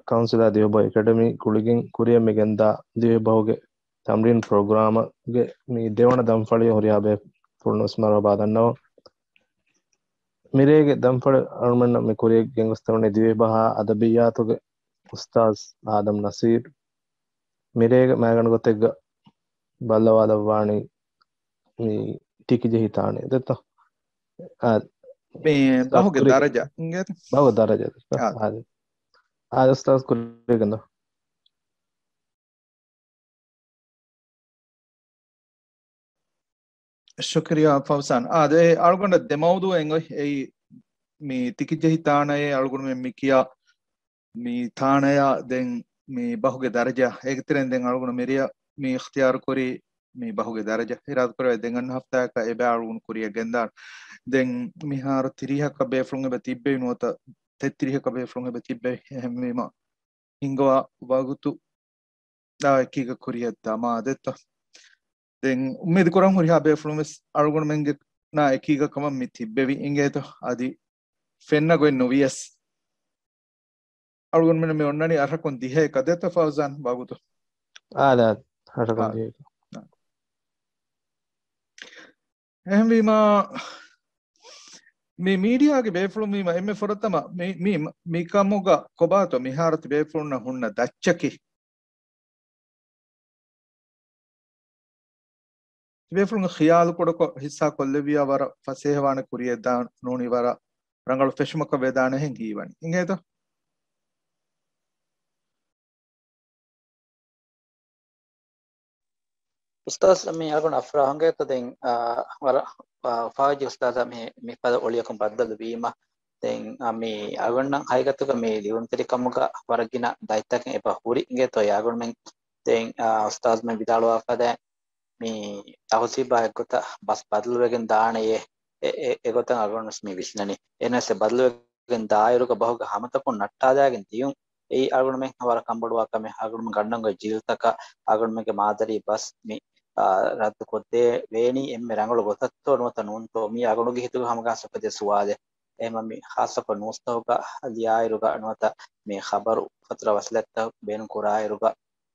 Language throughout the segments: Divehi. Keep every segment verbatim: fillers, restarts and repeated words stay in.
ކައުންސިލާ ދިވެހިބަހު އެކަޑަމީ ގުޅިގެން ކުރިއަށް މި ގެންދާ ދިވެހިބަހުގެ ތަމްރީން ޕްރޮގްރާމްގެ މި ދެވަނަ ދަންފަޅި ހުރިހާ ބޭފުޅުން ވެސް މަރުޙަބާ ދަންނަވަން. މިރޭގެ ދަންފަޅި އަޅުމެންނަށް މި ކުރިއަށް ގެންގޮސްދެވުނީ ދިވެހިބަހާ އަދަބިއްޔާތުގެ އުސްތާޒް އާދަމް ނަސީރު. މިރޭގެ މައިގަނޑު ގޮތެއްގަ ބައްލަވާލައްވާނީ މި ތިކިޖެހި ތާނައެއް ދެއްތޯ؟ އާ، މި ބަހުގެ ކުރި-، ދަރަޖަ އިނގޭތަ؟ ބަހުގެ ދަރަޖަ ދެއްތޯ؟ އާ. އާ، އާ، އުސްތާޒް ކުރިގެން ދޯ. ޝުކުރިއްޔާ ފައުޒާން. އާދެ، އަޅުގަނޑަށް ދެ މައުޟޫޢެއް އޮތް. އެއީ މި ތިކިޖެހި ތާނައޭ އަޅުގަނޑުމެން މި ކިޔާ މި ތާނަޔާ ދެން މި ބަހުގެ ދަރަޖަ. އޭގެ ތެރެއިން ދެން އަޅުގަނޑު މިރޭ މި އިޚްތިޔާރު ކުރީ މި ބަހުގެ ދަރަޖަ. އިރާދަ ކުރެވޭ ދެން އަންނަ ހަފްތާއަކަށް އެބަ އަޅުގަނޑު ކުރިއަށް ގެންދާން. ދެން މިހާރު ތިރީހަކަށް ބޭފުޅުން އެބަ ތިއްބެވި ނުވަތަ ތެއްތިރީހަކަށް ބޭފުޅުން އެބަ ތިއްބެވި. އެހެންވީމަ ހިނގަވާ ވަގުތު އާ އެކީގަ ކުރިއަށް ދަމާ ދެއްތޯ. ދެން އުއްމީދު ކުރަން ހުރިހާ ބޭފުޅުން ވެސް އަޅުގަނޑުމެންގެ ނާ އެކީގަ ކަމަށް މި ތިއްބެވި އިނގޭތޯ. އަދި ފެންނަ ގޮތް ނުވިޔަސް އަޅުގަނޑުމެން މި އޮންނަނީ އަށަކުން ދިހައެއް ކަދޭތޯ ފައުޒާން ވަގުތު؟ އާ، އާ، އަށަކުން އާ. ދިހައެއް. އާ. އެހެންވީމާ، މި މީޑިއާގެ ބޭފުޅުން ވީމަ އެންމެ ފުރަތަމަ މި، މި، މިކަމުގަ ކޮބާތޯ މިހާރު ތިބޭފުޅުންނަށް ހުންނަ ދައްޗަކީ؟ ތިބޭފުޅުން ޚިޔާލު ކުޑަކޮށް ހިއްސާ ކޮށްލެއްވިޔާ ވަރަށް ފަސޭހަވާނެ ކުރިއެއް ދާ ނޫނީ ވަރަށް ރަނގަޅު ފެށުމަކަށް ވެދާނެހެން ހީވަނީ. އިނގޭތޯ؟ އުސްތާޒް، މި އަޅުގަނޑު އަފްރާ ހަނގޭތޯ ދެން، އާ، ވަރަށް، އާ، ފާއިޒު އުސްތާޒާ މި، މި ފަދަ އޮޅިއަކުން ބައްދަލު ވީމަ. ދެން، އާ، މި އަޅުގަނޑަށް ހަގީގަތުގަ މި ލިޔުންތެރިކަމުގަ ވަރަށް ގިނަ ދަތިތަކެއް އެބަ ހުރި އިނގޭތޯ އަޅުގަނޑުމެން. ދެން، އާ، އުސްތާޒް މި ވިދާޅުވާ ފަދައިން މި ތަހުޒީބާ އެއްގޮތަށް ބަސް ބަދަލުވެގެން ދާނެޔޭ، އެ، އެ، އެގޮތަށް އަޅުގަނޑު ވެސް މި ވިސްނަނީ. އެހެނަސް އެ ބަދަލުވެ ގެން ދާއިރުގަ ބަހުގެ ހަމަތަކުން ނައްޓާލައިގެން ދިޔުން. އެއީ އަޅުގަނޑުމެން ވަރަށް ކަންބޮޑުވާ ކަމެއް. އަޅުގަނޑުމެން ގަންނަން އޮތް ޖީލްތަކަށް އަޅުގަނޑުމެންގެ މާދަރީ ބަސް މި، އާ، ރައްދު ކޮށްދެވޭނީ އެންމެ ރަނގަޅު ގޮތަށްތޯ ނުވަތަ ނޫންތޯ؟ މީ އަޅުގަނޑުގެ ހިތުގަ ހަމަގަން ސަފަދޭ ސުވާލެއް. އެހެންވީމަ މި ޚާއްޞަކޮށް ނޫސްތަކުގަ ލިޔާއިރުގަ ނުވަތަ މި ޚަބަރު ފަތުރަ ވަސީލަތްތައް ބޭނުން ކުރާއިރުގަ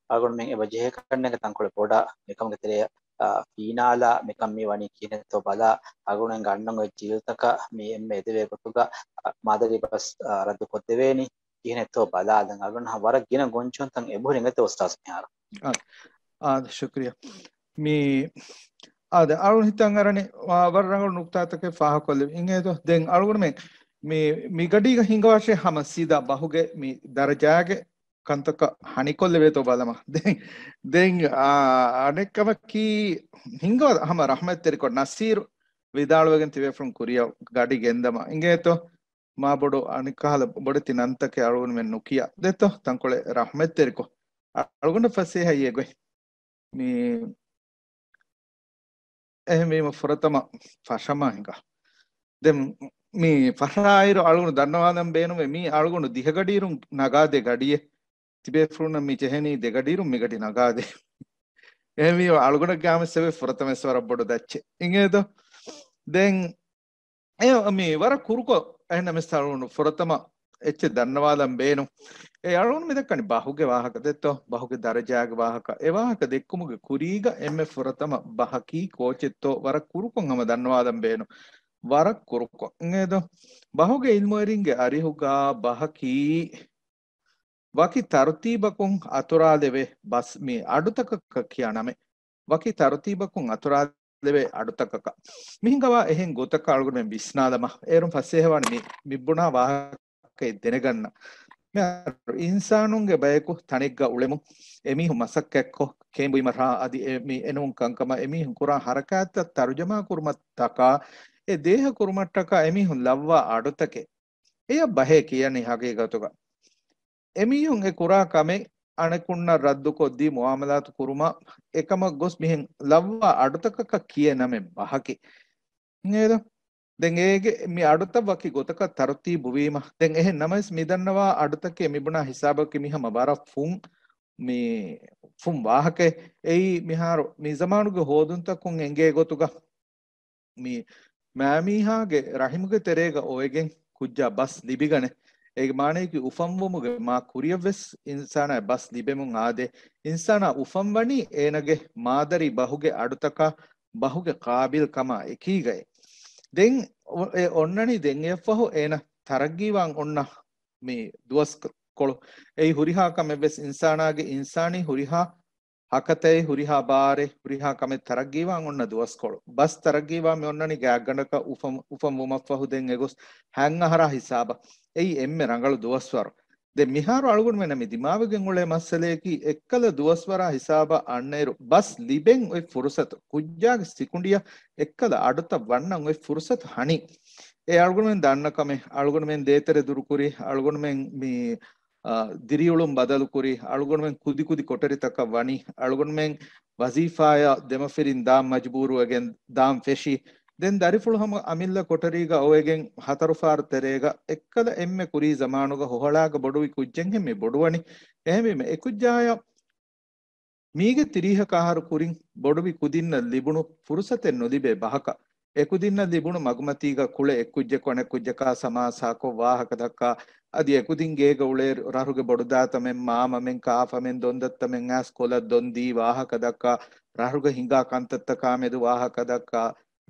އަޅުގަނޑުމެން އެބަ ޖެހޭ ކަންނޭނގެ ތަންކޮޅެއް ބޮޑަށް. މިކަމުގެ ތެރެއަށް، އާ، ފީނާލާ މިކަން މި ވަނީ ކިހިނެއްތޯ ބަލާ، އަޅުގަނޑުމެން ގަންނަން އޮތް ޖީލްތަކަށް މި އެންމެ އެދެވޭ ގޮތުގަ، އާ، މާދަރީ ބަސް، އާ، ރައްދު ކޮށްދެވޭނީ ކިހިނެއްތޯ ބަލާލަން. އަޅުގަނޑު ވަރަށް ގިނަ ގޮންޗޮންތައް އެބަހުރި އިނގޭތޯ އުސްތާޒް މިހާރު. އާ، އާ، ޝުކުރިއްޔާ. މި، އާ، ދެ އަޅުގަނޑު ހިތަށް އަރަނީ، ވަ-، ވަރަށް ރަނގަޅު ނުކުތާތަކެއް ފާހަގަކޮށްލެވި އިނގޭތޯ. ދެން އަޅުގަނޑުމެން މި، މި ގަޑީގަ ހިނގަވާށޭ ހަމަ ސީދާ ބަހުގެ މި ދަރަޖާގެ ކަންތަކަށް ހަނިކޮށްލެވޭތޯ ބަލަމާ. ދެން، ދެން، އާ، އަނެއްކަމަކީ، ހިނގާ ހަމަ ރަޙްމަތްތެރިކޮށް ނަސީރު ވިދާޅުވެގެން ތިބޭފުޅުން ކުރިއަށް ގަޑި ގެންދަމާ އިނގޭތޯ. މާ ބޮޑު އަނެއްކަހަލަ ބޮޑެތި ނަންތަކެއް އަޅުގަނޑުމެން ނުކިޔާ ދެއްތޯ. ތަންކޮޅެއް ރަޙްމަތްތެރިކޮށް އަޅުގަނޑަށް ފަސޭހައި އެގޮތް. މި އެހެންވީމަ ފުރަތަމަ ފަށަމާ ހިނގާ. ދެން މި ފަށާއިރު އަޅުގަނޑު ދަންނަވާލަން ބޭނުމޭ، މީ އަޅުގަނޑު ދިހަގަޑިއިރުން ނަގާދޭ ގަޑިއެއް. ތިބޭފުޅުންނަށް މި ޖެހެނީ ދެގަޑިއިރުން މިގަޑި ނަގާދޭ. އެހެންވީމަ އަޅުގަނޑަށް ގާމެސް އެވެ ފުރަތަމަ ވެސް ވަރަށް ބޮޑު ދައްޗެއް އިނގޭދޯ. ދެން އެ މި ވަރަށް ކުރުކޮށް އެހެންނަމަވެސް އަޅުގަނޑު ފުރަތަމަ އެއްޗެއް ދަންނަވާލަން ބޭނުން. އެ އަޅުގަނޑު މި ދައްކަނީ ބަހުގެ ވާހަކަ ދެއްތޯ؟ ބަހުގެ ދަރަޖާގެ ވާހަކަ. އެ ވާހަކަ ދެއްކުމުގެ ކުރީގަ އެންމެ ފުރަތަމަ ބަހަކީ ކޯޗެއްތޯ؟ ވަރަށް ކުރުކޮށް ހަމަ ދަންނަވާލަން ބޭނުން. ވަރަށް ކުރުކޮށް. އިނގޭދޯ؟ ބަހުގެ އިލްމުވެރިންގެ އަރިހުގަ ބަހަކީ ވަކި ތަރުތީބަކުން އަތުރާލެވޭ ބަސް މި އަޑުތަކަކަށް ކިޔާ ނަމެއް. ވަކި ތަރުތީބަކުން އަތުރާލެވޭ އަޑުތަކަކަށް. މި ހިނގަވާ އެހެން ގޮތަކަށް އަޅުގަނޑުމެން ވިސްނާލަމާ، އޭރުން ފަސޭހަވާނެ މި، މި ބުނާ ވާހަކައެއް ދެނެގަންނަ. މި އިންސާނުންގެ ބަޔަކު ތަނެއްގަ އުޅެމުން، އެމީހުން މަސައްކަތްކޮށް، ކޭނބުއިމަށް ރާ އަދި އެ މި އެނޫން ކަންކަމަށް އެމީހުން ކުރާ ހަރަކާތްތައް ތަރުޖަމާ ކުރުމަށްޓަކާ، އެ ދޭހަ ކުރުމަށްޓަކާ އެމީހުން ލައްވާ އަޑުތަކެއް. އެޔަށް ބަހޭ ކިޔަނީ ހަގީގަތުގަ. އެމީހުން އެ ކުރާ ކަމެއް އަނެކުންނަށް ރައްދުކޮށްދީ މުއާމަލާތު ކުރުމަށް އެކަމަށް ގޮސް މިހެން ލައްވާ އަޑުތަކަކަށް ކިޔޭ ނަމެއް ބަހަކީ. އިނގޭތަ؟ ދެން އޭގެ މި އަޑުތައް ވަކި ގޮތަކަށް ތަރުތީބު ވީމަ. ދެން އެހެން ނަމަވެސް މި ދަންނަވާ އަޑުތަކެއް މި ބުނާ ހިސާބަކީ މި ހަމަ ވަރަށް ފުން، މި ފުން ވާހަކައެއް. އެއީ މިހާރު މި ޒަމާނުގެ ހޯދުންތަކުން އެނގޭ ގޮތުގަ މި މާމީހާގެ ރަހިމުގެ ތެރޭގަ އޮވެގެން ކުއްޖާ ބަސް ލިބިގަނެ. އޭގެ މާނަޔަކީ އުފަންވުމުގެ މާ ކުރިޔަށްވެސް އިންސާނާ ބަސް ލިބެމުން އާދޭ. އިންސާނާ އުފަންވަނީ އޭނަގެ މާދަރީ ބަހުގެ އަޑުތަކާ ބަހުގެ ޤާބިލް ކަމާ އެކީގައި. ދެން އޮ-، އެ އޮންނަނީ ދެން އެއަށްފަހު އޭނަ ތަރައްގީވާން އޮންނަ މި ދުވަސްކޮޅު. އެއީ ހުރިހާ ކަމެއްވެސް އިންސާނާގެ އިންސާނީ ހުރިހާ ހަކަތައެއް، ހުރިހާ ބާރެއް، ހުރިހާ ކަމެއް ތަރައްގީވާން އޮންނަ ދުވަސްކޮޅު. ބަސް ތަރައްގީވާ މި އޮންނަނީ ގާތްގަނޑަކަށް އުފަން، އުފަން ވުމަށްފަހު ދެން އެގޮސް ހަތް އަހަރާ ހިސާބަށް. އެއީ އެންމެ ރަނގަޅު ދުވަސްވަރު. ދެން މިހާރު އަޅުގަނޑުމެންނަށް މި ދިމާވެގެން އުޅޭ މައްސަލަޔަކީ، އެއްކަލަ ދުވަސްވަރާ ހިސާބަށް އަންނައިރު ބަސް ލިބެން އޮތް ފުރުސަތު، ކުއްޖާގެ ސިކުނޑިއަށް އެއްކަލަ އަޑުތައް ވަންނަން އޮތް ފުރުސަތު ހަނި. އެ އަޅުގަނޑުމެން ދަންނަ ކަމެއް، އަޅުގަނޑުމެން ދޭތެރެ ދުރުކުރި، އަޅުގަނޑުމެން މި އާ، ދިރިއުޅުން ބަދަލުކުރި، އަޅުގަނޑުމެން ކުދިކުދި ކޮޓަރިތަކަށް ވަނީ، އަޅުގަނޑުމެން ވަޒީފާއަށް ދެމަފިރިން ދާން މަޖުބޫރުވެގެން ދާން ފެށި، ދެން ދަރިފުޅު ހަމަ އަމިއްލަ ކޮޓަރީގަ އޮވެގެން ހަތަރު ފާރު ތެރޭގަ އެއްކަލަ އެންމެ ކުރީ ޒަމާނުގަ ހޮހަޅާގަ ބޮޑުވި ކުއްޖެއްހެން މި ބޮޑުވަނީ. އެހެންވީމަ އެކުއްޖާޔަށް މީގެ ތިރީހަކަށް އަހަރު ކުރިން ބޮޑުވި ކުދިންނަށް ލިބުނު ފުރުސަތެއް ނުލިބޭ ބަހަކަށް، އެކުދިންނަށް ލިބުނު މަގުމަތީގަ ކުޅެ އެއްކުއްޖަކު އަނެއްކުއްޖަކާ ސަމާސާކޮށް ވާހަކަ ދައްކާ، އަދި އެކުދިން ގޭގަ އުޅޭ ރަށުގެ ބޮޑުދާތަމެން، މާމަމެން، ކާފަމެން، ދޮންދައްތަމެން އައިސް ކޮލަށް ދޮންދީ ވާހަކަ ދައްކާ، ރަށުގަ ހިނގާ ކަންތައްތަކާމެދު ވާހަކަ ދައްކާ،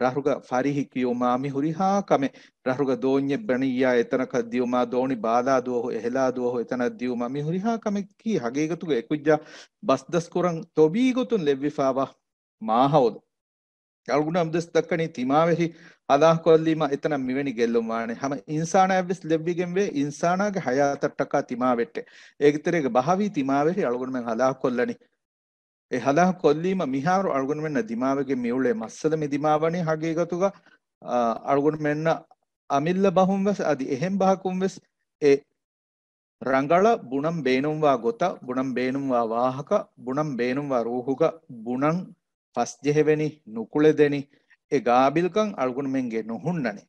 ރަށުގަ ފަރިހި ކިޔުމާ، މި ހުރިހާ ކަމެއް، ރަށުގަ ދޯންޏެއް ބަނިއްޔާ އެތަނަކަށް ދިޔުމާ، ދޯނި ބާލާ ދުވަހު އެހެލާ ދުވަހު އެތަނަށް ދިޔުމާ، މި ހުރިހާ ކަމެއްކީ ހަގީގަތުގަ އެކުއްޖާ ބަސް ދަސްކުރަން ތޮބީގޮތުން ލެއްވިފާވާ މާހައުލު. އަޅުގަނޑު އަބަދުވެސް ދައްކަނީ ތިމާވެށި ހަލާކުކޮށްލީމަ އެތަނަށް މިވެނި ގެއްލުން ވާނެ. ހަމަ އިންސާނާއަށްވެސް ލެއްވިގެންވޭ، އިންސާނާގެ ހަޔާތަށްޓަކާ ތިމާވެއްޓެ. އޭގެ ތެރޭގަ ބަހަވީ ތިމާވެށި އަޅުގަނޑުމެން ހަލާކުކޮށްލަނީ. އެ ހަލާކު ކޮށްލީމަ މިހާރު އަޅުގަނޑުމެންނަށް ދިމާވެގެން މިއުޅޭ މައްސަލަ މި ދިމާވަނީ ހަގީގަތުގަ، އާ، އަޅުގަނޑުމެންނަށް އަމިއްލަ ބަހުން ވެސް އަދި އެހެން ބަހަކުން ވެސް އެ ރަނގަޅަށް ބުނަން ބޭނުންވާ ގޮތަށް، ބުނަން ބޭނުންވާ ވާހަކަ، ބުނަން ބޭނުންވާ ރޫހުގަ ބުނަން ފަސްޖެހެވެނި، ނުކުޅެދެނި، އެ ގާބިލްކަން އަޅުގަނޑުމެންގެ ނުހުންނަނީ.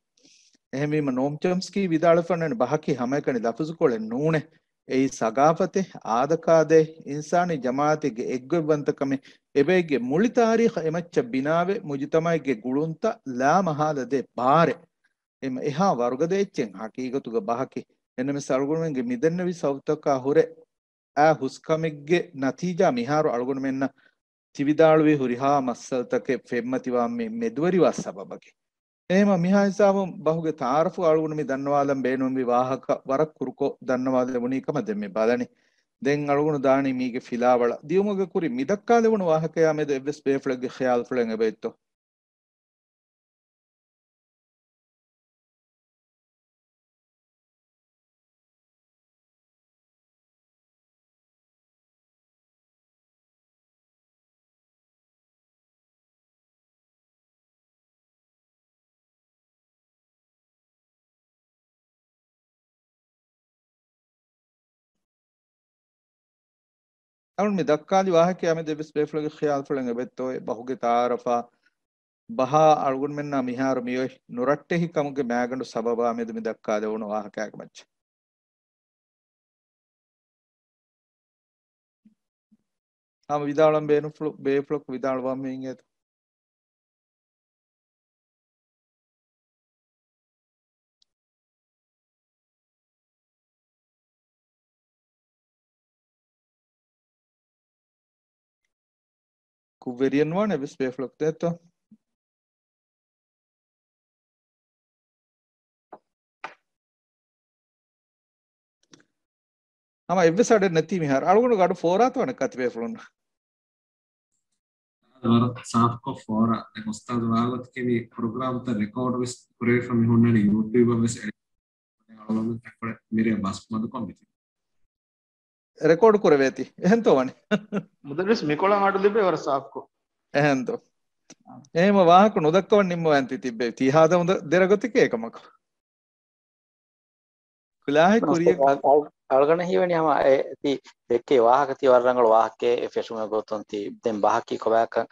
އެހެންވީމަ ނޯމް ޗޮމްސްކީ ވިދާޅުވެފައި އޮންނަނީ ބަހަކީ ހަމައެކަނި ލަފުޒުކޮޅެއް ނޫނޭ. އެއީ ސަގާފަތެއް، އާދަކާދައެއް، އިންސާނީ ޖަމާއަތެއްގެ އެއްގޮތްވަންތަކަމެއް، އެބައެއްގެ މުޅި ތާރީޚަށް އެމައްޗަށް ބިނާވެ، މުޖުތަމައެއްގެ ގުޅުންތައް ލާމަހާލަ ދޭ ބާރެއް. އެމަ އެހާ ވަރުގަދަ އެއްޗެއް ހަގީގަތުގަ ބަހަކީ. އެންމެ ސަޅުގުނުމެންގެ މިދެންނެވި ސައުތަކާ ހުރެ އާ ހުސްކަމެއްގެ ނަތީޖާ މިހާރު އަޅުގަނޑުމެންނަށް ތިވިދާޅުވި ހުރިހާ މައްސަލަތަކެއް ފެންމަތިވާ މި މެދުވެރިވާ ސަބަބަކީ. އެހެމަ މިހާ ހިސާބުން ބަހުގެ ތައާރަފު އަޅުގަނޑު މި ދަންނަވާލަން ބޭނުންވި ވާހަކަ ވަރަށް ކުރުކޮށް ދަންނަވާލެވުނީ ކަމަށް ދެން މި ބަލަނީ. ދެން އަޅުގަނޑު ދާނީ މީގެ ފިލާވަޅަށް. ދިޔުމުގެ ކުރިން މި ދައްކާލެވުނު ވާހަކަޔާ މެދު އެއްވެސް ބޭފުޅެއްގެ ޚިޔާލުފުޅެއް އެބައޮތްތޯ؟ އަޅުން މި ދައްކާލި ވާހަކަޔާ މެދު އެއްވެސް ބޭފުޅެއްގެ ޚިޔާލުފުޅެއް އެބައޮތްތޯއޭ؟ ބަހުގެ ތައާރަފާ ބަހާ އަޅުގަނޑުމެންނާ މިހާރު މިއޮތް ނުރައްޓެހި ކަމުގެ މައިގަނޑު ސަބަބާ މެދު މި ދައްކާލެވުނު ވާހަކައިގެ މައްޗަށް. ހަމަ ވިދާޅުވަން ބޭނުފުޅު، ބޭފުޅަކު ވިދާޅުވާ މި އިނގޭތަ؟ ކުށްވެރިއެއް ނުވާނެ އެއްވެސް ބޭފުޅަކު ދޭތޯ؟ ހަމަ އެއްވެސް އަޑެއް ނެތީ މިހާރު. އަޅުގަނޑު ގަޑު ފޯރާތަވަނެ ކަތި ބޭފުޅުން. ވަރަށް ސާފުކޮށް ފޯރާ. ދެން އުސްތާދު ވާގޮތަކީ މި ޕްރޮގްރާމްތައް ރެކޯޑް ވެސް ކުރެވިފަ މި ހުންނަނީ ޔޫޓިއުބަށް ވެސް އެޑިޓް ކޮށް އަޅުގަނޑު ތަކުޅެ މިރޭ ބަސް މަދުކޮށް މިތި. ރެކޯޑް ކުރެވޭތީ. އެހެންތޯ ވަނީ؟ މުދައްރިސް މިކޮޅަށް އަޑު ލިބޭ ވަރަށް ސާފުކޮށް. އެހެންތޯ؟ އެހެން ވާހަކަ ނުދައްކަވަން ނިންމަވަން ތި ތިއްބެވި. ތީ ހާދަ ދެރަ ގޮތެކޭ އެކަމަކު. ކުލާހެއް ކުރިޔަށް އަޅުގަނޑަށް ހީވަނީ ހަމަ އެ ތި ދެއްކޭ ވާހަކަ ތި ވަރަށް ރަނގަޅު ވާހަކައެއް ފެށުމުގެ ގޮތުން ތި ދެން ބަހަކީ ކޮބާކަން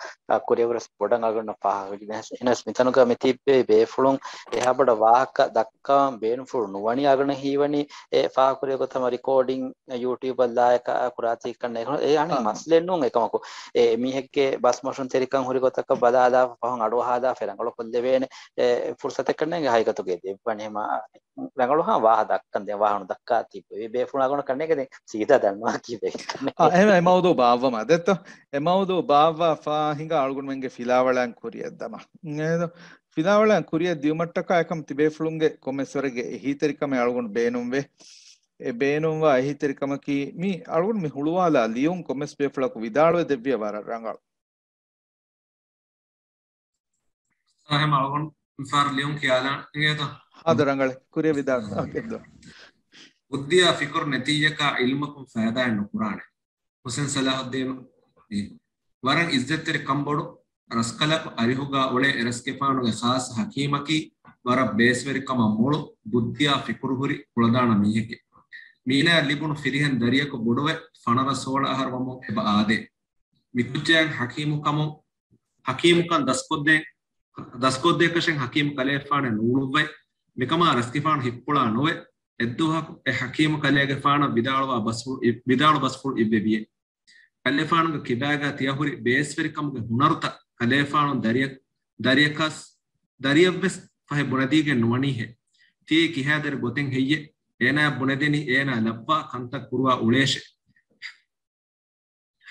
ކުރިޔަށް ވަރަށް ބޮޑަށް އަޅުގަނޑަށް ފާހަގަވެގެން. އެހެނަސް މިތަނުގަ މި ތިއްބެވި ބޭފުޅުން އެހާ ބޮޑަށް ވާހަކަ ދައްކަވަން ބޭނުންފުޅު ނުވަނީ އަޅުގަނޑަށް ހީވަނީ އެ ފާހަގަކުރިޔަށް ގޮތަށް ހަމަ ރިކޯޑިން ޔޫޓިއުބަށް ލާއިކަ ކުރާތީ ކަންނޭ. އެ އަނެއް މައްސަލައެއް ނޫން އެކަމަކު. އެ މީހެއްގެ ބަސް މޮށުންތެރިކަން ހުރި ގޮތަކަށް ބަލާލާފަ ފަހުން އަޑުއަހާލާފަ ރަނގަޅު ކޮށްލެވޭނެ އެ ފުރުސަތެއް ކަންނޭނގެ ހަގީގަތުގައި ދެއްވަނީ ހަމަ ރަނގަޅު ހާ ވާހަ ދައްކަން ދެން ވާހަ ނުދައްކާ ތިބެ ބޭފުޅާ ގޮނޑަކަށް ނޭނގެ ދެން ސީދާ ދަންނަވާ ކީބެ. އާ، އެހެން އެ މައުޟޫ ބާއްވަމާ ދެއްތޯ؟ އެ މައުޟޫ ބާއްވާފާ ހިނގާ އަޅުގަނޑުމެންގެ ފިލާވަޅައިން ކުރިއަށް ދަމާ. އެ ފިލާވަޅައިން ކުރިއަށް ދިއުމަށްޓަކާ އެކަމް ތިބޭފުޅުންގެ ކޮންމެސްވަރެއްގެ އެހީތެރިކަމެއް އަޅުގަނޑު ބޭނުންވޭ. އެ ބޭނުންވާ އެހީތެރިކަމަކީ މި އަޅުގަނޑު މި ހުޅުވާލާ ލިޔުން ކޮންމެސް ބޭފުޅަކު ވިދާޅުވެ ދެއްވިޔަ ވަރަށް ރަނގަޅު. އާ، އެހެން އަޅުގަނޑު މިފަހަރު ލިޔުން ކިޔާލާން އިނގޭތަ؟ ހާދަ ރަނގަޅެއް ކުރިއަށް ވިދާޅު. އޯކޭ، ދޯ. ބުއްދިއާ ފިކުރު ނެތިއްޔަކާ ޢިލްމަކުން ފައިދާއެއް ނުކުރާނެ. ހުސެން ސަލާހުއްދީނު. ވަރަށް އިއްޒަތްތެރި ކަންބޮޑު ރަސްކަލަކު އަރިހުގާ އުޅޭ އެރަސްގެފާނުގެ ޚާއްޞަ ޙަކީމަކީ ވަރަށް ބޭސްވެރިކަމަށް މޮޅު ބުއްދިއާ ފިކުރުހުރި ކުޅަދާނަ މީހެކޭ. މީނާއަށް ލިބުނު ފިރިހެން ދަރިޔަކު ބޮޑުވެ ފަނަރަ ސޯޅަ އަހަރު ވަމުން އެބަ އާދޭ. މިކުއްޖާއަށް ޙަކީމުކަމުން، ޙަކީމުކަން ދަސްކޮށްދޭ، ދަސްކޮށްދޭކަށެއް ޙަކީމު ކަލޭފާނެއް ނޫޅުއްވައި، މިކަމާ ރަސްގެފާނު ހިއްޕުޅާ ނުވެ، އެއްދުވަހަކު އެ ޙަކީމު ކަލޭގެފާނަށް ވިދާޅުވާ ބަސްފުޅު އި-، ވިދާޅު ބަސްފުޅު އިއްވެވިއޭ. ކަލޭފާނުގެ ކިބާގާ ތިޔަހުރި ބޭސްވެރިކަމުގެ ހުނަރުތައް ކަލޭފާނު ދަރިޔަ-، ދަރިޔަކަސް، ދަރިޔަށްވެސް ފަހެ ބުނެދީގެން ނުވަނީހޭ. ތިޔައީ ކިހާދަރި ގޮތެއް ހެއްޔޭ؟ އޭނާއަށް ބުނެދެނީ އޭނާ ލައްވާ ކަންތައް ކުރުވާ އުޅޭށޭ.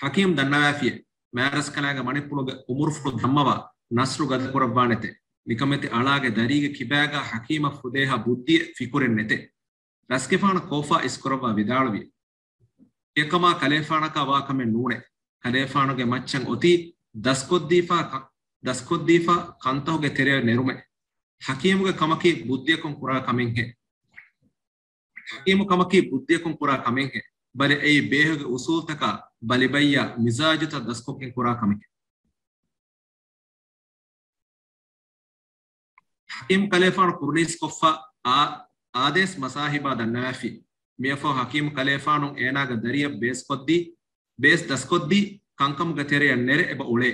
ޙަކީމް ދަންނަވާފިޔޭ، މާރަސްކަލާނގެ މަނިޕުޅުގެ އުމުރުފުޅު ދަންމަވާ ނަސްރު ގަދަކުރައްވާނެތޭ. ނިކަމެތި އަޅާގެ ދަރީގެ ކިބާގާ ޙަކީމަށް ފުދޭހާ ބުއްދިއެއް ފިކުރެއް ނެތޭ. ރަސްގެފާނު ކޯފާ އިސްކުރައްވާ ވިދާޅުވި، ތިޔަކަމާ ކަލޭފާނަކާ ވާ ކަމެއް ނޫނޭ. ކަލޭފާނުގެ މައްޗަށް އޮތީ ދަސްކޮށްދީފާ ކަ-، ދަސްކޮށްދީފާ ކަންތަހުގެ ތެރެއަށް ނެރުމެއް. ޙަކީމުގެ ކަމަކީ ބުއްދިއަކުން ކުރާ ކަމެއްހޭ. ޙަކީމު ކަމަކީ ބުއްދިއަކުން ކުރާ ކަމެއްހޭ. ބަލެ އެއީ ބޭހުގެ އުސޫލުތަކާ ބަލިބައްޔާ މިޒާޖުތައް ދަސްކޮށްގެން ކުރާ ކަމެކޭ. ޙަކީމް ކަލޭފާނު ކުރުނީސްކޮށްފަ އާ-، އާދޭސް މަސާހިބާ ދަންނަވާފި. މިއަށްފަހު ޙަކީމް ކަލޭފާނު އޭނާގެ ދަރިޔަށް ބޭސްކޮށްދީ، ބޭސް ދަސްކޮށްދީ، ކަންކަމުގެ ތެރެއަށް ނެރެ އެބަ އުޅޭ.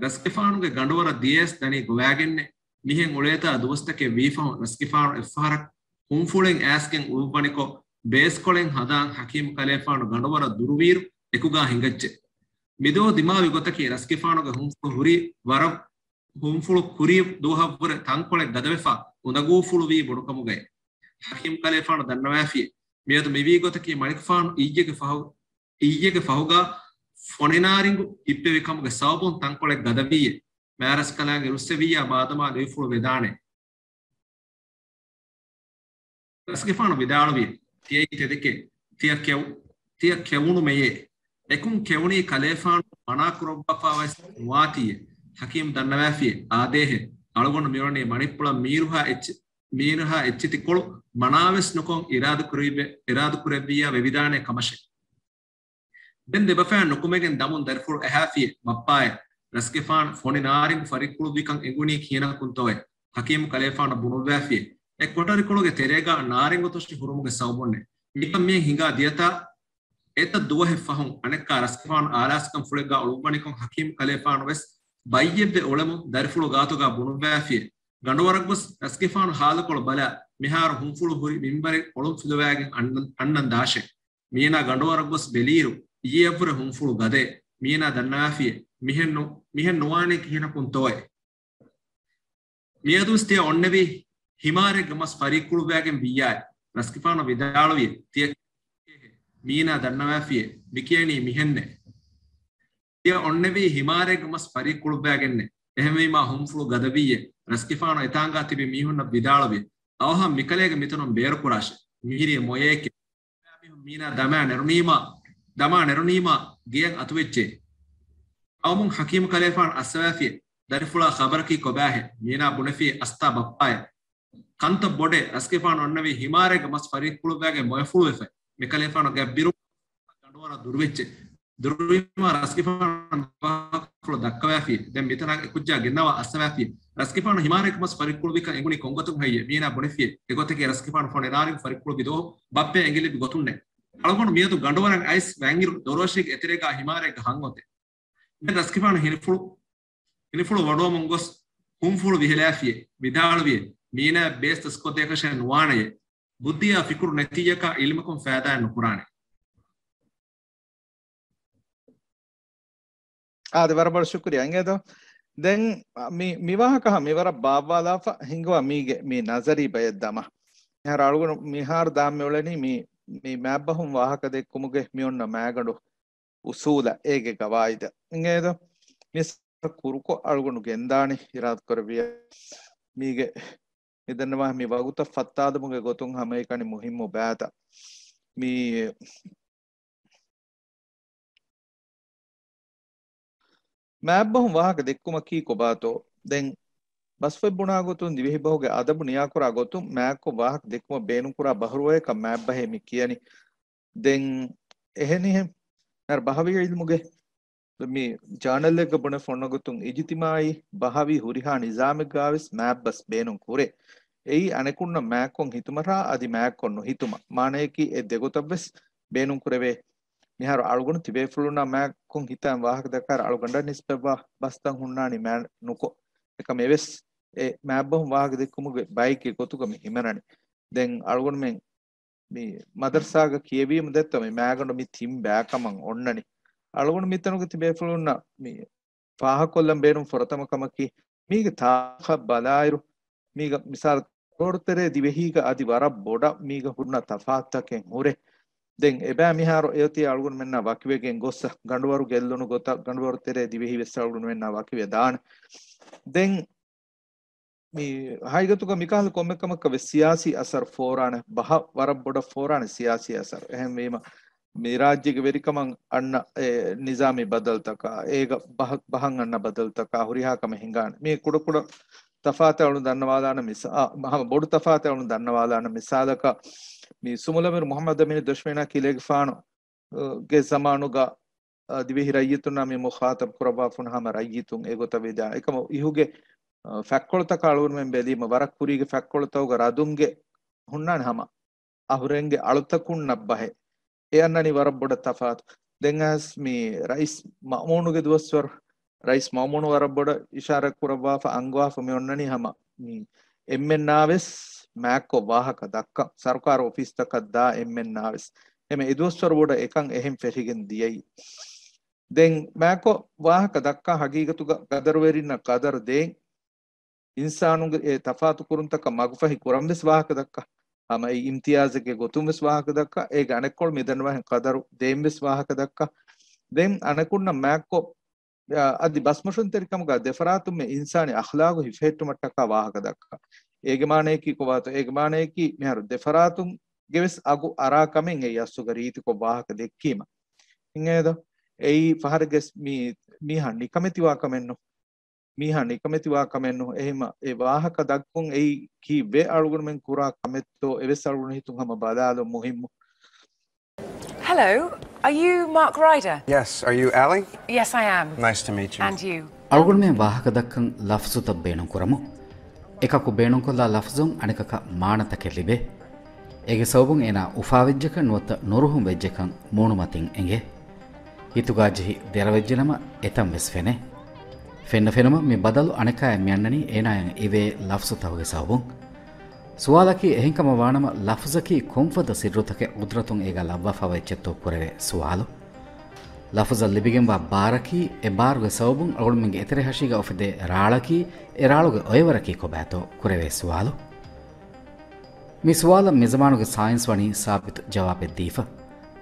ރަސްގެފާނުގެ ގަނޑުވަރަށް ދިޔަޔަސް ދަނީ ގޮވާގެންނޭ. މިހެން އުޅޭތާ ދުވަސްތަކެއް ވީފަހު ރަސްގެފާނު އެއްފަހަރަށް ހުންފުޅެއް އައިސްގެން އުޅުއްވަނިކޮށް، ބޭސްކޮޅެއް ހަދާން ޙަކީމް ކަލޭފާނު ގަނޑުވަރަށް ދުރުވިއިރު އެކުގާ ހިނގައްޖެ. މިދުވަހު ދިމާވި ގޮތަކީ ރަސްގެފާނުގެ ހުންފުޅު ހުރީ ވަރަށް، ހުންފުޅު ކުރި ދުވަހަށްވުރެ ތަންކޮޅެއް ގަދަވެފާ އުނދަގޫފުޅުވީ ބޮޑުކަމުގައި. ޙަކީމް ކަލޭފާނު ދަންނަވާފި. މިއަދު މިވީ ގޮތަކީ މަނިކުފާނު އިއްޔެގެ ފަހު، އިއްޔެގެ ފަހުގާ ފޮނިނާރިނގު ހިއްޕެވި ކަމުގެ ސަބަބުން ތަންކޮޅެއް ގަދަވީއޭ. މާރަސްކަލާނގެ ރުއްސެވިއްޔާ ބާދަމާ ލުއިފުޅު ވެދާނެ. ރަސްގެފާނު ވިދާޅުވި، ތިޔައީ ތެދެކޭ، ތިޔަ ކެވު-، ތިޔަ ކެވުނުމެޔޭ. އެކުން ކެވުނީ ކަލޭފާނު މަނާކުރައްވާފާވެސް ނުވާތީއޭ. ޙަކީމް ދަންނަވާފި، އާދޭހޭ. އަޅުގަނޑު މިއުޅެނީ މަނިޕުޅަށް މީރުހާ އެއްޗި-، މީރުހާ އެއްޗިތިކޮޅު މަނާވެސް ނުކޮށް އިރާދަކުރެއްވި-، އިރާދަކުރެއްވިއްޔާ ވެވިދާނޭ ކަމަށޭ. ދެން ދެބަފައިން ނުކުމެގެން ދަމުން ދަރިފުޅު އެހާފިޔޭ، ބައްޕާއޭ. ރަސްގެފާނު ފޮނި ނާރިނގު ފަރިއްކުޅުއްވިކަން އެނގުނީ ކިހިނަކުންތޯއޭ؟ ޙަކީމް ކަލޭފާނު ބުނުއްވާފިޔޭ. އެ ކޮޓަރިކޮޅުގެ ތެރޭގާ ނާރިނގު ތޮށި ހުރުމުގެ ސަބަބުންނޭ. މިކަން މިހެން ހިނގާ ދިޔަތާ އެތައް ދުވަހެއް ފަހުން އަނެއްކާ ރަސްގެފާނު އާލާސްކަންފުޅެއްގާ އުޅުއްވަނިކޮށް ޙަކީމް ކަލޭފާނު ވެސް ބައްޔެއްވެ އުޅެމުން ދަރިފުޅު ގާތުގާ ބުނުއްވާފިޔޭ. ގަނޑުވަރަށް ގޮސް ރަސްގެފާނު ހާލުކޮޅު ބަލާ، މިހާރު ހުންފުޅު ހުރި މިންވަރެއް އޮޅުން ފިލުވާގެން އަންނަން، އަންނަން ދާށޭ. މީނާ ގަނޑުވަރަށް ގޮސް ބެލިއިރު، އިއްޔެއަށްވުރެ ހުންފުޅު ގަދައޭ. މީނާ ދަންނަވާފިޔޭ، މިހެން ނު-، މިހެން ނުވާނީ ކިހިނަކުންތޯއޭ؟ މިއަދުވެސް ތިޔަ އޮންނެވީ ހިމާރެއްގެ މަސް ފަރިއްކުޅުއްވާގެން ވިއްޔާއޭ. ރަސްގެފާނު ވިދާޅުވި، ތިޔަ މީނާ ދަންނަވާފިޔޭ، މިކިޔަނީ މިހެންނޭ. ތިޔަ އޮންނެވީ ހިމާރެއްގެ މަސް ފަރިއްކުޅުއްވާގެންނޭ. އެހެންވީމާ ހުންފުޅު ގަދަވިއްޔޭ. ރަސްގެފާނު އެތާނގާ ތިބި މީހުންނަށް ވިދާޅުވި، އަވަހަށް މިކަލޭގެ މިތަނުން ބޭރުކުރާށޭ. މިހިރީ މޮޔައެކޭ. މީހުން މީނާ ދަމާ ނެރުނީމާ، ދަމާ ނެރުނީމާ ގެޔަށް އަތުވެއްޖެ. އަވަމުން ޙަކީމް ކަލޭފާނު އައްސަވާފިޔޭ، ދަރިފުޅާ ޚަބަރަކީ ކޮބާހޭ؟ މީނާ ބުނެފި އަސްތާ ބައްޕާއޭ. ކަންތައް ބޮޑޭ، ރަސްގެފާނު އޮންނެވީ ހިމާރެއްގެ މަސް ފަރިއްކުޅުއްވާގެން މޮޔަފުޅުވެފައި. މިކަލޭފާނު ގެއަށް ބިރު ގަނޑުވަރަށް ދުރުވެއްޖެ. ދުރުވީމާ ރަސްގެފާނު ދައްކަވާފި. ދެން މިތަނާ އެކުއްޖާ ގެންނަވާ އައްސަވާފި. ރަސްގެފާނު ހިމާރެއްގެ މަސް ފަރިއްކުޅުއްވިކަން އެނގުނީ ކޮންގޮތުން ހެއްޔޭ؟ މީނާ ބުނެފި. އެގޮތަކީ ރަސްގެފާނު ފޮނި ނާރިން ފަރިއްކުޅުއްވި ދުވަހު ބައްޕަ އެނގިލިބި ގޮތުންނޭ. އަޅުގަނޑު މިއަދު ގަނޑުވަރަށް އައިސް ވައިންއިރު ދޮރުއަށީގެ އެތެރޭގާ ހިމާރެއްގެ ހަން އޮތޭ. ދެން ރަސްގެފާނު ހިނިފުޅު، ހިނިފުޅު ވޮޑުވަމުން ގޮސް ހުންފުޅު ވިހިލާފިޔޭ. ވިދާޅުވިޔޭ، މީނާ ބޭސް ދަސްކޮށްދޭކަށެއް ނުވާނެޔޭ. ބުއްދިއާ ފިކުރު ނެތިއްޔަކާ ޢިލްމަކުން ފައިދާއެއް ނުކުރާނެ. އާދެ، ވަރަށް ބޮޑަށް ޝުކުރިއްޔާ އިނގޭތޯ. ދެން މި، މި ވާހަކަ މިވަރަށް ބާއްވާލާފަ ހިނގުވާ މީގެ މި ނަޒަރީ ބަޔަށް ދަމާ. މިހާރު އަޅުގަނޑު މިހާރު ދާން މިއުޅެނީ މި، މި މާތްބަހުން ވާހަކަ ދެއްކުމުގެ މި އޮންނަ މާގަނޑު އުސޫލަށް އޭގެ ގަވާއިދަށް. އިނގޭތޯ؟ މި ކުރުކޮށް އަޅުގަނޑު ގެންދާނެ އިރާދަކުރެއްވިޔާ. މީގެ މިދަންނަވާ މި ވަގުތަށް ފައްތާލުމުގެ ގޮތުން ހަމައެކަނި މުހިއްމު ބައިތައް. މި މާތްބަހުން ވާހަކަ ދެއްކުމަކީ ކޮބާތޯ؟ ދެން ބަސްފޮތް ބުނާ ގޮތުން ދިވެހިބަހުގެ އަދަބު ނިޔާކުރާ ގޮތުން މާތްކޮށް ވާހަކަ ދެއްކުމަށް ބޭނުންކުރާ ބަހުރުވަޔަކަށް މާތްބަހޭ މި ކިޔަނީ. ދެން އެހެނިހެން ބަހަވީ އިލްމުގެ މި ޖާނަލްއެއްގަ ބުނެފަ އޮންނަ ގޮތުން އިޖުތިމާއީ ބަހަވީ ހުރިހާ ނިޒާމެއްގާވެސް މާތްބަސް ބޭނުން ކުރޭ. އެއީ އަނެކުންނަށް މާތްކޮށް ހިތުމަށާ އަދި މާތްކޮށް ނުހިތުމަށް. މާނަޔަކީ އެ ދެގޮތަށްވެސް ބޭނުން ކުރެވޭ. މިހާރު އަޅުގަނޑު ތިބޭފުޅުންނާ މާތްކޮށް ހިތާން ވާހަކަ ދައްކާއިރު އަޅުގަނޑަށް ނިސްބަތްވާ ބަސްތައް ހުންނާނީ މާތް ނުކޮށް. އެކަމް އެވެސް އެ މާތްބަހުން ވާހަކަ ދެއްކުމުގެ ބައެއްގެ ގޮތުގަ މި ހިމަނަނީ. ދެން އަޅުގަނޑުމެން މި މަދަރްސާގަ ކިޔެވީމަ ދެއްތޯ މި މާގަނޑު މި ތިން ބައިކަމަށް އޮންނަނީ. އަޅުގަނޑު މިތަނުގެ ތިބޭފުޅުންނަށް މި ފާހަގަކޮށްލަން ބޭނުން ފުރަތަމަ ކަމަކީ، މީގެ ތާރީޚަށް ބަލާއިރު، މީގަ މިސާލަކަށް ގަނޑުވަރުތެރޭ ދިވެހީގަ އަދި ވަރަށް ބޮޑަށް މީގަ ހުންނަ ތަފާތުތަކެއް ހުރޭ. ދެން އެބައި މިހާރު އެއޮތީ އަޅުގަނޑުމެންނާ ވަކިވެގެން ގޮއްސަ، ގަނޑުވަރު ގެއްލުނު ގޮތަށް ގަނޑުވަރުތެރޭ ދިވެހީ ވެސް އަޅުގަނޑުމެންނާ ވަކިވެ ދާނެ. ދެން މި ހަގީގަތުގަ މިކަހަލަ ކޮންމެ ކަމަކަށް ވެސް ސިޔާސީ އަސަރު ފޯރާނެ، ބަހަށް ވަރަށް ބޮޑަށް ފޯރާނެ ސިޔާސީ އަސަރު. އެހެންވީމަ، މި ރާއްޖޭގެ ވެރިކަމަށް އަންނަ އެ ނިޒާމީ ބަދަލުތަކާ، އޭގަ ބަހަ-، ބަހަށް އަންނަ ބަދަލުތަކާ ހުރިހާ ކަމެއް ހިނގާނެ. މީ ކުޑަކުޑަ ތަފާތެއް އަޅުން ދަންނަވާލާނެ މިސާ-، އާ، ހަމަ ބޮޑު ތަފާތެއް އަޅުން ދަންނަވާލާނެ މިސާލަކަށް، މި ސުމުލަމިރު މުޙައްމަދު އަމީނު ދޮށްމެނާ ކިލޭގެފާނު ގެ ޒަމާނުގަ، އަ، ދިވެހި ރައްޔިތުންނާ މި މުޚާޠަބް ކުރައްވާފަ ހަމަ ރައްޔިތުން އެގޮތަށް ވެދާނެ. އެކަމަ އިހުގެ، އަ، ފަތްކޮޅުތަކާ އަޅުގަނޑުމެން ބެލީމަ ވަރަށް ކުރީގެ ފަތްކޮޅުތަކުގަ ރަދުންގެ ހުންނާނެ ހަމަ އަހުރެންގެ އަޅުތަކުންނަށް ބަހެއް. އެ އަންނަނީ ވަރަށް ބޮޑަށް ތަފާތު. ދެން އައިސް މި ރައީސް މައުމޫނުގެ ދުވަސްވަރު، ރައީސް މައުމޫނު ވަރަށް ބޮޑަށް އިޝާރާތް ކުރައްވާފަ އަންގަވާފަ މި އޮންނަނީ ހަމަ މި އެންމެންނާވެސް މާތްކޮށް ވާހަކަ ދައްކަން، ސަރުކާރު އޮފީސްތަކަށް ދާ އެންމެންނާވެސް. އެމެ އެދުވަސްވަރު ބޮޑަށް އެކަން އެހެން ފެށިގެން ދިޔައީ. ދެން މާތްކޮށް ވާހަކަ ދައްކާ ހަގީގަތުގަ ގަދަރުވެރިންނަށް ގަދަރު ދޭން، އިންސާނުންގެ އެ ތަފާތު ކުރުންތަކަށް މަގުފަހި ކުރަން ވެސް ވާހަކަ ދައްކާ. ހަމަ އެ އިމްތިޔާޒެއްގެ ގޮތުން ވެސް ވާހަކަ ދައްކާ. އޭގެ އަނެއްކޮޅު މިދަންނަވާހެން ޤަދަރު ދޭން ވެސް ވާހަކަ ދައްކާ. ދެން އަނެކުންނަށް މާތްކޮށް، އަ، އަދި ބަސްމޮށުންތެރިކަމުގަ ދެފަރާތުންމެ އިންސާނީ އަޚްލާގު ހިފެހެއްޓުމަށްޓަކާ ވާހަކަ ދައްކާ. އޭގެ މާނަޔަކީ ކޮބާތޯ؟ އޭގެ މާނަޔަކީ މިހާރު ދެފަރާތުންގެ ވެސް އަގު އަރާ ކަމެއް އެ އަސްލުގަ ރީތިކޮށް ވާހަކަ ދެއްކީމަ. އިނގޭތޯ؟ އެއީ ފަހަރެއްގެ މީ-، މީހާ ނިކަމެތިވާ ކަމެއްނު. މީހާ ނިކަމެތިވާ ކަމެއްނު. އެހެމަ އެ ވާހަކަ ދައްކުން އެއީ ކީއްވެ އަޅުގަނޑުމެން ކުރާ ކަމެއްތޯ އެވެސް އަޅުގަނޑު ހިތުން ހަމަ ބަލާލުން މުހިއްމު. Hello, are you Mark Ryder? Yes, are you Ali? Yes, I am. Nice to meet you. And you. އަޅުގަނޑުމެން ވާހަކަ ދައްކަން ލަފްޒުތައް ބޭނުން ކުރަމު. އެކަކު ބޭނުންކޮށްލާ ލަފްޒުން އަނެކަކަށް މާނަތަކެއް ލިބޭ. އޭގެ ސަބަބުން އޭނާ އުފާވެއްޖެކަން ނުވަތަ ނުރުހުން ވެއްޖެކަން މޫނުމަތިން އެނގޭ. ހިތުގާ ޖެހި ދެރަވެއްޖެނަމަ އެތަން ވެސް ފެނޭ. ފެންނަ ފެނުމަށް މި ބަދަލު އަނެކާއެއް މިއަންނަނީ އޭނާޔަށް އިވޭ ލަފްޒުތަކުގެ ސަބަބުން. ސުވާލަކީ އެހެންކަމަށް ވާނަމަ ލަފްޒަކީ ކޮންފަދަ ސިއްރުތަކެއް ޤުދްރަތުން އޭގަ ލައްވާފަވައިއްޗެއްތޯ ކުރެވޭ ސުވާލު. ލަފުޒަށް ލިބިގެންވާ ބާރަކީ، އެ ބާރުގެ ސަބަބުން އަޅުގަނޑުމެންގެ އެތެރެ ހަށީގަ އުފެދޭ ރާޅަކީ، އެ ރާޅުގެ އޮއެވަރަކީ ކޮބާތޯ ކުރެވޭ ސުވާލު. މި ސުވާލަށް މިޒަމާނުގެ ސާއިންސްވަނީ ސާބިތު ޖަވާބެއް ދީފަ.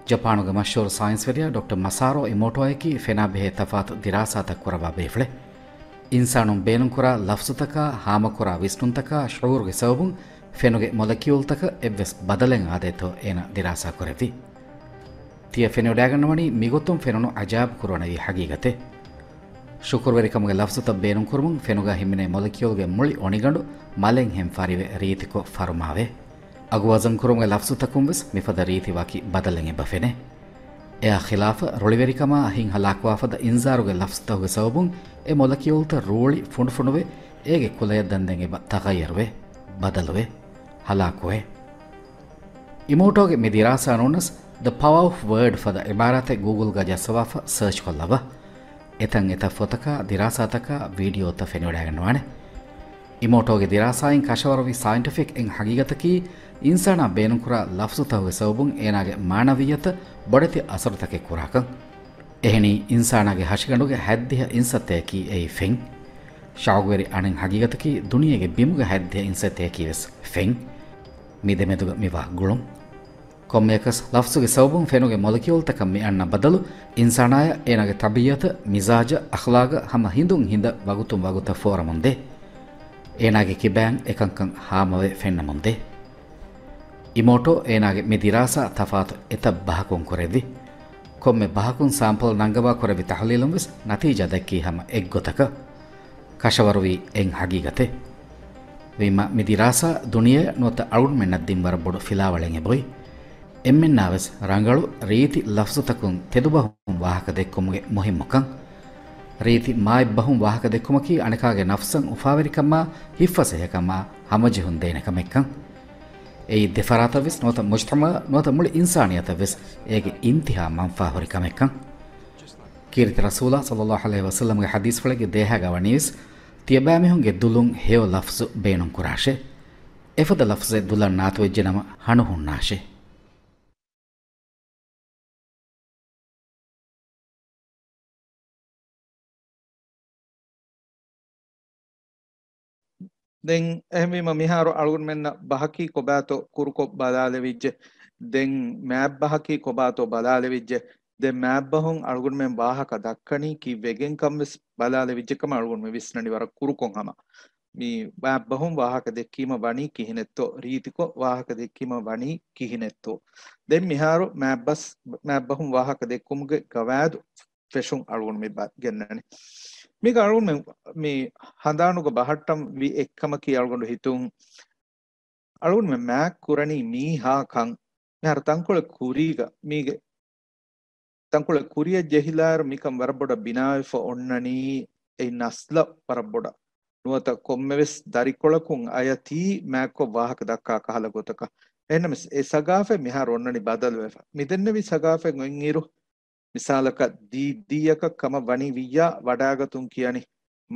ޖަޕާނުގެ މަޝްހޫރު ސާއިންސްވެރިޔާ ޑޮކްޓަރ މަސާރޯ އިމޯޓޯއަކީ ފެނާބެހޭ ތަފާތު ދިރާސާތައް ކުރައްވާ ބޭފުޅެއް. އިންސާނުން ބޭނުންކުރާ ލަފްޒުތަކާ، ހާމަކުރާ ވިސްނުންތަކާ، ޝުޢޫރުގެ ސަބަބުން ފެނުގެ މޮލެކިއުލްތަކަށް އެއްވެސް ބަދަލެއް އާދޭތޯ އޭނަ ދިރާސާ ކުރެއްވި. ތިޔަ ފެނިވަޑައިގަންނަވަނީ މިގޮތުން ފެނުނު އަޖާއިބު ކުރުވަނިވި ހަގީގަތެއް. ޝުކުރުވެރިކަމުގެ ލަފްޒުތައް ބޭނުންކުރުމުން ފެނުގަ ހިމެނޭ މޮލެކިއުލްގެ މުޅި އޮނިގަނޑު މަލެންހެން ފަރިވެ ރީތިކޮށް ފަރުމާވޭ. އަގު ވަޒަންކުރުމުގެ ލަފްޒުތަކުން ވެސް މިފަދަ ރީތި ވަކި ބަދަލެއް އެބަ ފެނޭ. އެއާ ޚިލާފަށް ރުޅިވެރިކަމާ ހިތް ހަލާކުވާފަދަ އިންޒާރުގެ ލަފްޒުތަކުގެ ސަބަބުން އެ މޮލެކިއުލްތައް ރޫޅި ފުނޑުފުނޑުވެ، އޭގެ ކުލަޔަށް ދަންދެން އެބަ ތަޣައްޔަރުވޭ، ބަދަލުވޭ، ހަލާކުވޭ. އިމޯޓޯގެ މި ދިރާސާ ނޫނަސް، The Power of Word ފަދަ އިބާރާތެއް ގޫގުލްގަ ޖައްސަވާފަ ސާޗްކޮށްލައްވާ. އެތަން އެތައް ފޮތަކާ، ދިރާސާތަކާ، ވީޑިއޯތައް ފެނިވަޑައިގަންނަވާނެ. އިމޯޓޯގެ ދިރާސާއިން ކަށަވަރުވި ސައިންޓިފިކް އިން ހަގީގަތަކީ، އިންސާނާ ބޭނުންކުރާ ލަފްޒުތަކުގެ ސަބަބުން އޭނާގެ މާނަވިއްޔަތަށް ބޮޑެތި އަސަރުތަކެއް ކުރާކަން. އެހެނީ، އިންސާނާގެ ހަށިގަނޑުގެ ހަތްދިހަ އިންސައްތައަކީ އެއީ ފެން. ޝައުގުވެރި އަނެއް ހަގީގަތަކީ، ދުނިޔޭގެ ބިމުގެ ހަތްދިހަ އިންސައްތައަކީ ވެސް ފެން. މި ދެމެދުގަ މި ވާ ގުޅުން. ކޮންމެއަކަސް ލަފްޒުގެ ސަބަބުން ފެނުގެ މޮލެކިއުލްތަކަށް މި އަންނަ ބަދަލު، އިންސާނާޔަށް އޭނާގެ ތަބީއަތަށް، މިޒާޖަށް، އަޚްލާގަށް ހަމަ ހިނދުން ހިނދަށް ވަގުތުން ވަގުތަށް ފޯރަމުން ދޭ. އޭނާގެ ކިބައިން އެކަންކަން ހާމަވެ ފެންނަމުން ދޭ. އިމޯޓޯ އޭނާގެ މި ދިރާސާ ތަފާތު އެތައް ބަހަކުން ކުރެއްވި. ކޮންމެ ބަހަކުން ސާމްޕަލް ނަންގަވާ ކުރެއްވި ތަހުލީލުން ވެސް ނަތީޖާ ދެއްކީ ހަމަ އެއްގޮތަކަށް. ކަށަވަރުވީ އެއް ހަގީގަތެއް. ވީމާ މި ދިރާސާ ދުނިޔެއަށް ނުވަތަ އަޅުގަނޑުމެންނަށް ދިން ވަރަށް ބޮޑު ފިލާވަޅެއް އެބޮތް. އެންމެންނާ ވެސް ރަނގަޅު ރީތި ލަފްޒުތަކުން ތެދުބަހުން ވާހަކަ ދެއްކުމުގެ މުހިއްމުކަން. ރީތި މާތްބަހުން ވާހަކަ ދެއްކުމަކީ އަނެކާގެ ނަފްސަށް އުފާވެރިކަމާ ހިތްފަސޭހަކަމާ ހަމަޖެހުން ދޭނެ ކަމެއްކަން. އެއީ ދެފަރާތަށް ވެސް ނުވަތަ މުޖްތަމަޢަށް ނުވަތަ މުޅި އިންސާނިއްޔަތަށް ވެސް އޭގެ އިންތިހާ މަންފާހުރި ކަމެއްކަން. ކީރިތި ރަސޫލާ ޞައްލައްލާހު ޢަލައިހި ވަސައްލަމްގެ ޙަދީޘްފުޅެއްގެ ދޭހައިގަ ވަނީވެސް، ތިޔަބައިމީހުންގެ ދުލުން ހެޔޮ ލަފްޒު ބޭނުން ކުރާށޭ. އެފަދަ ލަފްޒެއް ދުލަށް ނާތުވެއްޖެނަމަ ހަނު ހުންނާށޭ. ދެން އެހެންވީމަ މިހާރު އަޅުގަނޑުމެންނަށް ބަހަކީ ކޮބާތޯ ކުރުކޮށް ބަލާލެވިއްޖެ. ދެން މާތް ބަހަކީ ކޮބާތޯ ބަލާލެވިއްޖެ. ދެން މާތް ބަހުން އަޅުގަނޑުމެން ވާހަކަ ދައްކަނީ ކީއްވެގެންކަން ވެސް ބަލާލެވިއްޖެ ކަމަށް އަޅުގަނޑުމެން ވިސްނަނީ ވަރަށް ކުރުކޮށް ހަމަ. މި މާތް ބަހުން ވާހަކަ ދެއްކީމަ ވަނީ ކިހިނެއްތޯ، ރީތިކޮށް ވާހަކަ ދެއްކީމަ ވަނީ ކިހިނެއްތޯ. ދެން މިހާރު މާތް ބަސް، މާތް ބަހުން ވާހަކަ ދެއްކުމުގެ ގަވާއިދު ފެށުން އަޅުގަނޑު މި ބަ-، ގެންނަނީ. މީގަ އަޅުގަނޑު މި، މި ހަނދާނުގަ ބަހައްޓަން ވި އެއްކަމަކީ އަޅުގަނޑު ހިތުން އަޅުގަނޑުމެ މާތް ކުރަނީ މީހާ ކަން. މިހާރު ތަންކޮޅެއް ކުރީގަ، މީގެ ތަންކޮޅެއް ކުރިއަށް ޖެހިލާއިރު މިކަން ވަރަށް ބޮޑަށް ބިނާވެފަ އޮންނަނީ އެއީ ނަސްލަށް ވަރަށް ބޮޑަށް. ނުވަތަ ކޮންމެވެސް ދަރިކޮޅަކުން އަޔަތީ މާތްކޮށް ވާހަކަ ދައްކާ ކަހަލަ ގޮތަކަށް. އެހެންނަމަވެސް އެ ސަގާފަތް މިހާރު އޮންނަނީ ބަދަލުވެފަ. މިދެންނެވި ސަގާފަތް އޮތްއިރު، މިސާލަކަށް ދީދީއަކަށް ކަމަށް ވަނީ ވިއްޔާ ވަޑާގަތުން ކިޔަނީ،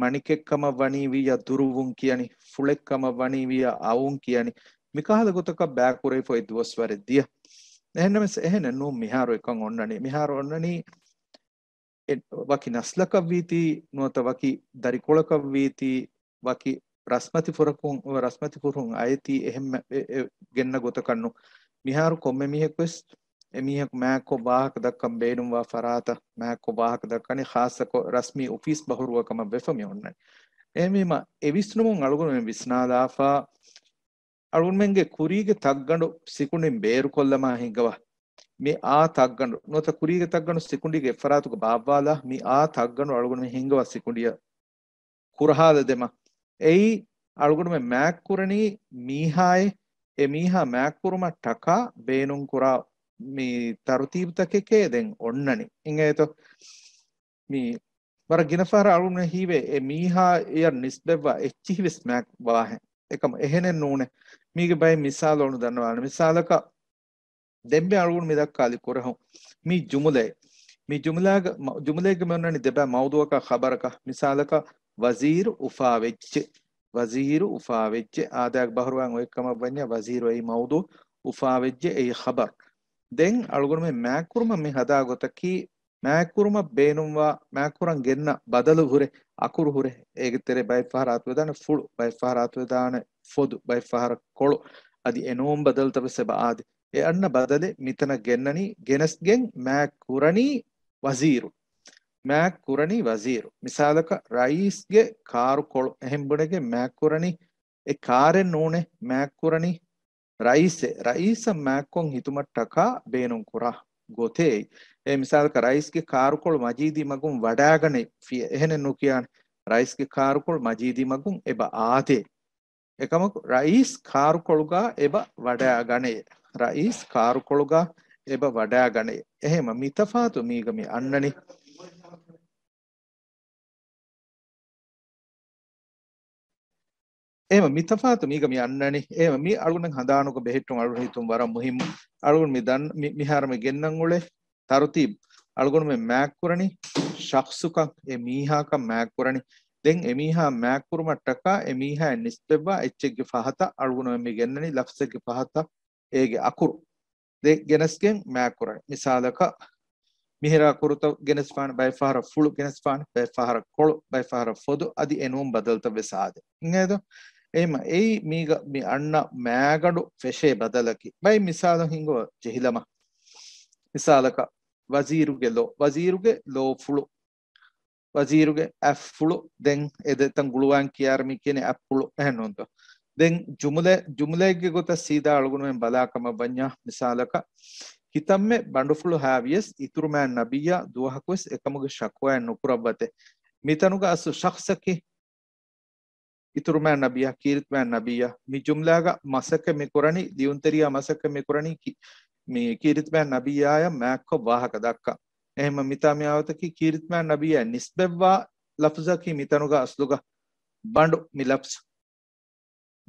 މަނިކެއް ކަމަށް ވަނީ ވިއްޔާ ދުރުވުން ކިޔަނީ، ފުޅެއް ކަމަށް ވަނީ ވިއްޔާ އައުން ކިޔަނީ. މިކަހަލަ ގޮތަކަށް ބައިކުރެވިފައި ދުވަސްވަރެއް ދިޔަ. އެހެންނަމަވެސް އެހެނެއް ނޫން މިހާރު އެކަން އޮންނަނީ. މިހާރު އޮންނަނީ އެ ވަކި ނަސްލަކަށްވީތީ، ނުވަތަ ވަކި ދަރިކޮޅަކަށްވީތީ، ވަކި ރަސްމަތިފުރަކުން، ރަސްމަތިފުރުހުން އައިތީ އެހެން އެ، އެ ގެންނަ ގޮތަކަށް ނޫން. މިހާރު ކޮންމެ މީހަކުވެސް އެމީހަކު މާތްކޮށް ވާހަކަ ދައްކަން ބޭނުންވާ ފަރާތަށް މާތްކޮށް ވާހަކަ ދައްކަނީ، ޚާއްޞަކޮށް ރަސްމީ އޮފީސް ބަހުރުވާ ކަމަށް ވެފަ މި އޮންނަނީ. އެހެންވީމަ އެ ވިސްނުމުން އަޅުގަނޑުމެން ވިސްނާލާފަ، އަޅުގަނޑުމެންގެ ކުރީގެ ތައްގަނޑު ސިކުނޑިން ބޭރުކޮށްލަމާ ހިނގަވާ. މި އާ ތައްގަނޑު ނުވަތަ ކުރީގެ ތައްގަނޑު ސިކުނޑީގެ އެއްފަރާތުގަ ބާއްވާލާ، މި އާ ތައްގަނޑު އަޅުގަނޑުމެން ހިނގަވާ ސިކުނޑިއަށް ކުރަހާލަދެމަ. އެއީ އަޅުގަނޑުމެން މާތްކުރަނީ މީހާއެއް، އެ މީހާ މާތްކުރުމަށް ޓަކާ ބޭނުންކުރާ މި ތަރުތީބުތަކެކޭ ދެން އޮންނަނީ. އިނގޭތޯ؟ މި ވަރަށް ގިނަ ފަހަރަށް އަޅުގަނޑު ހީވޭ، އެ މީހާ އެޔަށް ނިސްބަތްވާ އެއްޗިހިވެސް މާތް ވާހެން. އެކަމަ އެހެނެއް ނޫނޭ. މީގެ ބައެއް މިސާލު އަޅުގަނޑު ދަންނަވާނެ. މިސާލަކަށް، ދެންމެ އަޅުގަނޑު މި ދައްކާލި ކުރެހުން މި ޖުމުލައެއް. މި ޖުމުލާގަ-، މަ-، ޖުމުލައެއްގަ މި އޮންނަނީ ދެބައި މައުޟޫޢަކާ ޚަބަރަކާ. މިސާލަކަށް، ވަޒީރު އުފާވެއްޖެ. ވަޒީރު އުފާވެއްޖެ. އާދައިގެ ބަހުރުވަން އޮތްކަމަށް ވަންޏާ ވަޒީރު އެއީ މައުޟޫޢު، އުފާވެއްޖެ އެއީ ޚަބަރު. ދެން އަޅުގަނޑުމެން މާތްކުރުމަށް މި ހަދާ ގޮތަކީ، މާތްކުރުމަށް ބޭނުންވާ، މާތްކުރަން ގެންނަ ބަދަލު ހުރެ، އަކުރު ހުރެ، އޭގެ ތެރޭ ބައެއް ފަހަރަށް އަތުވެދާނެ ފުޅު، ބައެއް ފަހަރަށް އަތުވެދާނެ ފޮދު، ބައެއް ފަހަރަށް ކޮޅު، އަދި އެނޫން ބަދަލުތައް ވެސް އެބަ އާދޭ. އެ އަންނަ ބަދަލެއް މިތަނަށް ގެންނަނީ، ގެނެސްގެން މާތްކުރަނީ ވަޒީރު. މާތްކުރަނީ ވަޒީރު. މިސާލަކަށް، ރައީސްގެ ކާރުކޮޅު އެހެން ބުނެގެން މާތްކުރަނީ، އެ ކާރެއް ނޫނޭ މާތްކުރަނީ، ރައީސެއް، ރައީސަށް މާތްކޮށް ހިތުމަށްޓަކާ ބޭނުންކުރާ ގޮތޭ. އެ މިސާލަކަށް ރައީސްގެ ކާރުކޮޅު މަޖީދީ މަގުން ވަޑާގަނެފިޔޭ. އެހެނެއް ނުކިޔާނެ. ރައީސްގެ ކާރުކޮޅު މަޖީދީ މަގުން އެބަ އާދޭ. އެކަމަކު، ރައީސް ކާރުކޮޅުގަ އެބަ ވަޑާގަނޭ. ރައީސް ކާރުކޮޅުގަ އެބަ ވަޑާގަނޭ. އެހެމަ މިތަފާތު މީގަ މި އަންނަނީ. އެހެމަ މިތަފާތު މީގަ މި އަންނަނީ. އެހެމަ މި އަޅުގަނޑަށް ހަނދާނުގަ ބެހެއްޓުން އަޅުގަނޑު ހިތުން ވަރަށް މުހިއްމު. އަޅުގަނޑު މި ދަން-، މި-، މިހާރު މި ގެންނަން އުޅޭ ތަރުތީބު. އަޅުގަނޑުމެން މާތްކުރަނީ ޝަޚްޞުކަން، އެ މީހާކަން މާތްކުރަނީ. ދެން އެ މީހާ މާތްކުރުމަށްޓަކާ އެ މީހާއަށް ނިސްބަތްވާ އެއްޗެއްގެ ފަހަތަށް އަޅުގަނޑުމެން މި ގެންނަނީ ލަފްޒެއްގެ ފަހަތަށް އޭގެ އަކުރު. ދެ-، ގެނެސްގެން މާތްކުރަނީ. މިސާލަކަށް، މިހިރަ އަކުރުތައް ގެނެސްފާނެ، ބައެއް ފަހަރަށް ފުޅު ގެނެސްފާނެ، ބައެއް ފަހަރަށް ކޮޅު، ބައެއް ފަހަރަށް ފޮދު، އަދި އެނޫން ބަދަލުތައް ވެސް އާދެ. އިނގޭތޯ؟ އެހެމަ އެއީ މީގަ މި އަންނަ މާގަނޑު ފެށޭ ބަދަލަކީ. ބައި މިސާލަށް ހިނގު ޖެހިލަމަ. މިސާލަކަށް ވަޒީރުގެ ލޯ، ވަޒީރުގެ ލޯފުޅު. ވަޒީރުގެ އަތްފުޅު. ދެން އެ ދެތަން ގުޅުވާން ކިޔާރަ މި ކިޔަނީ އަތްޕުޅު އެހެންނޫންތޯ؟ ދެން ޖުމުލަ، ޖުމުލައެއްގެ ގޮތަށް ސީދާ އަޅުގަނޑުމެން ބަލާ ކަމަށް ވަންޏާ މިސާލަކަށް، ކިތަންމެ ބަނޑުފުޅު ހާވިޔަސް އިތުރުމާ ނަބިއްޔާ ދުވަހަކުވެސް އެކަމުގެ ޝަކުވާއެއް ނުކުރައްވަތޭ. މިތަނުގަ އަސްލު ޝަޚްޞަކީ އިތުރުމާ ނަބިއްޔާ، ކީރިތިމާ ނަބިއްޔާ. މި ޖުމްލާގަ މަސައްކަތް މި ކުރަނީ، ލިޔުންތެރިޔާ މަސައްކަތް މި ކުރަނީ ކި-، މި ކީރިތިމާ ނަބިއްޔާޔަށް މާތްކޮށް ވާހަކަ ދައްކަން. އެހެމަ މިތާ މި އާވަތަކީ ކީރިތިމާ ނަބިއްޔާ ނިސްބަތްވާ ލަފުޒަކީ މިތަނުގަ އަސްލުގަ ބަނޑު މި ލަފްޒު.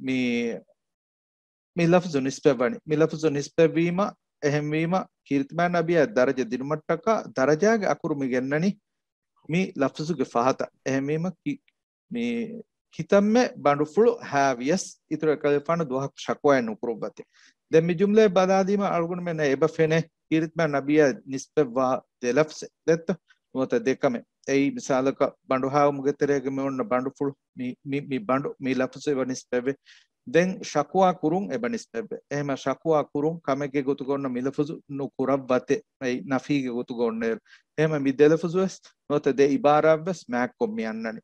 މި، މި ލަފްޒު ނިސްބަތްވަނީ. މި ލަފްޒު ނިސްބަތްވީމަ، އެހެންވީމަ، ކީރިތިމާ ނަބިއްޔާ ދަރަޖަ ދިނުމަށްޓަކާ، ދަރަޖާގެ އަކުރު މި ގެންނަނީ މި ލަފްޒުގެ ފަހަތަށް. އެހެންވީމަ، ކި-، މި ކިތަންމެ ބަނޑުފުޅު ހާވިޔަސް، އިތުރު އެކަލޭގެފާނު ދުވަހަކު ޝަކުވާއެއް ނުކުރުއްވަތޭ. ދެން މި ޖުމްލައެއް ބަލާލީމަ، އަޅުގަނޑުމެންނަށް އެބަ ފެނޭ، ކީރިތިމާ ނަބިއްޔާ ނިސްބަތްވާ ދެ ލަފްޒެއް ދެއްތޯ؟ ނުވަތަ ދެކަމެއް. އެއީ މިސާލަކަށް ބަނޑުހާވުމުގެ ތެރޭގަ މި އޮންނަ ބަނޑުފުޅު، މި، މި، މި ބަނޑު، މި ލަފުޒު އެބަ ނިސްބަތްވޭ. ދެން ޝަކުވާ ކުރުން އެބަ ނިސްބަތްވޭ. އެހެމަ ޝަކުވާ ކުރުން ކަމެއްގެ ގޮތުގަ އޮންނަ މި ލަފުޒު ނުކުރައްވަތޭ. އެއީ ނަފީގެ ގޮތުގަ އޮންނައިރު. އެހެމަ މި ދެ ލަފުޒުވެސް ނުވަތަ ދެ އިބާރާތްވެސް މާތްކޮށް މި އަންނަނީ.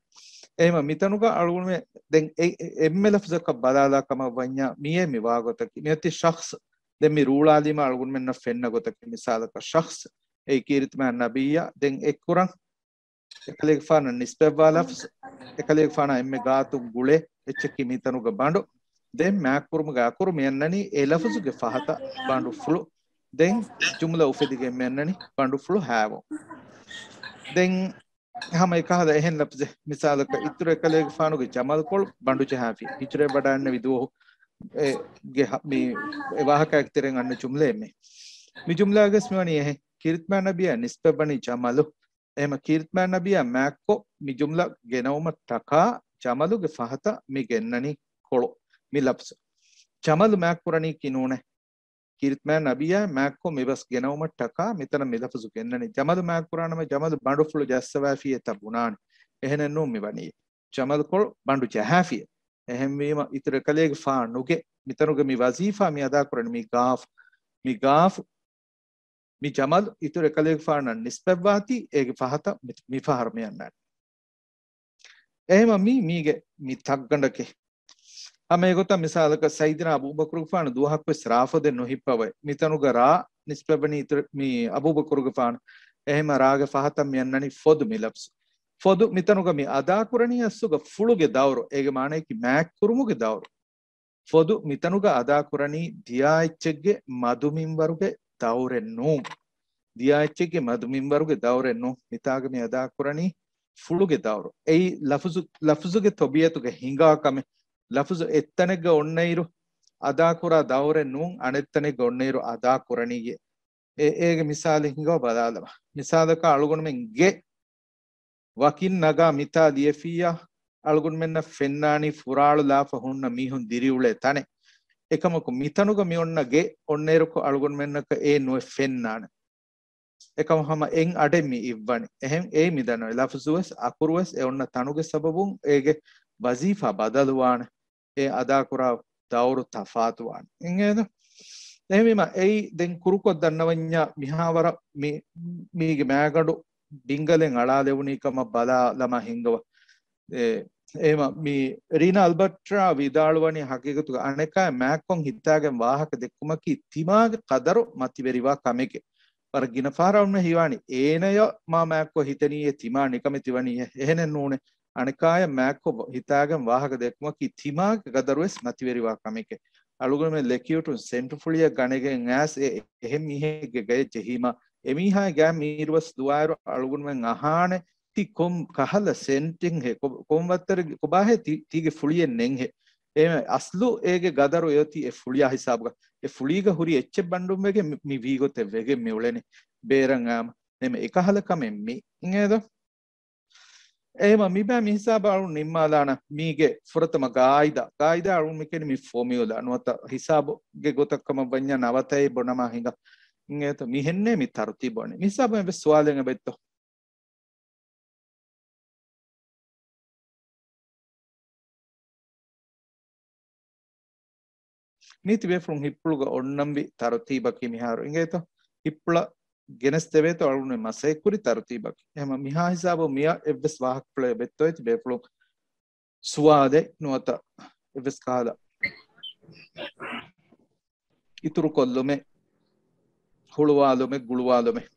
އެހެމަ މިތަނުގަ އަޅުގަނޑުމެން ދެން އެ، އެ، އެންމެ ލަފުޒަކަށް ބަލާލާ ކަމަށް ވަންޏާ މިއޭ މި ވާގޮތަކީ. މިއޮތީ ޝަޚްޞް. ދެން މި ރޫޅާލީމަ އަޅުގަނޑުމެންނަށް ފެންނަ ގޮތަކީ މިސާލަކަށް ޝަޚްޞް. އެއީ ކީރިތިމާ ނަބިއްޔާ. ދެން އެއްކުރަން އެކަލޭގެފާނަށް ނިސްބަތްވާ ލަފްޒު، އެކަލޭގެފާނާ އެންމެ ގާތުން ގުޅޭ އެއްޗަކީ މިތަނުގަ ބަނޑު. ދެން މާތްކުރުމުގެ އަކުރު މި އަންނަނީ އެ ލަފުޒުގެ ފަހަތަށް ބަނޑުފުޅު. ދެން ޖުމްލަ އުފެދިގެން މި އަންނަނީ ބަނޑުފުޅު ހާވުން. ދެން ހަމަ އެކަހަލަ އެހެން ލަފްޒެއް މިސާލަކަށް، އިތުރު އެކަލޭގެފާނުގެ ޖަމަލުކޮޅު ބަނޑު ޖަހާފި. ހިޖުރައަށް ވަޑައިގެންނެވި ދުވަހު އެ ގެ ހަ-، މި އެ ވާހަކައިގެ ތެރެއިން އަންނަ ޖުމްލައެއް މި. މި ޖުމްލާގަސް މިވަނީ އެހެން. ކީރިތިމާ ނަބިއްޔާ ނިސްބަތްވަނީ ޖަމަލު. އެހެމަ ކީރިތިމާ ނަބިއްޔާ މާތްކޮށް މި ޖުމްލަ ގެނައުމަށް ޓަކާ ޖަމަލުގެ ފަހަތަށް މި ގެންނަނީ ކޮޅު މި ލަފްޒު. ޖަމަލު މާތްކުރަނީކީ ނޫނޭ. ކީރިތިމާ ނަބިއްޔާ މާތްކޮށް މި ބަސް ގެނައުމަށް ޓަކާ މިތަނަށް މި ލަފުޒު ގެންނަނީ. ޖަމަލު މާތްކުރާނަމަ ޖަމަލު ބަނޑުފުޅު ޖައްސަވާފިއޭ ތަ ބުނާނެ. އެހެނެއް ނޫން މި ވަނީ. ޖަމަލުކޮޅު ބަނޑު ޖަހާފިއޭ. އެހެންވީމަ އިތުރު އެކަލޭގެފާނުގެ މިތަނުގެ މި ވަޒީފާ މި އަދާކުރަނީ މި ގާފު. މި ގާފު މި ޖަމަލު އިތުރު އެކަލޭގެފާނަށް ނިސްބަތްވާތީ އޭގެ ފަހަތަށް މި، މި ފަހަރު މި އަންނާނެ. އެހެމަ މީ، މީގެ މި ތައްގަނޑަކީ. ހަމަ އެގޮތަށް މިސާލަކަށް ސައިދިނާ އަބޫބަކުރުގެފާނު ދުވަހަކުވެސް ރާފޮދެއް ނުހިއްޕަވައި. މިތަނުގަ ރާ ނިސްބަތްވަނީ އިތުރު މި އަބޫބަކުރުގެފާނު. އެހެމަ ރާގެ ފަހަތަށް މި އަންނަނީ ފޮދު މި ލަފްޒު. ފޮދު މިތަނުގަ މި އަދާކުރަނީ އަސްލުގަ ފުޅުގެ ދައުރު. އޭގެ މާނަޔަކީ މާތްކުރުމުގެ ދައުރު. ފޮދު މިތަނުގަ އަދާކުރަނީ ދިޔާ އެއްޗެއްގެ މަދު މިންވަރުގެ ދައުރެއް ނޫން. ދިޔާ އެއްޗެއްގެ މަދު މިންވަރުގެ ދައުރެއް ނޫން. މިތާގަ މި އަދާކުރަނީ ފުޅުގެ ދައުރު. އެއީ ލަފުޒު، ލަފުޒުގެ ތަބީއަތުގަ ހިނގާ ކަމެއް. ލަފުޒު އެއްތަނެއްގަ އޮންނައިރު އަދާކުރާ ދައުރެއް ނޫން، އަނެއްތަނެއްގަ އޮންނައިރު އަދާކުރަނީއޭ. އޭ، އޭގެ މިސާލެއް ހިނގަވާ ބަލާލަމާ. މިސާލަކަށް އަޅުގަނޑުމެން ގެ ވަކިން ނަގާ މިތާ ލިޔެފިއްޔާ، އަޅުގަނޑުމެންނަށް ފެންނާނީ ފުރާޅުލާފަ ހުންނަ މީހުން ދިރިއުޅޭ ތަނެއް. އެކަމަކު މިތަނުގަ މި އޮންނަ ގެ އޮންނައިރުކޮށް އަޅުގަނޑުމެންނަކަށް އޭ ނުއެއް ފެންނާނެ. އެކަމަކު ހަމަ އެއް އަޑެއް މި އިއްވަނީ. އެހެން އޭ މި ދަންނަވަނީ. ލަފުޒުވެސް އަކުރުވެސް އެ އޮންނަ ތަނުގެ ސަބަބުން އޭގެ ވަޒީފާ ބަދަލުވާނެ. އެ އަދާކުރާ ދައުރު ތަފާތުވާނެ. އިނގޭތަ؟ އެހެންވީމަ އެއީ ދެން ކުރުކޮށް ދަންނަވަންޏާ މިހާވަރަށް މި، މީގެ މާގަނޑު ބިންގަލެއް އަޅާލެވުނީ ކަމަށް ބަލާލަމާ ހިނގަވާ. އެ، އެހެމަ މި ރީނާ އަލްބަޓްރާ ވިދާޅުވަނީ ހަގީގަތުގަ އަނެކާއެއް މާތްކޮށް ހިތާގެން ވާހަކަ ދެއްކުމަކީ ތިމާގެ ޤަދަރު މަތިވެރިވާ ކަމެކޭ. ވަރަށް ގިނަ ފަހަރަށް އޮންނަ ހީވާނީ އޭނަޔަށް މާ މާތްކޮށް ހިތެނީއޭ ތިމާ ނިކަމެތިވަނީއޭ. އެހެނެއް ނޫނޭ. އަނެކާޔަށް މާތްކޮށް ހިތާގެން ވާހަކަ ދެއްކުމަކީ ތިމާގެ ގަދަރުވެސް މަތިވެރިވާ ކަމެކޭ. އަޅުގަނޑުމެން ލެކިޔުޓުން ސެންޓްރިފުޅިއެއް ގަނެގެން އައިސް އެ އެހެން މީހެއްގެ ގަޔަށް ޖެހީމަ، އެމީހާގެ ގާތް މީރުވެސް ދުވާއިރު އަޅުގަނޑުމެން އަހާނެ ތި ކޮން ކަހަލަ ސެންޓެއްހޭ، ކޮ-، ކޮން ވައްތަރެއް ކޮބާހޭ ތި، ތީގެ ފުޅިއެއް ނެތްހޭ. އެ އަސްލު އޭގެ ގަދަރު އެއޮތީ އެ ފުޅިޔާ ހިސާބުގަ. އެ ފުޅީގަ ހުރި އެއްޗެއް ބަންޑުން ވެގެން މި، މި ވީގޮތެއް ވެގެން މި އުޅެނީ. ބޭރަށް އާމަ. އެމެ އެކަހަލަ ކަމެއް މި. އިނގޭތަ؟ އެހެމަ މިބާ މި ހިސާބަށް އަޅުން ނިންމާލާނަ މީގެ ފުރަތަމަ ގާއިދާ. ގާއިދާ އަޅުން މި ކިޔަނީ މި ފޯމިއުލާ. ނުވަތަ ހިސާބުގެ ގޮތަށް ކަމަށް ވަންޏާ ނަވަތައެއް ބޮނަމާ ހިނގާ. އިނގޭތަ؟ މިހެންނޭ މި ތަރުތީބު ވަނީ. މި ހިސާބުން އެއްވެސް ސުވާލެއް އެބައޮތްތޯ؟ މީ ތިބޭފުޅުން ހިތްޕުޅުގަ އޮންނަންވި ތަރުތީބަކީ މިހާރު އިނގޭތޯ؟ ހިތްޕުޅަށް ގެނެސްދެވޭތޯ އަޅުގަނޑުމެން މަސައްކަތްކުރި ތަރުތީބަކީ. އެހެން މިހާ ހިސާބަށް މިއަށް އެއްވެސް ވާހަކަފުޅެއް އެބައޮތްތޯއޭ ތިބޭފުޅުން ސުވާލެއް ނުވަތަ އެއްވެސް ކަހަލަ އިތުރުކޮށްލުމެއް، ހުޅުވާލުމެއް، ގުޅުވާލުމެއް.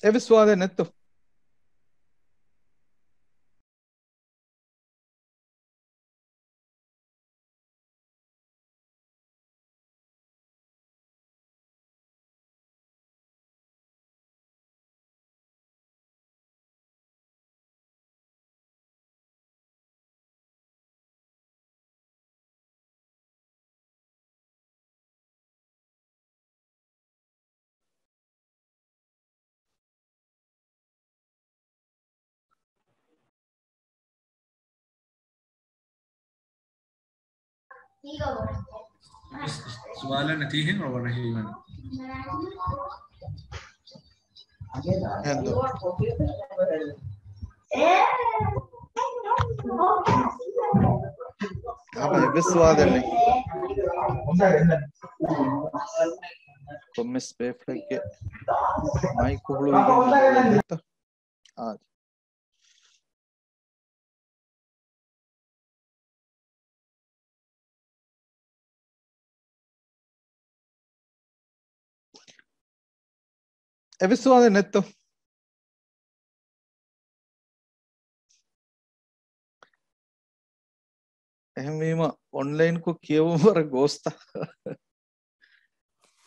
އެއްވެސް ސުވާލެއް ނެތްތޯ؟ ސުވާލެއް ނެތީހެން އޮވަރ ހީވަން. ހެންދު. އާ، އެއްވެސް ސުވާލެއް ނެތް. ކޮންމެސް ބޭފުޅެއްގެ މައިކު ހުޅުވިގެން އާދެ. އެއްވެސް ސުވާލެއް ނެތްތޯ؟ އެހެންވީމަ އޮންލައިންކޮށް ކިޔެވުން ވަރަށް ގޯސްތަ؟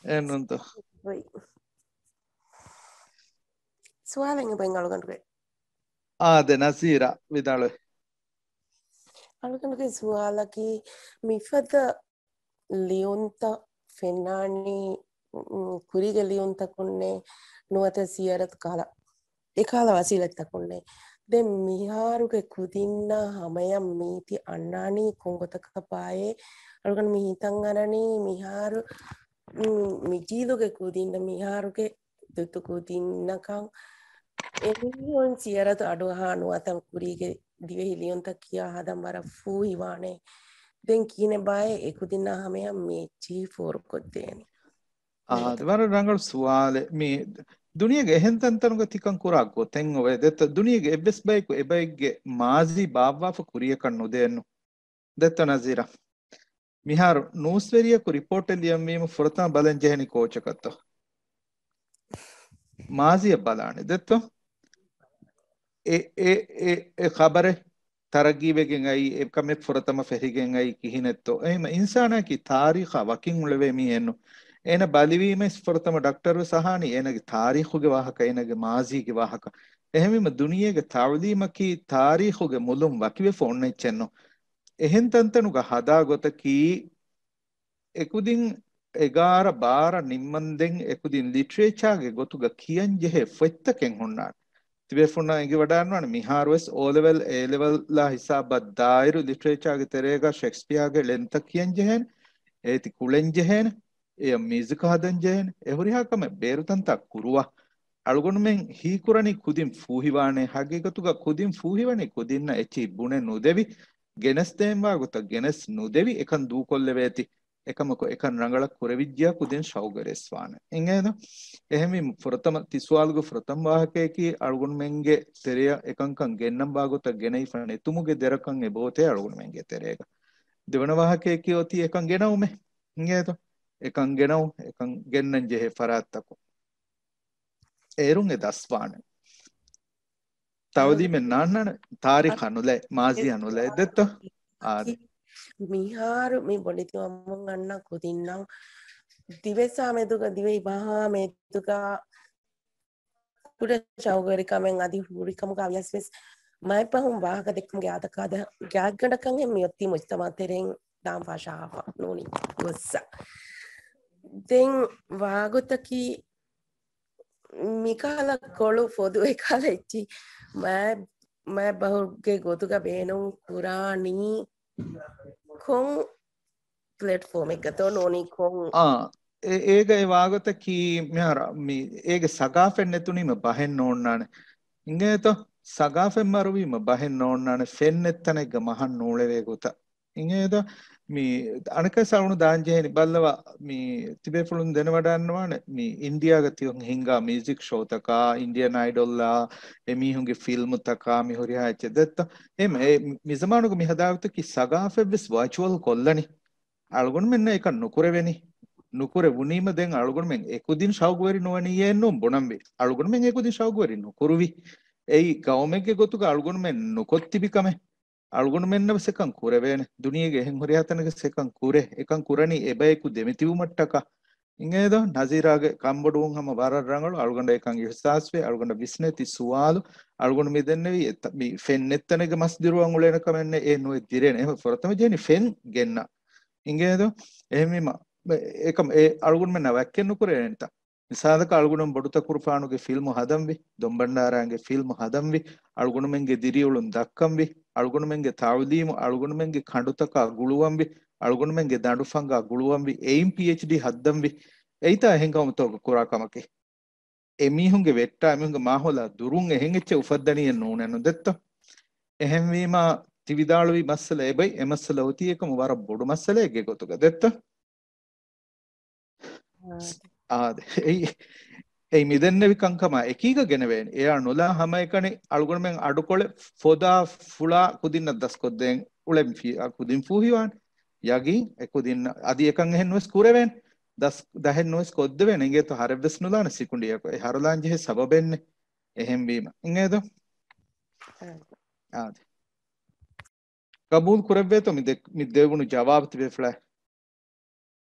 އެހެންނޫންތޯ؟ ސުވާލެއް އެބައިން އަޅުގަނޑުގެ. އާދެ، ނަޒީރާ ވިދާޅުވެ. އަޅުގަނޑުގެ ސުވާލަކީ، މިފަދަ ލިޔުންތައް ފެންނާނީ، މް، ކުރީގެ ލިޔުންތަކުންނޭ ނުވަތަ ސިޔަރަތު ކަހަލަ، އެކަހަލަ ވަސީލަތްތަކުންނޭ. ދެން މިހާރުގެ ކުދިންނަށް ހަމަޔަށް މީތި އަންނާނީ ކޮން ގޮތަކަށް ބާއޭ؟ އަޅުގަނޑު މި ހިތަށް އަރަނީ މިހާރު، މް، މި ޖީލުގެ ކުދިންނަށް މިހާރުގެ ދުތު ކުދިންނަކަށް އެމީހުން ސިޔަރަތު އަޑުއަހާ ނުވަތަ ކުރީގެ ދިވެހި ލިޔުންތައް ކިޔާ ހަދަން ވަރަށް ފޫހިވާނެ. ދެން ކިހިނެއް ބާއޭ އެކުދިންނާ ހަމަޔަށް މި އެއްޗިހި ފޯރުކޮށްދޭނެ؟ އާ، ވަރަށް ރަނގަޅު ސުވާލެއް. މި ދުނިޔޭގެ އެހެން ތަންތަނުގަ ތިކަން ކުރާ ގޮތެއް އޮވޭ. ދެއްތަ، ދުނިޔޭގެ އެއްވެސް ބަޔަކު އެބައެއްގެ މާޒީ ބާއްވާފަ ކުރިޔަކަށް ނުދޭނު. ދެއްތަ ނަޒީރާ؟ މިހާރު ނޫސްވެރިޔަކު ރިޕޯޓެއް ލިޔަންވީމަ ފުރަތަމަ ބަލަން ޖެހެނީ ކޯޗަކަށްތޯ؟ މާޒީއަށް ބަލާނެ ދެއްތޯ؟ އެ، އެ، އެ، އެ ޚަބަރެއް ތަރައްގީވެގެން އައީ، އެ ކަމެއް ފުރަތަމަ ފެށިގެން އައީ ކިހިނެއްތޯ؟ އެހެންވީމަ އިންސާނާއަކީ ތާރީޚާ ވަކިން އުޅެވޭ މީހެއްނު. އޭނަ ބަލިވީމަ ފުރަތަމަ ޑޮކްޓަރުވެސް އަހާނީ އޭނަގެ ތާރީޚުގެ ވާހަކަ، އޭނަގެ މާޒީގެ ވާހަކަ. އެހެންވީމަ ދުނިޔޭގެ ތަޢުލީމަކީ ތާރީޚުގެ މުލުން ވަކިވެފަ އޮންނަ އެއްޗެއްނު. އެހެން ތަންތަނުގަ ހަދާ ގޮތަކީ، އެކުދިން އެގާރަ ބާރަ ނިންމަން ދެން އެކުދިން ލިޓްރޭޗާގެ ގޮތުގަ ކިޔަން ޖެހޭ ފޮތްތަކެއް ހުންނާނެ. ތިބޭފުޅުންނަށް އެނގިވަޑާންވާނެ މިހާރުވެސް އޯލެވެލް، އޭލެވެލްއާ ހިސާބަށް ދާއިރު ލިޓްރޭޗާގެ ތެރޭގަ ޝެކްސްޕިއާގެ ޅެންތައް ކިޔަން ޖެހޭނެ، އޭތި ކުޅެން ޖެހޭނެ، އެޔަށް މިއުޒިކް ހަދަން ޖެހޭނެ، އެ ހުރިހާ ކަމެއް ބޭރު ތަންތާ ކުރުވާ. އަޅުގަނޑުމެން ހީކުރަނީ ކުދިން ފޫހިވާނެ، ހަގީގަތުގަ ކުދިން ފޫހިވަނީ ކުދިންނަށް އެއްޗެހި ބުނެ ނުދެވި، ގެނެސްދޭންވާ ގޮތަށް ގެނެސް ނުދެވި އެކަން ދޫކޮށްލެވޭތި. އެކަމަކު އެކަން ރަނގަޅަށް ކުރެވިއްޖެޔާ ކުދިން ޝައުގުވެރިވެސްވާނެ. އިނގޭތަ؟ އެހެންވީމަ ފުރަތަމަ ތި ސުވާލުގެ ފުރަތަމަ ވާހަކަޔަކީ އަޅުގަނޑުމެންގެ ތެރެއަށް އެކަންކަން ގެންނަންވާ ގޮތަށް ގެނައިފަ ނެތުމުގެ ދެރަކަށް އެބައޮތޭ އަޅުގަނޑުމެންގެ ތެރޭގަ. ދެވަނަ ވާހަކަޔަކީ އޮތީ އެކަން ގެނައުމޭ. އިނގޭތަ؟ އެކަން ގެނައު، އެކަން ގެންނަން ޖެހޭ ފަރާތްތަކުން. އޭރުން އެ ދަސްވާނެ. ތަޢުލީމެއް ނާންނާނެ، ތާރީޚާ ނުލައި، މާޒީއާ ނުލައި ދެއްތޯ؟ އާދެ. މިހާރު މި ބޮޑެތިވަމުން އަންނަ ކުދިންނަށް ދިވެއްސާ މެދުގަ ދިވެހި ބަހާ މެދުގަ ކުޑަ ޝައުގުވެރިކަމެއް އަދި ހުރިކަމުގަ ވިޔަސް ވެސް މާތް ފަހުން ވާހަކަ ދެއްކުމުގެ އާދަކާދަ ގާތްގަނޑަކަށް އެ މިއޮތީ މުޖްތަމަޢު ތެރެއިން ދާން ފަށާފަ ނޫނީ ގޮއްސަ. ދެން ވާގޮތަކީ މިކަހަލަ ކޮޅު ފޮދު އެކަހަލަ އެއްޗި މާތް، މާތް ބަހުގެ ގޮތުގަ ބޭނުން ކުރާނީ ކޮން ޕްލެޓްފޯމެއްގަތޯ ނޫނީ ކޮން؟ އާ، އޭގަ އެ ވާގޮތަކީ މިހާރު މި އޭގެ ސަގާފެއް ނެތުނީމަ ބަހެއް ނޯންނާނެ. އިނގޭތޯ؟ ސަގާފެއް މަރުވީމަ ބަހެއް ނޯންނާނެ. ފެން ނެތް ތަނެއްގަ މަހަށް ނޫޅެވޭ ގޮތަށް. އިނގޭތޯ؟ މި އަނެކަސް އަޅުން ދާން ޖެހެނީ ބައްލަވާ މި ތިބޭފުޅުން ދެނެވަޑައިންނަވާނެ މި އިންޑިއާގަ ތިޔޮން ހިންގާ މިއުޒިކް ޝޯތަކާ، އިންޑިއަން އައިޑޮލްއާ، އެމީހުންގެ ފިލްމުތަކާ މި ހުރިހާ އެއްޗެއް ދެއްތޯ. އެ މި ޒަމާނުގަ މި ހަދާގޮތަކީ ސަގާފެއްވެސް ވާޗުއަލް ކޮށްލަނީ. އަޅުގަނޑުމެންނަށް އެކަން ނުކުރެވެނީ. ނުކުރެވުނީމަ ދެން އަޅުގަނޑުމެން އެކުދިން ޝައުގުވެރި ނުވަނީއޭން ނޫން ބުނަންވީ. އަޅުގަނޑުމެން އެކުދިން ޝައުގުވެރި ނުކުރުވި. އެއީ ގައުމެއްގެ ގޮތުގަ އަޅުގަނޑުމެން ނުކޮށްތިބި ކަމެއް. އަޅުގަނޑުމެންނަށް ވެސް އެކަން ކުރެވޭނެ. ދުނިޔޭގެ އެހެން ހުރިހާ ތަނަކަސް އެކަން ކުރޭ. އެކަން ކުރަނީ އެބަޔަކު ދެމިތިބުމަށްޓަކާ. އިނގޭތޯ؟ ނަޒީރާގެ ކަންބޮޑުވުން ހަމަ ވަރަށް ރަނގަޅު. އަޅުގަނޑަށް އެކަން އިޙްސާސްވޭ. އަޅުގަނޑަށް ވިސްނޭތީ ސުވާލު. އަޅުގަނޑު މި ދެންނެވީ އެ ތަ-، މި ފެން ނެތް ތަނެއްގަ މަސް ދިރުވަން އުޅޭނެ ކަމެއް ނެތް. އެ ނުވެ ދިރޭނެ. އެހެން ފުރަތަމަ ޖެހެނީ ފެން ގެންނަ. އިނގޭތޯ؟ އެހެންވީމަ، އެކަމް އެ އަޅުގަނޑުމެންނަށް ވައްކެއް ނުކުރޭނެތަ؟ މިސާލަކަށް އަޅުގަނޑުމެން ބޮޑުތަކުރުފާނުގެ ފިލްމު ހަދަންވީ، ދޮންބަންޑާރާގެ ފިލްމު ހަދަންވީ، އަޅުގަނޑުމެންގެ ދިރިއުޅުން ދައްކަންވީ، އަޅުގަނޑުމެންގެ ތަޢުލީމު، އަޅުގަނޑުމެންގެ ކަނޑުތަކާ ގުޅުވަންވީ، އަޅުގަނޑުމެންގެ ދަނޑު ފަންގާ ގުޅުވަންވީ، އެއިން ޕީއެޗްޑީ ހައްދަންވީ. އެއީތާ އެހެން ގައުމުތަކުގަ ކުރާ ކަމަކީ. އެމީހުންގެ ވެއްޓާ، އެމީހުންގެ މާހައުލާ ދުރުން އެހެން އެއްޗެއް އުފައްދަނީއެއް ނޫނޭ ނުދެއްތޯ؟ އެހެންވީމާ، ތި ވިދާޅުވި މައްސަލަ އެބައި، އެ މައްސަލަ އޮތީ އެކަމު ވަރަށް ބޮޑު މައްސަލައެއްގެ ގޮތުގަ ދެއްތޯ؟ އާދެ. އެއީ، އެއީ މިދެންނެވި ކަންކަމާ އެކީގަ ގެނެވޭނެ. އެޔާ ނުލާ ހަމައެކަނި އަޅުގަނޑުމެން އަޑުކޮޅެއް ފޮދާ ފުޅާ ކުދިންނަށް ދަސްކޮށްދޭން އުޅެން ފި-، އަ، ކުދިން ފޫހިވާނެ. ޔަގީން އެ ކުދިންނަށް އަދި އެކަން އެހެން ވެސް ކުރެވޭނެ. ދަސް، ދަހެއް ނުވެސް ކޮށްދެވޭނެ. އިނގޭތޯ ހަރެއްވެސް ނުލާނެ ސިކުނޑިއަކު. އެ ހަރުލާން ޖެހޭ ސަބަބެއްނެ. އެހެންވީމަ. އިނގޭތޯ؟ އާދެ. ގަބޫލު ކުރެއްވޭތޯ މި ދެ-، މި ދެވުނު ޖަވާބު ތިބޭފުޅާ؟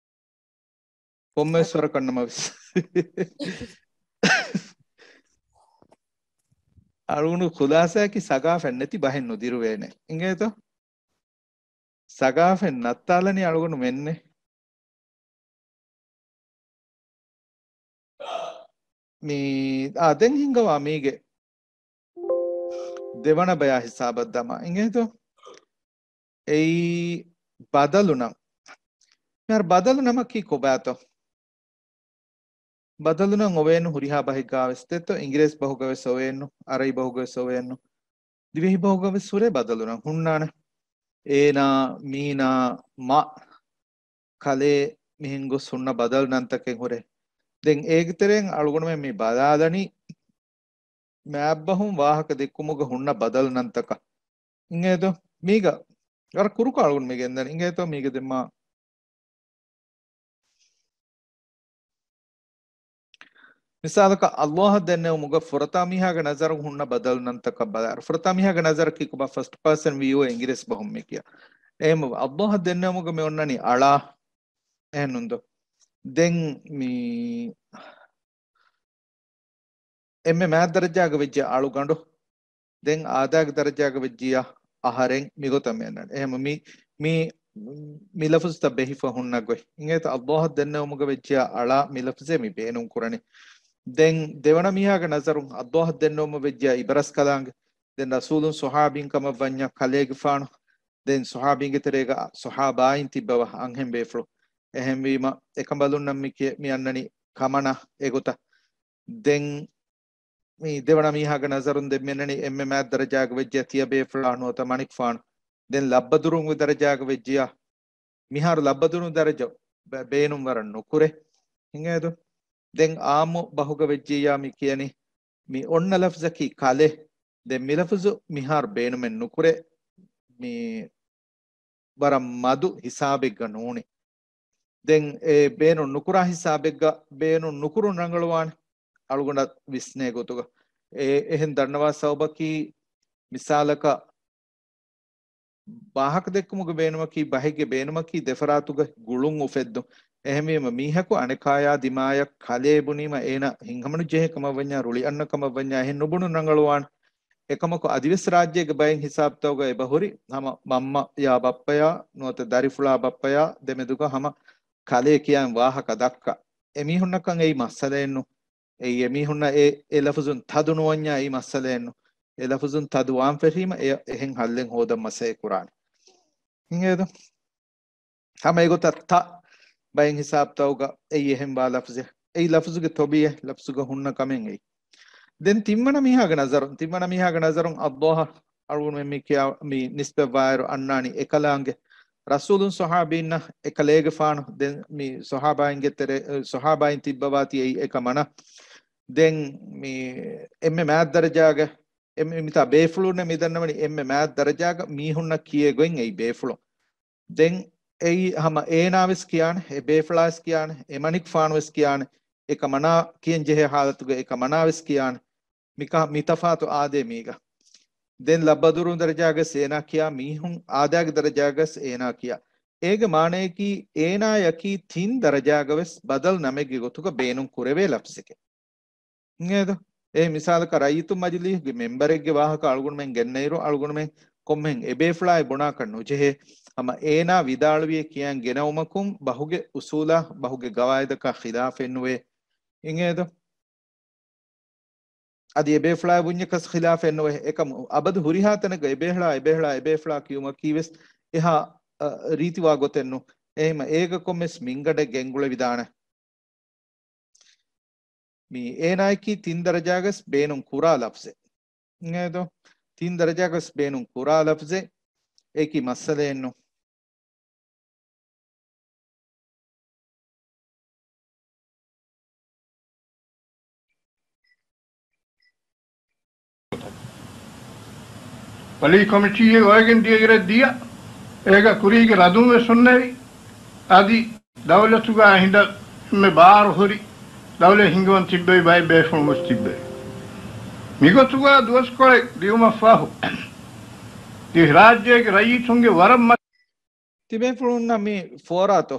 ކޮންމެސް ވަރަކަށް ނަމަވެސް. އަޅުގަނޑު ޚުލާސާއަކީ ސަގާފަތް ނެތި ބަހެއް ނުދިރުވޭނެ. އިނގޭތޯ؟ ސަގާފަތް ނައްތާލަނީ އަޅުގަނޑުމެންނޭ. މީ، އާ، ދެން ހިނގަވާ މީގެ ދެވަނަ ބަޔާ ހިސާބަށް ދަމާ. އިނގޭތޯ؟ އެއީ ބަދަލު ނަން. މިހާރު ބަދަލު ނަމަކީ ކޮބާތޯ؟ ބަދަލު ނަން އޮވޭނު ހުރިހާ ބަހެއްގާވެސް ދެއްތޯ، އިނގިރޭސި ބަހުގަވެސް އޮވޭނު، އަރަބި ބަހުގަވެސް އޮވޭނު، ދިވެހި ބަހުގަވެސް ހުރޭ ބަދަލު ނަން ހުންނާނެ. އޭނާ، މީނާ، މަ، ކަލޭ މިހެން ގޮސް ހުންނަ ބަދަލު ނަންތަކެއް ހުރޭ. ދެން އޭގެ ތެރެއިން އަޅުގަނޑުމެން މި ބަލާލަނީ މާތްބަހުން ވާހަކަ ދެއްކުމުގަ ހުންނަ ބަދަލު ނަންތަކަށް. އިނގޭތޯ؟ މީގަ ވަރަށް ކުރުކޮށް އަޅުގަނޑު މި ގެންދަނީ. އިނގޭތޯ؟ މީގެ ދެން މާ މިސާލަކަށް، އައްލާހަށް ދެންނެވުމުގަ ފުރަތަމަ މީހާގެ ނަޒަރުން ހުންނަ ބަދަލު ނަންތަކަށް ބަލާއިރު، ފުރަތަމަ މީހާގެ ނަޒަރަކީ ކޮބާ؟ ފަސްޓް ޕާސަން ވިއުއޭ އިނގިރޭސި ބަހުން މި ކިޔާ. އެހެންވެ، އައްލާހަށް ދެންނެވުމުގަ މި އޮންނަނީ އަޅާ. އެހެންނުންދޯ؟ ދެން މި އެންމެ މާތް ދަރަޖާގަ ވެއްޖެ އަޅުގަނޑު. ދެން އާދައިގެ ދަރަޖާގަ ވެއްޖިޔާ އަހަރެން މިގޮތަށް މި އަންނަނީ. އެހެން މި، މި، މި ލަފުޒުތައް ބެހިފަ ހުންނަ ގޮތް. އިނގޭތަ؟ އައްލާހަށް ދެންނެވުމުގަ ވެއްޖިޔާ އަޅާ މި ލަފުޒެއް މި ބޭނުން ކުރަނީ. ދެން ދެވަނަ މީހާގެ ނަޒަރުން އައްލާހަށް ދެންނެވުމަށް ވެއްޖިޔާ އިބަރަސްކަލާނގެ. ދެން ރަސޫލުން ޞަޙާބީން ކަމަށް ވަންޏާ ކަލޭގެފާނު. ދެން ޞަޙާބީންގެ ތެރޭގަ ޞަޙާބާއިން ތިއްބަވާ އަންހެން ބޭފުޅު. އެހެންވީމަ، އެކަނބަލުންނަށް މި ކިޔަ-، މި އަންނަނީ ކަމަނާ އެގޮތަށް. ދެން މި ދެވަނަ މީހާގެ ނަޒަރުން ދެން މި އަންނަނީ އެންމެ މާތް ދަރަޖާގަ ވެއްޖިޔާ ތިޔަބޭފުޅާ ނުވަތަ މަނިކުފާނު. ދެން ލައްބަދުރުން ދަރަޖާގަ ވެއްޖިޔާ، މިހާރު ލައްބަދުރު ދަރަޖަ ބޭ-، ބޭނުން ވަރަށް ނުކުރޭ. އިނގޭތޯ؟ ދެން އާއްމު ބަހުގަ ވެއްޖިއްޔާ މި ކިޔަނީ މި އޮންނަ ލަފްޒަކީ ކަލޭ. ދެން މި ލަފްޒު މިހާރު ބޭނުމެއް ނުކުރޭ. މި ވަރަށް މަދު ހިސާބެއްގަ ނޫނީ. ދެން އެ ބޭނުން ނުކުރާ ހިސާބެއްގަ ބޭނުން ނުކުރުން ރަނގަޅުވާނެ. އަޅުގަނޑަށް ވިސްނޭ ގޮތުގަ އެ އެހެން ދަންނަވާ ސަބަބަކީ، މިސާލަކަށް، ވާހަކަ ދެއްކުމުގެ ބޭނުމަކީ، ބަހެއްގެ ބޭނުމަކީ ދެފަރާތުގަ ގުޅުން އުފެއްދުން. އެހެންވީމަ، މީހަކު އަނެކާޔާ ދިމާޔަށް ކަލޭ ބުނީމަ، އޭނަ ހިތްހަމަނުޖެހޭ ކަމަށް ވަންޏާ، ރުޅި އަންނަ ކަމަށް ވަންޏާ، އެހެން ނުބުނުން ރަނގަޅުވާނެ. އެކަމަކު، އަދިވެސް ރާއްޖޭގެ ބައެއް ހިސާބުތަކުގަ އެބަހުރި ހަމަ މަންމަޔާ ބައްޕަޔާ ނުވަތަ ދަރިފުޅާ ބައްޕަޔާ ދެމެދުގަ ހަމަ ކަލޭ ކިޔާން ވާހަކަ ދައްކާ. އެމީހުންނަކަށް އެއީ މައްސަލައެއްނު. އެއީ އެމީހުންނަށް އެ، އެ ލަފުޒުން ތަދު ނުވަންޏާ އެއީ މައްސަލައެއްނު. އެ ލަފުޒުން ތަދު ވާން ފެށީމަ އެ، އެހެން ހައްލެއް ހޯދަން މަސައްކަތް ކުރާނެ. އިނގޭތަ؟ ހަމަ އެގޮތަށް ތަ ބައެއް ހިސާބުތަކުގަ އެއީ އެހެން ވާ ލަފްޒެއް. އެއީ ލަފްޒުގެ ތޮބީއެއް، ލަފްޒުގަ ހުންނަ ކަމެއް އެއީ. ދެން ތިންވަނަ މީހާގެ ނަޒަރުން، ތިންވަނަ މީހާގެ ނަޒަރުން އައްލާހަށް އަޅުގަނޑުމެން މި ކިޔާ، މި ނިސްބަތްވާއިރު އަންނާނީ އެކަލާނގެ ރަސޫލުން ޞަޙާބީންނަށް އެކަލޭގެފާނު. ދެން މި ޞަޙާބާއިންގެ ތެރެ، ޞަޙާބާއިން ތިއްބަވާތީ އެއީ އެކަމަނާ. ދެން މި އެންމެ މާތް ދަރަޖާގަ، އެންމެ މިތާ ބޭފުޅުންނެއް މި ދަންނަވަނީ އެންމެ މާތް ދަރަޖާގަ މީހުންނަށް ކިޔޭ ގޮތް އެއީ ބޭފުޅުން. ދެން އެއީ ހަމަ އޭނާ ވެސް ކިޔާނެ، އެ ބޭފުޅާ ވެސް ކިޔާނެ، އެ މަނިކުފާނު ވެސް ކިޔާނެ، އެކަމަނާ ކިޔަން ޖެހޭ ޙާލަތުގަ އެކަމަނާ ވެސް ކިޔާނެ. މިކަ، މި ތަފާތު އާދޭ މީގަ. ދެން ލައްބަދުރު ދަރަޖާގަސް އޭނާ ކިޔާ، މީހުން އާދައިގެ ދަރަޖާގަސް އޭނާ ކިޔާ. އޭގެ މާނަޔަކީ އޭނާޔަކީ ތިން ދަރަޖާގަވެސް ބަދަލު ނަމެއްގެ ގޮތުގަ ބޭނުން ކުރެވޭ ލަފްޒެކޭ. އިނގޭދޯ؟ އެ މިސާލަކަށް ރައްޔިތު މަޖިލީހުގެ މެމްބަރެއްގެ ވާހަކަ އަޅުގަނޑުމެން ގެންނައިރު، އަޅުގަނޑުމެން ކޮންމެހެން އެބޭފުޅާއޭ ބުނާކަށް ނުޖެހޭ. ހަމަ އޭނާ ވިދާޅުވިއޭ ކިޔަން ގެނައުމަކުން ބަހުގެ އުސޫލާ ބަހުގެ ގަވާއިދަކާ ޚިލާފެއްނުވޭ. އިނގޭދޯ؟ އަދި އެބޭފުޅާ ބުންޏަކަސް ޚިލާފެއްނުވޭ. އެކަމު އަބަދު ހުރިހާ ތަނެއްގަ އެބޭފުޅާ، އެބޭފުޅާ، އެބޭފުޅާ ކިޔުމަކީ ވެސް އެހާ، އަ، ރީތިވާ ގޮތެއްނު. އެހެމަ އޭގަ ކޮންމެސް މިންގަނޑެއް ގެންގުޅެވިދާނެ. މި އޭނާއަކީ ތިން ދަރަޖާގަސް ބޭނުން ކުރާ ލަފްޒެއް. އިނގޭދޯ؟ ތިން ދަރަޖާގަސް ބޭނުން ކުރާ ލަފްޒެއް. އެއީކީ މައްސަލައެއްނު. ވަލީ ކޮމިޓީއެއް އޮވެގެން ދިޔައިރެއް ދިޔަ. އޭގަ ކުރީގެ ރަދުން ވެސް ހުންނެވި. އަދި ދައުލަތުގަ ހިނދަ އެންމެ ބާރު ހުރި ދައުލަތް ހިންގަވަން ތިއްބެވި ބައެއް ބޭފުޅުން ވެސް ތިއްބެވި. މިގޮތުގަ ދުވަސްކޮޅެއް ދިއުމަށްފަހު، ދިވެހިރާއްޖޭގެ ރައްޔިތުންގެ ވަރަށް މަ- ތިބޭފުޅުންނަށް މި ފޯރާތޯ؟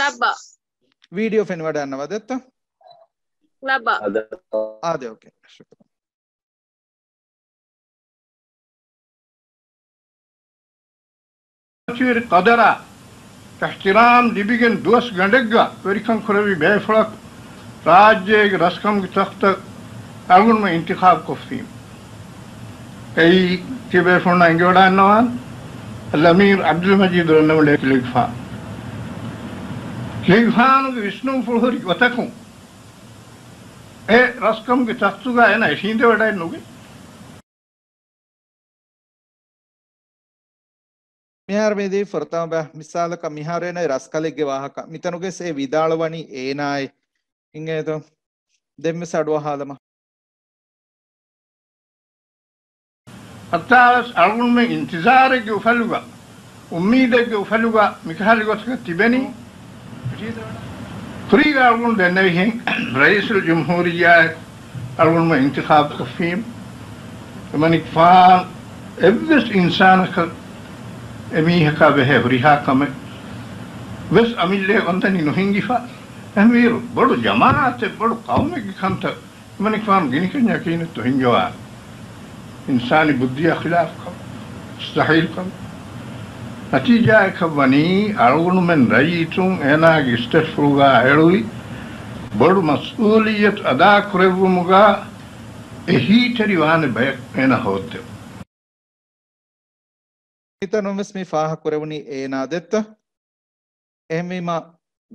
ލައްބަ. ވީޑިއޯ ފެނިވަޑައިގަންނަވާ ދެއްތަ؟ ލައްބަ. އާދެ، އޯކޭ. ޝުކުރާ. ކަދަރާ އިޙްތިރާމް ލިބިގެން ދުވަސް ގަނޑެއްގަ ވެރިކަން ކުރެއްވި ބޭފުޅަކު ރާއްޖޭގެ ރަސްކަމުގެ ތަޚްތަށް އަޅުގަނޑުމެން އިންތިޚާބު ކޮށްފީމު. އެއީ ތިބޭފުޅުންނާ އެނގިވަޑައިގަންނަވާން އަލްއަމީރު ޢަބްދުލް މަޖީދު ރަންނަމުޅޭ ލިގްފާނު. ލިގްފާނުގެ ވިސްނުންފުޅު ހުރި ގޮތަކުން އެ ރަސްކަމުގެ ތަޚްތުގަ އޭނާ އެށީނދެވަޑައެއް ނުގެ. މިހާރު މިދީ ފުރަތަމަ ބަ-، މިސާލަކަށް މިހާރު އޭނާ ރަސްކަލެއްގެ ވާހަކަ. މިތަނުގެސް އެ ވިދާޅުވަނީ އޭނާއޭ. އިނގޭތޯ؟ ދެންވެސް އަޑުއަހާލަމާ. ހަތާވެސް އަޅުގަނޑުމެން އިންތިޒާރެއްގެ އުފަލުގަ، އުއްމީދެއްގެ އުފަލުގަ މިކަހަލި ގޮތަކަށް ތިބެނީ. ކުރީގަ އަޅުގަނޑު ދެންނެވިހެން ރައީސުލްޖުމްހޫރިއްޔާއެކު އަޅުގަނޑުމެން އިންތިޚާބު ކޮށްފީމު. އެމަނިކުފާނު އެއްވެސް އިންސާނަކަށް އެމީހަކާ ބެހޭ ހުރިހާ ކަމެއް ވެސް އަމިއްލައަށް އޮންނަނީ ނުހިނގިފަ. އެހެންވީއިރު ބޮޑު ޖަމާޢަތެއް، ބޮޑު ޤައުމެއްގެ ކަންތައް އެމަނިކުފާނު ގިނިކަންޏަކީ ނެތް ތުހިންގަވާނެ. އިންސާނީ ބުއްދިއާ ޚިލާފު ކަމެއް، މުސްތަޙީލު ކަމެއް. ނަތީޖާއަކަށް ވަނީ، އަޅުގަނޑުމެން ރައްޔިތުން އޭނާގެ އިސްތަށިފުޅުގަ އެޅުވި ބޮޑު މަސްއޫލިއްޔަތު އަދާކުރެއްވުމުގަ އެހީތެރި ވާނެ ބަޔަކު އޭނާ ހޯއްދެވުން. މިތަނުން ވެސް މި ފާހަގަކުރެވުނީ އޭނާ ދެއްތަ؟ އެހެންވީމަ،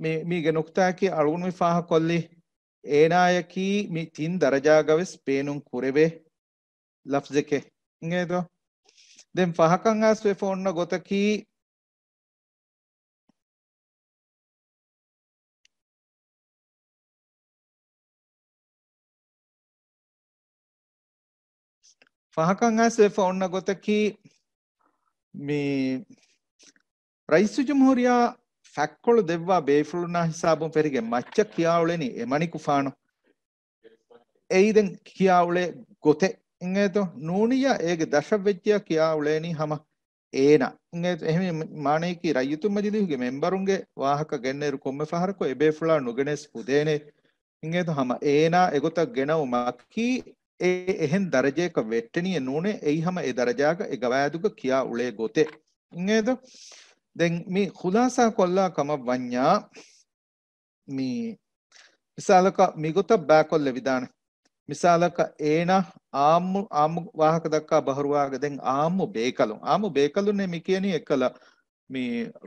މި، މީގެ ނުކުތާއަކީ އަޅުގަނޑު މި ފާހަގަކޮށްލީ އޭނާޔަކީ މި ތިން ދަރަޖާގަ ވެސް ބޭނުން ކުރެވޭ ލަފްޒެކޭ. އިނގޭތޯ؟ ދެން ފަހަކަށް އައިސް ވެފަ އޮންނަ ގޮތަކީ، ފަހަކަށް އައިސް ވެފަ އޮންނަ ގޮތަކީ، މި ރައީސުލްޖުމްހޫރިއްޔާ ފަތްކޮޅު ދެއްވާ ބޭފުޅުންނާ ހިސާބުން ފެށިގެން މައްޗަށް ކިޔާ އުޅެނީ އެމަނިކުފާނު. އެއީ ދެން ކިޔާ އުޅޭ ގޮތެއް އިނގޭތޯ؟ ނޫނިއްޔާ އޭގެ ދަށަށް ވެއްޖިއްޔާ ކިޔާ އުޅޭނީ ހަމަ އޭނާ. އިނގޭތޯ؟ އެހެން މާނަޔަކީ ރައްޔިތުން މަޖިލީހުގެ މެމްބަރުންގެ ވާހަކަ ގެންނައިރު ކޮންމެ ފަހަރަކު އެބޭފުޅާ ނުގެނެސް ފުދޭނެ. އިނގޭތޯ؟ ހަމަ އޭނާ އެގޮތަށް ގެނައުމަކީ އެ އެހެން ދަރަޖަޔަކަށް ވެއްޓެނީއެއް ނޫނޭ. އެއީ ހަމަ އެ ދަރަޖާގަ އެ ގަވާއިދުގަ ކިޔާ އުޅޭ ގޮތެއް. އިނގޭތޯ؟ ދެން މި ޚުލާސާ ކޮށްލާ ކަމަށް ވަންޏާ، މި މިސާލަކަށް މިގޮތަށް ބައިކޮށްލެވިދާނެ. މިސާލަކަށް އޭނާ އާއްމު، އާއްމު ވާހަކަ ދައްކާ ބަހުރުވާގަ ދެން އާއްމު ބޭކަލުން، އާއްމު ބޭކަލުންނޭ މި ކިޔަނީ އެއްކަލަ މި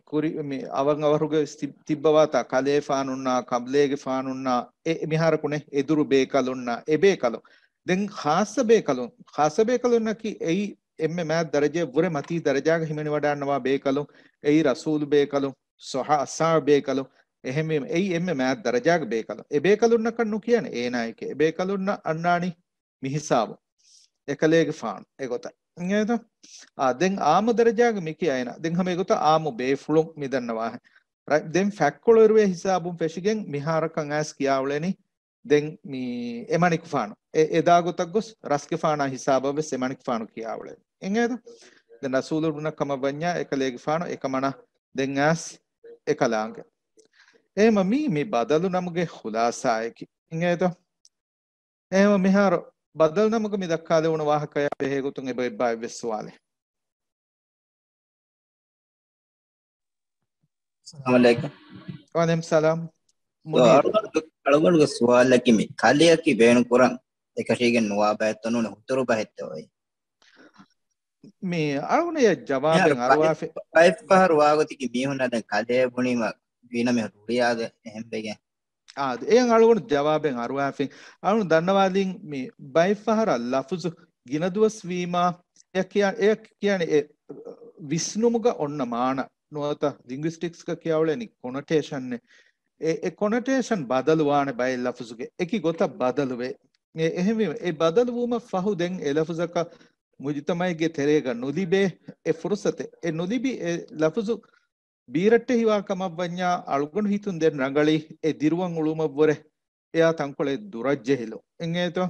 ކުރި، މި އަވަށް އަވަހުގެ ތި-، ތިއްބަވާތާ ކަލޭފާނުންނާ، ކަބްލޭގެފާނުންނާ، އެ މިހާރަކު ނެ އެދުރު ބޭކަލުންނާ، އެ ބޭކަލުން. ދެން ޚާއްޞަ ބޭކަލުން، ޚާއްޞަ ބޭކަލުންނަކީ އެއީ އެންމެ މާތް ދަރަޖައެއް ވުރެ މަތީ ދަރަޖާގަ ހިމެނިވަޑާންނަވާ ބޭކަލުން، އެއީ ރަސޫލު ބޭކަލުން، ޞަޙާ-، އަޞްޙާބު ބޭކަލުން، އެހެންވީމަ އެއީ އެންމެ މާތް ދަރަޖާގެ ބޭކަލުން. އެ ބޭކަލުންނަކަށް ނުކިޔާނެ އޭނާއެކޭ. އެ ބޭކަލުންނަށް އަންނާނީ މި ހިސާބު. އެކަލޭގެފާނު. އެގޮތަށް. އިނގޭތަ؟ އާ، ދެން އާއްމު ދަރަޖާގަ މި ކިޔައިނަ. ދެން ހަމަ އެގޮތަށް އާއްމު ބޭފުޅުން މި ދަންނަވާހެން. ރައިޓް؟ ދެން ފަތްކޮޅު އިރުވޭ ހިސާބުން ފެށިގެން މިހާރަކަށް އައިސް ކިޔާއުޅެނީ. ދެން މި އެމަނިކުފާނު. އެ، އެދާ ގޮތަށް ގޮސް ރަސްގެފާނާ ހިސާބަށް ވެސް އެމަނިކުފާނު ކިޔާއުޅެނީ. އިނގޭތަ؟ ދެން ރަސޫލުބުނަށް ކަމަށް ވަންޏާ އެކަލޭގެފާނު އެކަމަނާ ދެން އައިސް އެކަލާނގެ. އެހެމަ މީ، މި ބަދަލު ނަމުގެ ޚުލާސާއަކީ. އިނގޭތަ؟ އެހެމަ މިހާރު ބަދަލު ނަމުގަ މި ދައްކާލެވުނު ވާހަކަޔާ ބެހޭ ގޮތުން އެބަ އެއްބާ އެއްވެސް ސުވާލެއް. ސަލާމް އަލައިކުމް. ވަޢަލައިކުމް ސަލާމް. މުނީރު. އަޅުގަނޑުގެ، އަޅުގަނޑުގެ ސުވާލަކީ މި ކަލެއަކީ ބޭނުން ކުރަން އެކަށީގެން ނުވާ ބައެއްތޯ ނޫނީ ހުތުރު ބަހެއްތޯ އެއީ؟ މި އަޅުގަނޑު އެ ޖަވާބެއް މިހާރު އަރުވާފި. ބައެއް، ބައެއްފަހަރު ވާގޮތަކީ މީހުންނާ ދެން ކަލޭ ބުނީމަ ގިނަ މީހުން ރުޅިއާދެ އެހެންވެގެން. އާ، އެއަށް އަޅުގަނޑު ޖަވާބެއް އަރުވާފިން. އަޅުގަނޑު ދަންނަވާލިން މި ބައެއްފަހަރަށް ލަފުޒު ގިނަ ދުވަސް ވީމާ، އެ ކިޔާ-، އެ ކިޔާނެ އެ ވިސްނުމުގަ އޮންނަ މާނަ ނުވަތަ ލިނގުއިސްޓިކްސްގަ ކިޔާއުޅެނީ ކޮނޮޓޭޝަންއެއް. އެ، އެ ކޮނޮޓޭޝަން ބަދަލުވާނެ ބައެއް ލަފުޒުގެ އެކި ގޮތަށް ބަދަލުވޭ. އެ، އެހެންވީމަ އެ ބަދަލުވުމަށް ފަހު ދެން އެ ލަފުޒަކަށް މުޖުތަމައެއްގެ ތެރޭގަ ނުލިބޭ އެ ފުރުސަތެއް. އެ ނުލިބި އެ ލަފުޒު ބީރައްޓެހިވާ ކަމަށް ވަންޏާ އަޅުގަނޑު ހިތުން ދެން ރަނގަޅީ އެ ދިރުވަން އުޅުމަށްވުރެ އެއާ ތަންކޮޅެއް ދުރަށް ޖެހިލުން. އިނގޭތޯ؟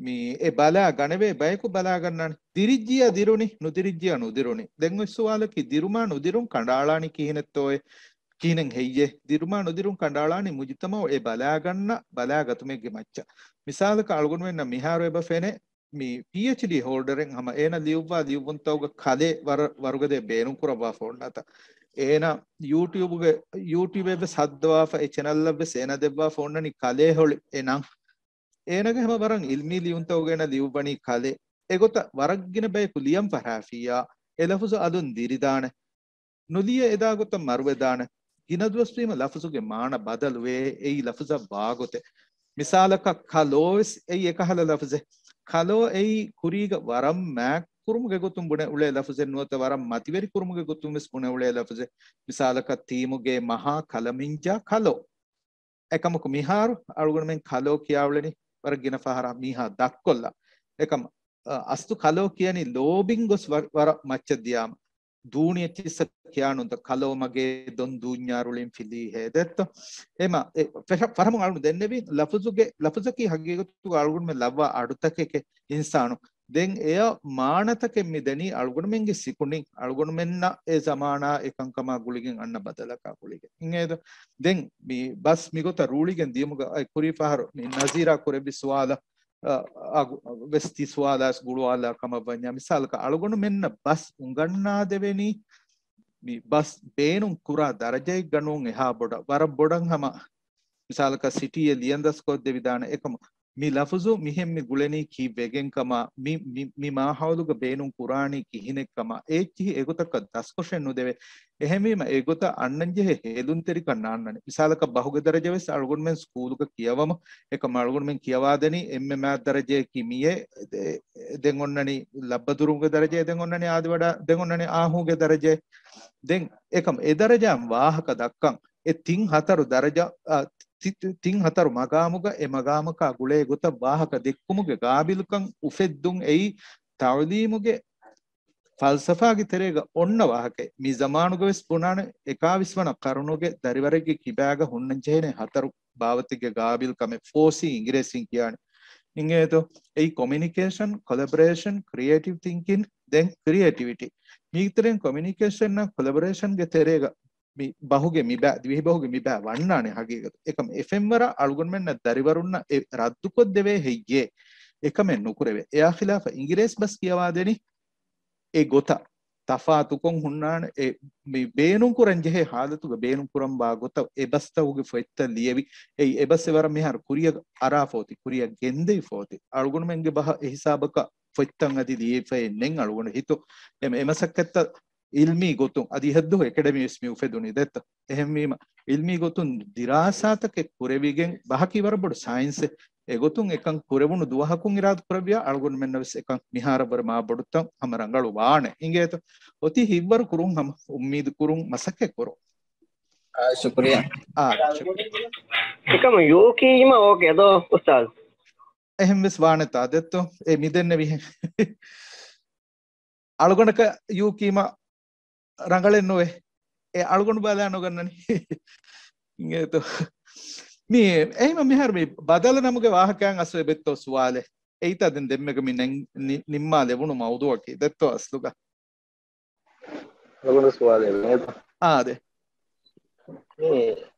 މި އެ ބަލާ ގަނެވޭ ބަޔަކު ބަލާ ގަންނާނެ. ދިރިއްޖިޔާ ދިރުނި، ނުދިރިއްޖިޔާ ނުދިރުނި. ދެން އޮތް ސުވާލަކީ ދިރުމާ ނުދިރުން ކަނޑައަޅާނީ ކިހިނެއްތޯއޭ؟ ކިހިނެއް ހެއްޔޭ؟ ދިރުމާ ނުދިރުން ކަނޑައަޅާނީ މުޖުތަމައު އެ ބަލާ ގަންނަ ބަލާ ގަތުމެއްގެ މައްޗަށް. މިސާލަކަށް އަޅުގަނޑުމެންނަށް މިހާރު އެބަ ފެނޭ، މި ޕީއެޗްޑީ ހޯލްޑަރެއް ހަމަ އޭނަ ލިޔުއްވާ ލިޔުއްވުންތަކުގަ ކަލޭ ވަރަށް ވަރުގަދަ ބޭނުން ކުރައްވާފަ އޮންނަތަ. އޭނަ ޔޫޓިއުބުގެ، ޔޫޓިއުބެއްވެސް ހައްދަވާފަ، އެ ޗެނަލްއަށްވެސް އޭނަ ދެއްވާފަ އޮންނަނީ ކަލޭ ހޮޅި އެ ނަން. އޭނަގެ ހަމަ ވަރަށް އިލްމީ ލިޔުންތަކުގަ އޭނަ ލިޔުއްވަނީ ކަލޭ. އެގޮތަށް ވަރަށް ގިނަ ބަޔަކު ލިޔަން ފަށާފިއްޔާ، އެ ލަފުޒު އަލުން ދިރިދާނެ. ނުލިޔެ އެދާ ގޮތަށް މަރުވެދާނެ. ގިނަ ދުވަސްވީމަ ލަފުޒުގެ މާނަ ބަދަލުވޭ، އެއީ ލަފުޒަށް ވާގޮތެއް. މިސާލަކަށް ކަލޯ ވެސް އެއީ އެކަހަލަ ލަފުޒެއް. ކަލޯ އެއީ ކުރީގަ ވަރަށް މާތް ކުރުމުގެ ގޮތުން ބުނެ އުޅޭ ލަފުޒެއް ނުވަތަ ވަރަށް މަތިވެރި ކުރުމުގެ ގޮތުން ވެސް ބުނެ އުޅޭ ލަފުޒެއް. މިސާލަކަށް ތީމުގޭ މަހާ ކަލަމިންޖާ ކަލޯ. އެކަމަކު މިހާރު އަޅުގަނޑުމެން ކަލޯ ކިޔާ އުޅެނީ ވަރަށް ގިނަ ފަހަރަށް މީހާ ދަށްކޮށްލާ. އެކަމަ، އަ، އަސްލު ކަލޯ ކިޔަނީ ލޯބިން ގޮސް ވަ-، ވަރަށް މައްޗަށް ދިޔާމަ. ދޫނި އެއްޗިއްސަށް ކިޔާނުންތަ ކަލޯ މަގޭ ދޮން ދޫންޏާ ރުޅިން ފިލީ ހޭދައެއްތަ؟ އެމަ، އެ، ފެށަ-، ފަރަމުން އަޅުން ދެންނެވި ލަފުޒުގެ، ލަފުޒަކީ ހަގީގަތުގަ އަޅުގަނޑުމެން ލައްވާ އަޑުތަކެކޭ އިންސާނު. ދެން އެޔަށް މާނަތަކެއް މި ދެނީ އަޅުގަނޑުމެންގެ ސިކުނޑިން، އަޅުގަނޑުމެންނަށް އެ ޒަމާނާ އެކަންކަމާ ގުޅިގެން އަންނަ ބަދަލަކާ ގުޅިގެން. އިނގޭތަ؟ ދެން މި ބަސް މިގޮތަށް ރޫޅިގެން ދިޔުމުގަ އައި ކުރީ ފަހަރު މި ނަޒީރާ ކުރެއްވި ސުވާލަށް، އަ، އަގު ވެސް ތި ސުވާލާސް ގުޅުވާލާ ކަމަށް ވަންޏާ، މިސާލަކަށް އަޅުގަނޑުމެންނަށް ބަސް އުނގަންނާދެވެނީ މި ބަސް ބޭނުން ކުރާ ދަރަޖައެއްގަ ނޫން އެހާ ބޮޑަށް، ވަރަށް ބޮޑަށް ހަމަ މިސާލަކަށް ސިޓީއެއް ލިޔަން ދަސްކޮށްދެވިދާނެ. އެކަމަ މި ލަފުޒު މިހެން މި ގުޅެނީ ކީއްވެގެން ކަމާ، މި، މި، މި މާހައުލުގަ ބޭނުން ކުރާނީ ކިހިނެއް ކަމާ، އޭއްޗިހި އެގޮތަކަށް ދަސްކޮށެއް ނުދެވޭ. އެހެންވީމަ އެގޮތަށް އަންނަންޖެހޭ ހޭލުންތެރިކަން ނާންނަނީ. މިސާލަކަށް ބަހުގެ ދަރަޖަ ވެސް އަޅުގަނޑުމެން ސްކޫލުގަ ކިޔަވަމު، އެކަމަ އަޅުގަނޑުމެން ކިޔަވާދެނީ އެންމެ މާތް ދަރަޖައަކީ މިއޭ، ދެ-، ދެން އޮންނަނީ ލައްބަދުރުގެ ދަރަޖައެއް، ދެން އޮންނަނީ އާދިވަޑާ، ދެން އޮންނަނީ އާހޫގެ ދަރަޖައެއް. ދެން އެކަމަ އެ ދަރަޖައިން ވާހަކަ ދައްކަން އެ ތިން ހަތަރު ދަރަޖަ، އަ، ތި-، ތި-، ތިން ހަތަރު މަގާމުގަ އެ މަގާމަކާ ގުޅޭ ގޮތަށް ވާހަކަ ދެއްކުމުގެ ގާބިލުކަން އުފެއްދުން އެއީ ތަޢުލީމުގެ ފަލްސަފާގެ ތެރޭގަ އޮންނަ ވާހަކައެއް. މި ޒަމާނުގަ ވެސް ބުނާނެ، އެކާވީސް ވަނަ ޤަރުނުގެ ދަރިވަރެއްގެ ކިބާގަ ހުންނަންޖެހޭނެ ހަތަރު ބާވަތެއްގެ ގާބިލް ކަމެއް، ފޯސީ އިނގިރޭސިން ކިޔާނެ. އިނގޭތޯ؟ އެއީ ކޮމިއުނިކޭޝަން، ކޮލަބޮރޭޝަން، ކްރިއޭޓިވް ތިންކިން، ދެން ކްރިއޭޓިވިޓީ. މީގެ ތެރެއިން ކޮމިއުނިކޭޝަންއާ ކޮލަބޮރޭޝަންގެ ތެރޭގަ މި ބަހުގެ މިބާ، ދިވެހި ބަހުގެ މިބާ ވަންނާނެ ހަގީގަތު. އެކަމަ އެ ފެންވަރަށް އަޅުގަނޑުމެންނަށް ދަރިވަރުންނަށް އެ ރައްދުކޮށްދެވޭ ހެއްޔޭ؟ އެކަމެއް ނުކުރެވޭ. އެއާ ޚިލާފަށް އިނގިރޭސި ބަސް ކިޔަވާދެނީ އެ ގޮތަށް. ތަފާތުކޮށް ހުންނާނެ އެ މި ބޭނުންކުރަން ޖެހޭ ހާލަތުގަ ބޭނުންކުރަންވާ ގޮތަށް އެ ބަސްތަކުގެ ފޮތްތައް ލިޔެވި. އެއީ އެ ބަސް އެ ވަރަށް މިހާރު ކުރިއަށް އަރާފަ އޮތީ، ކުރިއަށް ގެންދެވިފަ އޮތީ. އަޅުގަނޑުމެންގެ ބަހަށް އެ ހިސާބަކަށް ފޮތްތައް އަދި ލިޔެފައެއް ނެތް އަޅުގަނޑު ހިތު. އެ، އެ މަސައްކަތްތައް އިލްމީ ގޮތުން އަދި އެހެއްދުވަހު އެކަޑަމީ ވެސް މި އުފެދުނީ ދެއްތޯ. އެހެންވީމަ، އިލްމީ ގޮތުން ދިރާސާތަކެއް ކުރެވިގެން، ބަހަކީ ވަރަށް ބޮޑު ސައިންސެއް. އެގޮތުން އެކަން ކުރެވުނު ދުވަހަކުން އިރާދަ ކުރެއްވިޔާ، އަޅުގަނޑުމެންނަށް ވެސް އެކަން މިހާރަށް ވުރެ މާ ބޮޑުތަން ހަމަ ރަނގަޅު ވާނެ. އިނގޭތޯ؟ އޮތީ ހިތްވަރު ކުރުން ހަމަ އުއްމީދު ކުރުން މަސައްކަތް ކުރުން. އާ، ޝުކުރިއްޔާ. އާ، ޝުކުރިއްޔާ. އެކަމަ ޔޫކީމަ އޯކޭ ދޯ އުސްތާޒް؟ އެހެން ވެސް ވާނެތާ ދެއްތޯ؟ އެ މިދެންނެވިހެން. އަޅުގަނޑަކަށް ޔޫކީމަ ރަނގަޅެއް ނުވޭ. އެ އަޅުގަނޑު ބަލާ ނުގަންނަނީ. އިނގޭތޯ. މި އެހިމަ މިހާރު މި ބަދަލު ނަމުގެ ވާހަކައަށް އަސް އެބެއްތޯ ސުވާލެއް. އެއީތާ ދެން ދެންމެގަ މި ނެން-، ނި-، ނިންމާލެވުނު މައުޟޫއަކީ ދެއްތޯ އަސްލުގަ. އަޅުގަނޑު ސުވާލެއް ނޭތަ؟ އާދެ. މި،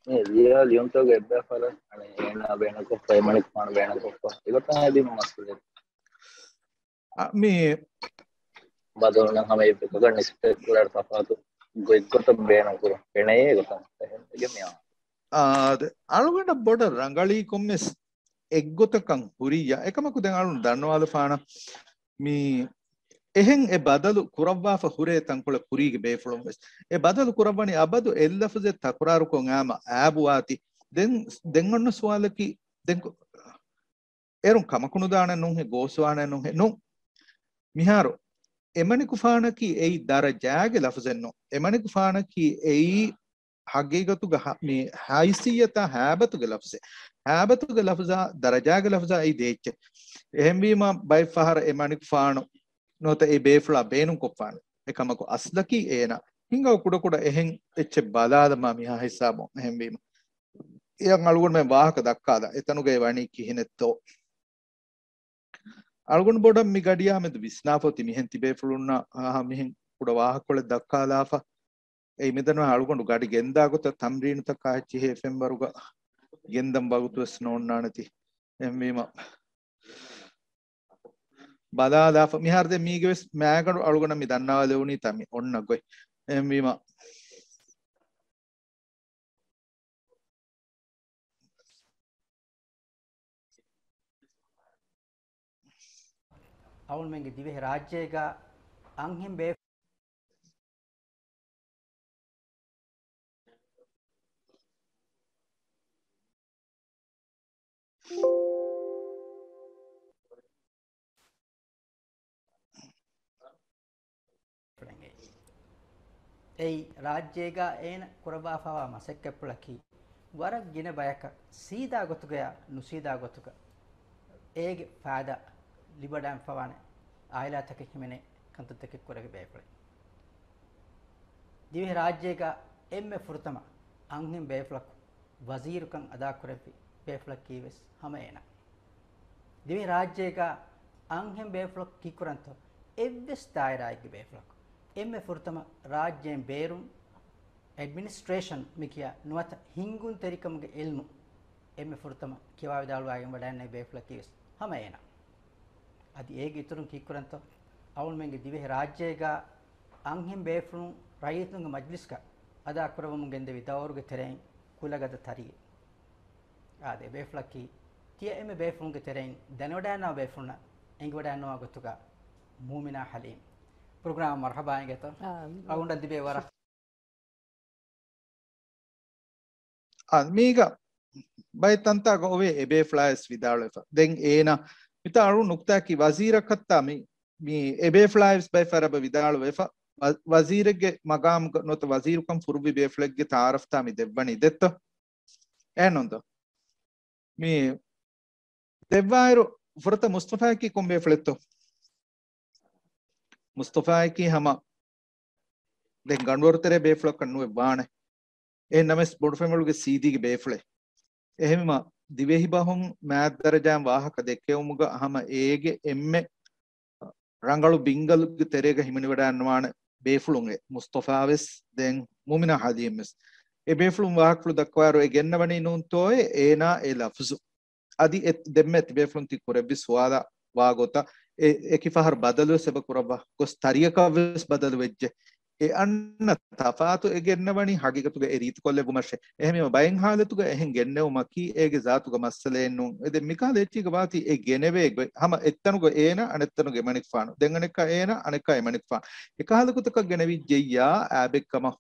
މި ލިޔާ ލިޔުންތަކުގެ އެއްބައި ފަހަރަށް އަނެއް އޭނާ ބޭނުންކޮށްފަ، އެމަނިކުފާނު ބޭނުންކޮށްފަ. އެގޮތަށް ހެދީމަ މަސްއުލެއް. އަ، މި ބަދަލު ނަން ހަމަ އެއް އެކަކަށް ނިސްބަތް ކުރާ ތަފާތު ގޮތްގޮތަށް ބޭނުން ކުރުން ފެނޭ ގޮތަށް އެހެން ވެގެން މިއައީ. އާ، އަޅުގަނޑަށް ބޮޑަށް ރަނގަޅީ ކޮންމެސް އެއްގޮތަކަށް ހުރިއްޔާ. އެކަމަކު ދެން އަޅުން ދަންނަވާލަފާނަ މި އެހެން އެ ބަދަލު ކުރައްވާފަ ހުރޭ ތަންކޮޅެއް ކުރީގެ ބޭފުޅުން ވެސް. އެ ބަދަލު ކުރައްވަނީ އަބަދު އެއް ލަފުޒެއް ތަކުރާރުކޮށް އާމަ އާބުވާތީ. ދެން، ދެން އޮންނަ ސުވާލަކީ، ދެން ކޮ-، އޭރުން ކަމަކު ނުދާނެ ނޫންހޭ، ގޯސްވާނެ ނޫންހޭ، ނޫން. މިހާރު އެމަނިކުފާނަކީ އެއީ ދަރަޖާގެ ލަފުޒެއް ނޫން. އެމަނިކުފާނަކީ އެއީ ހަގީގަތުގަ ހަ-، މި ހައިސިއްޔަތާ ހައިބަތުގެ ލަފުޒެއް. ހައިބަތުގެ ލަފުޒާ ދަރަޖާގެ ލަފުޒާ އެއީ ދޭއްޗެއް. އެހެންވީމަ ބައެއް ފަހަރަށް އެމަނިކުފާނު ނުވަތަ އެ ބޭފުޅާ ބޭނުންކޮށްފާނެ. އެކަމަކު އަސްލަކީ އޭނާ. ހިނގާ ކުޑަކުޑަ އެހެން އެއްޗެއް ބަލާލަމާ މިހާ ހިސާބުން. އެހެންވީމަ އެއަށް އަޅުގަނޑުމެން ވާހަކަ ދައްކާލާ. އެތަނުގައި ވަނީ ކިހިނެއްތޯ؟ އަޅުގަނޑު ބޮޑަށް މި ގަޑިއާ މެދު ވިސްނާފަ އޮތީ މިހެން ތިބޭފުޅުންނަށް އާ، މިހެން ކުޑަ ވާހަކަކޮޅެއް ދައްކާލާފަ. އެއީ މިދަންނަވާ އަޅުގަނޑު ގަޑި ގެންދާ ގޮތަށް ތަމްރީނުތަކާ އެއްޗިހި އެފްއެމް ވަރުގަ ގެންދަން ވަގުތުވެސް ނޯންނާނެތީ. އެހެންވީމަ ބަލާލާފަ. މިހާރު ދެން މީގެވެސް މާގަނޑު އަޅުގަނޑަށް މި ދަންނަވާލެވުނީތާ މި އޮންނަ ގޮތް. އެހެންވީމަ އަޅުގަނޑުމެންގެ ދިވެހި ރާއްޖޭގަ އަންހެން ބޭ އެއީ ރާއްޖޭގަ އޭނަ ކުރައްވާފައިވާ މަސައްކަތްޕުޅަކީ ވަރަށް ގިނަ ބަޔަކަށް ސީދާ ގޮތުގަޔާ ނުސީދާ ގޮތުގަ އޭގެ ފައިދާ ލިބިވަޑައިގެންފަވާނެ އާއިލާތަކެއް ހިމެނޭ ކަންތައްތަކެއް ކުރެވި ބޭފުޅެއް. ދިވެހި ރާއްޖޭގަ އެންމެ ފުރަތަމަ އަންހެން ބޭފުޅަކު ވަޒީރުކަން އަދާކުރެއްވި ބޭފުޅަކީވެސް ހަމަ އޭނާ. ދިވެހި ރާއްޖޭގަ އަންހެން ބޭފުޅަކު ކީއްކުރަންތޯ؟ އެއްވެސް ދާއިރާއެއްގެ ބޭފުޅަކު. އެންމެ ފުރަތަމަ ރާއްޖޭން ބޭރުން އެޑްމިނިސްޓްރޭޝަން މި ކިޔާ ނުވަތަ ހިންގުންތެރިކަމުގެ އިލްމު އެންމެ ފުރަތަމަ ކިޔަވާވިދާޅުވާގެން ވަޑައިގަންނަވި ބޭފުޅަކީވެސް ހަމަ އޭނާ. އަދި އޭގެ އިތުރުން ކީއްކުރަންތޯ؟ އަޅުގަނޑުމެންގެ ދިވެހި ރާއްޖޭގަ އަންހެން ބޭފުޅުން ރައްޔިތުންގެ މަޖްލިސްގަ އަދާކުރައްވަމުން ގެންދެވި ދައުރުގެ ތެރެއިން ކުލަގަދަ ތަރިއެއް. އާދެ، އެބޭފުޅަކީ ތިޔަ އެންމެ ބޭފުޅުންގެ ތެރެއިން ދެނެވަޑައިގަންނަވާ ބޭފުޅުންނަށް އެނގިވަޑައިގަންނަވާ ގޮތުގަ މޫމިނާ ޙަލީމް. ޕްރޮގްރާމަށް މަރްޙަބާ އިނގޭތޯ. އާ، އަޅުގަނޑަށް ލިބޭ ވަރަށް. އާ، މީގަ ބައެއް ތަންތާގަ އޮވޭ އެބޭފުޅާވެސް ވިދާޅުވެފަ. ދެން އޭނާ މިތާ އަޅު ނުކުތާއަކީ ވަޒީރަކަށްތާ މި، މި އެބޭފުޅާވެސް ބައެއް ފަހަރަށް ވިދާޅުވެފަ. ވަ-، ވަޒީރެއްގެ މަގާމުގަ ނުވަތަ ވަޒީރުކަން ފުރުއްވި ބޭފުޅެއްގެ ތަޢާރަފްތާ މި ދެއްވަނީ ދެއްތޯ؟ އެހެންނޫންތޯ؟ މި ދެއްވާއިރު ފުރަތަމަ މުސްތަފާއަކީ ކޮން ބޭފުޅެއްތޯ؟ މުސްތަފާއަކީ ހަމަ ދެން ގަނޑުވަރު ތެރޭ ބޭފުޅަކަށް ނުވެ ވާނެ. އެހެން ނަމަވެސް ބޮޑުފެންވަޅުގެ ސީދީގެ ބޭފުޅެއް. އެހެންވީމަ ދިވެހިބަހުން މާތް ދަރަޖާއިން ވާހަކަ ދެއްކެވުމުގަ ހަމަ އޭގެ އެންމެ ރަނގަޅު ބިންގަލުގެ ތެރޭގަ ހިމެނިވަޑައިގަންނަވާނެ ބޭފުޅުން އެ މުސްތަފާވެސް ދެން މުމިނާ ޙަލީމްވެސް. އެ ބޭފުޅުން ވާހަކަފުޅު ދައްކަވާއިރު އެ ގެންނަވަނީ ނޫންތޯއޭ އޭނާ އެ ލަފުޒު. އަދި އެ ދެންމެ ތިބޭފުޅުން ތި ކުރެއްވި ސުވާލާ ވާގޮތަށް އެ އެކި ފަހަރު ބަދަލުވެސް އެބަ ކުރައްވާ ގޮސް ތަރިއަކަށްވެސް ބަދަލު ވެއްޖެ. އެ އަންނަ ތަފާތު އެ ގެންނަވަނީ ހަގީގަތުގަ އެ ރީތިކޮށްލެއްވުމަށޭ. އެހެންވީމަ ބައެއް ހާލަތުގަ އެހެން ގެންނެވުމަކީ އޭގެ ޒާތުގަ މައްސަލައެއް ނޫން. އެ ދެން މިކަހަލަ އެއްޗީގަ ވާތީ އެ ގެނެވޭ ގޮތް ހަމަ އެއްތަނުގަ އޭނަ އަނެއްތަނުގަ އެމަނިކުފާނު. ދެން އަނެއްކާ އޭނަ އަނެއްކާ އެމަނިކުފާނު. އެކަހަލަ ގޮތަކަށް ގެނެވިއްޖެއްޔާ އާބެއްކަމަށް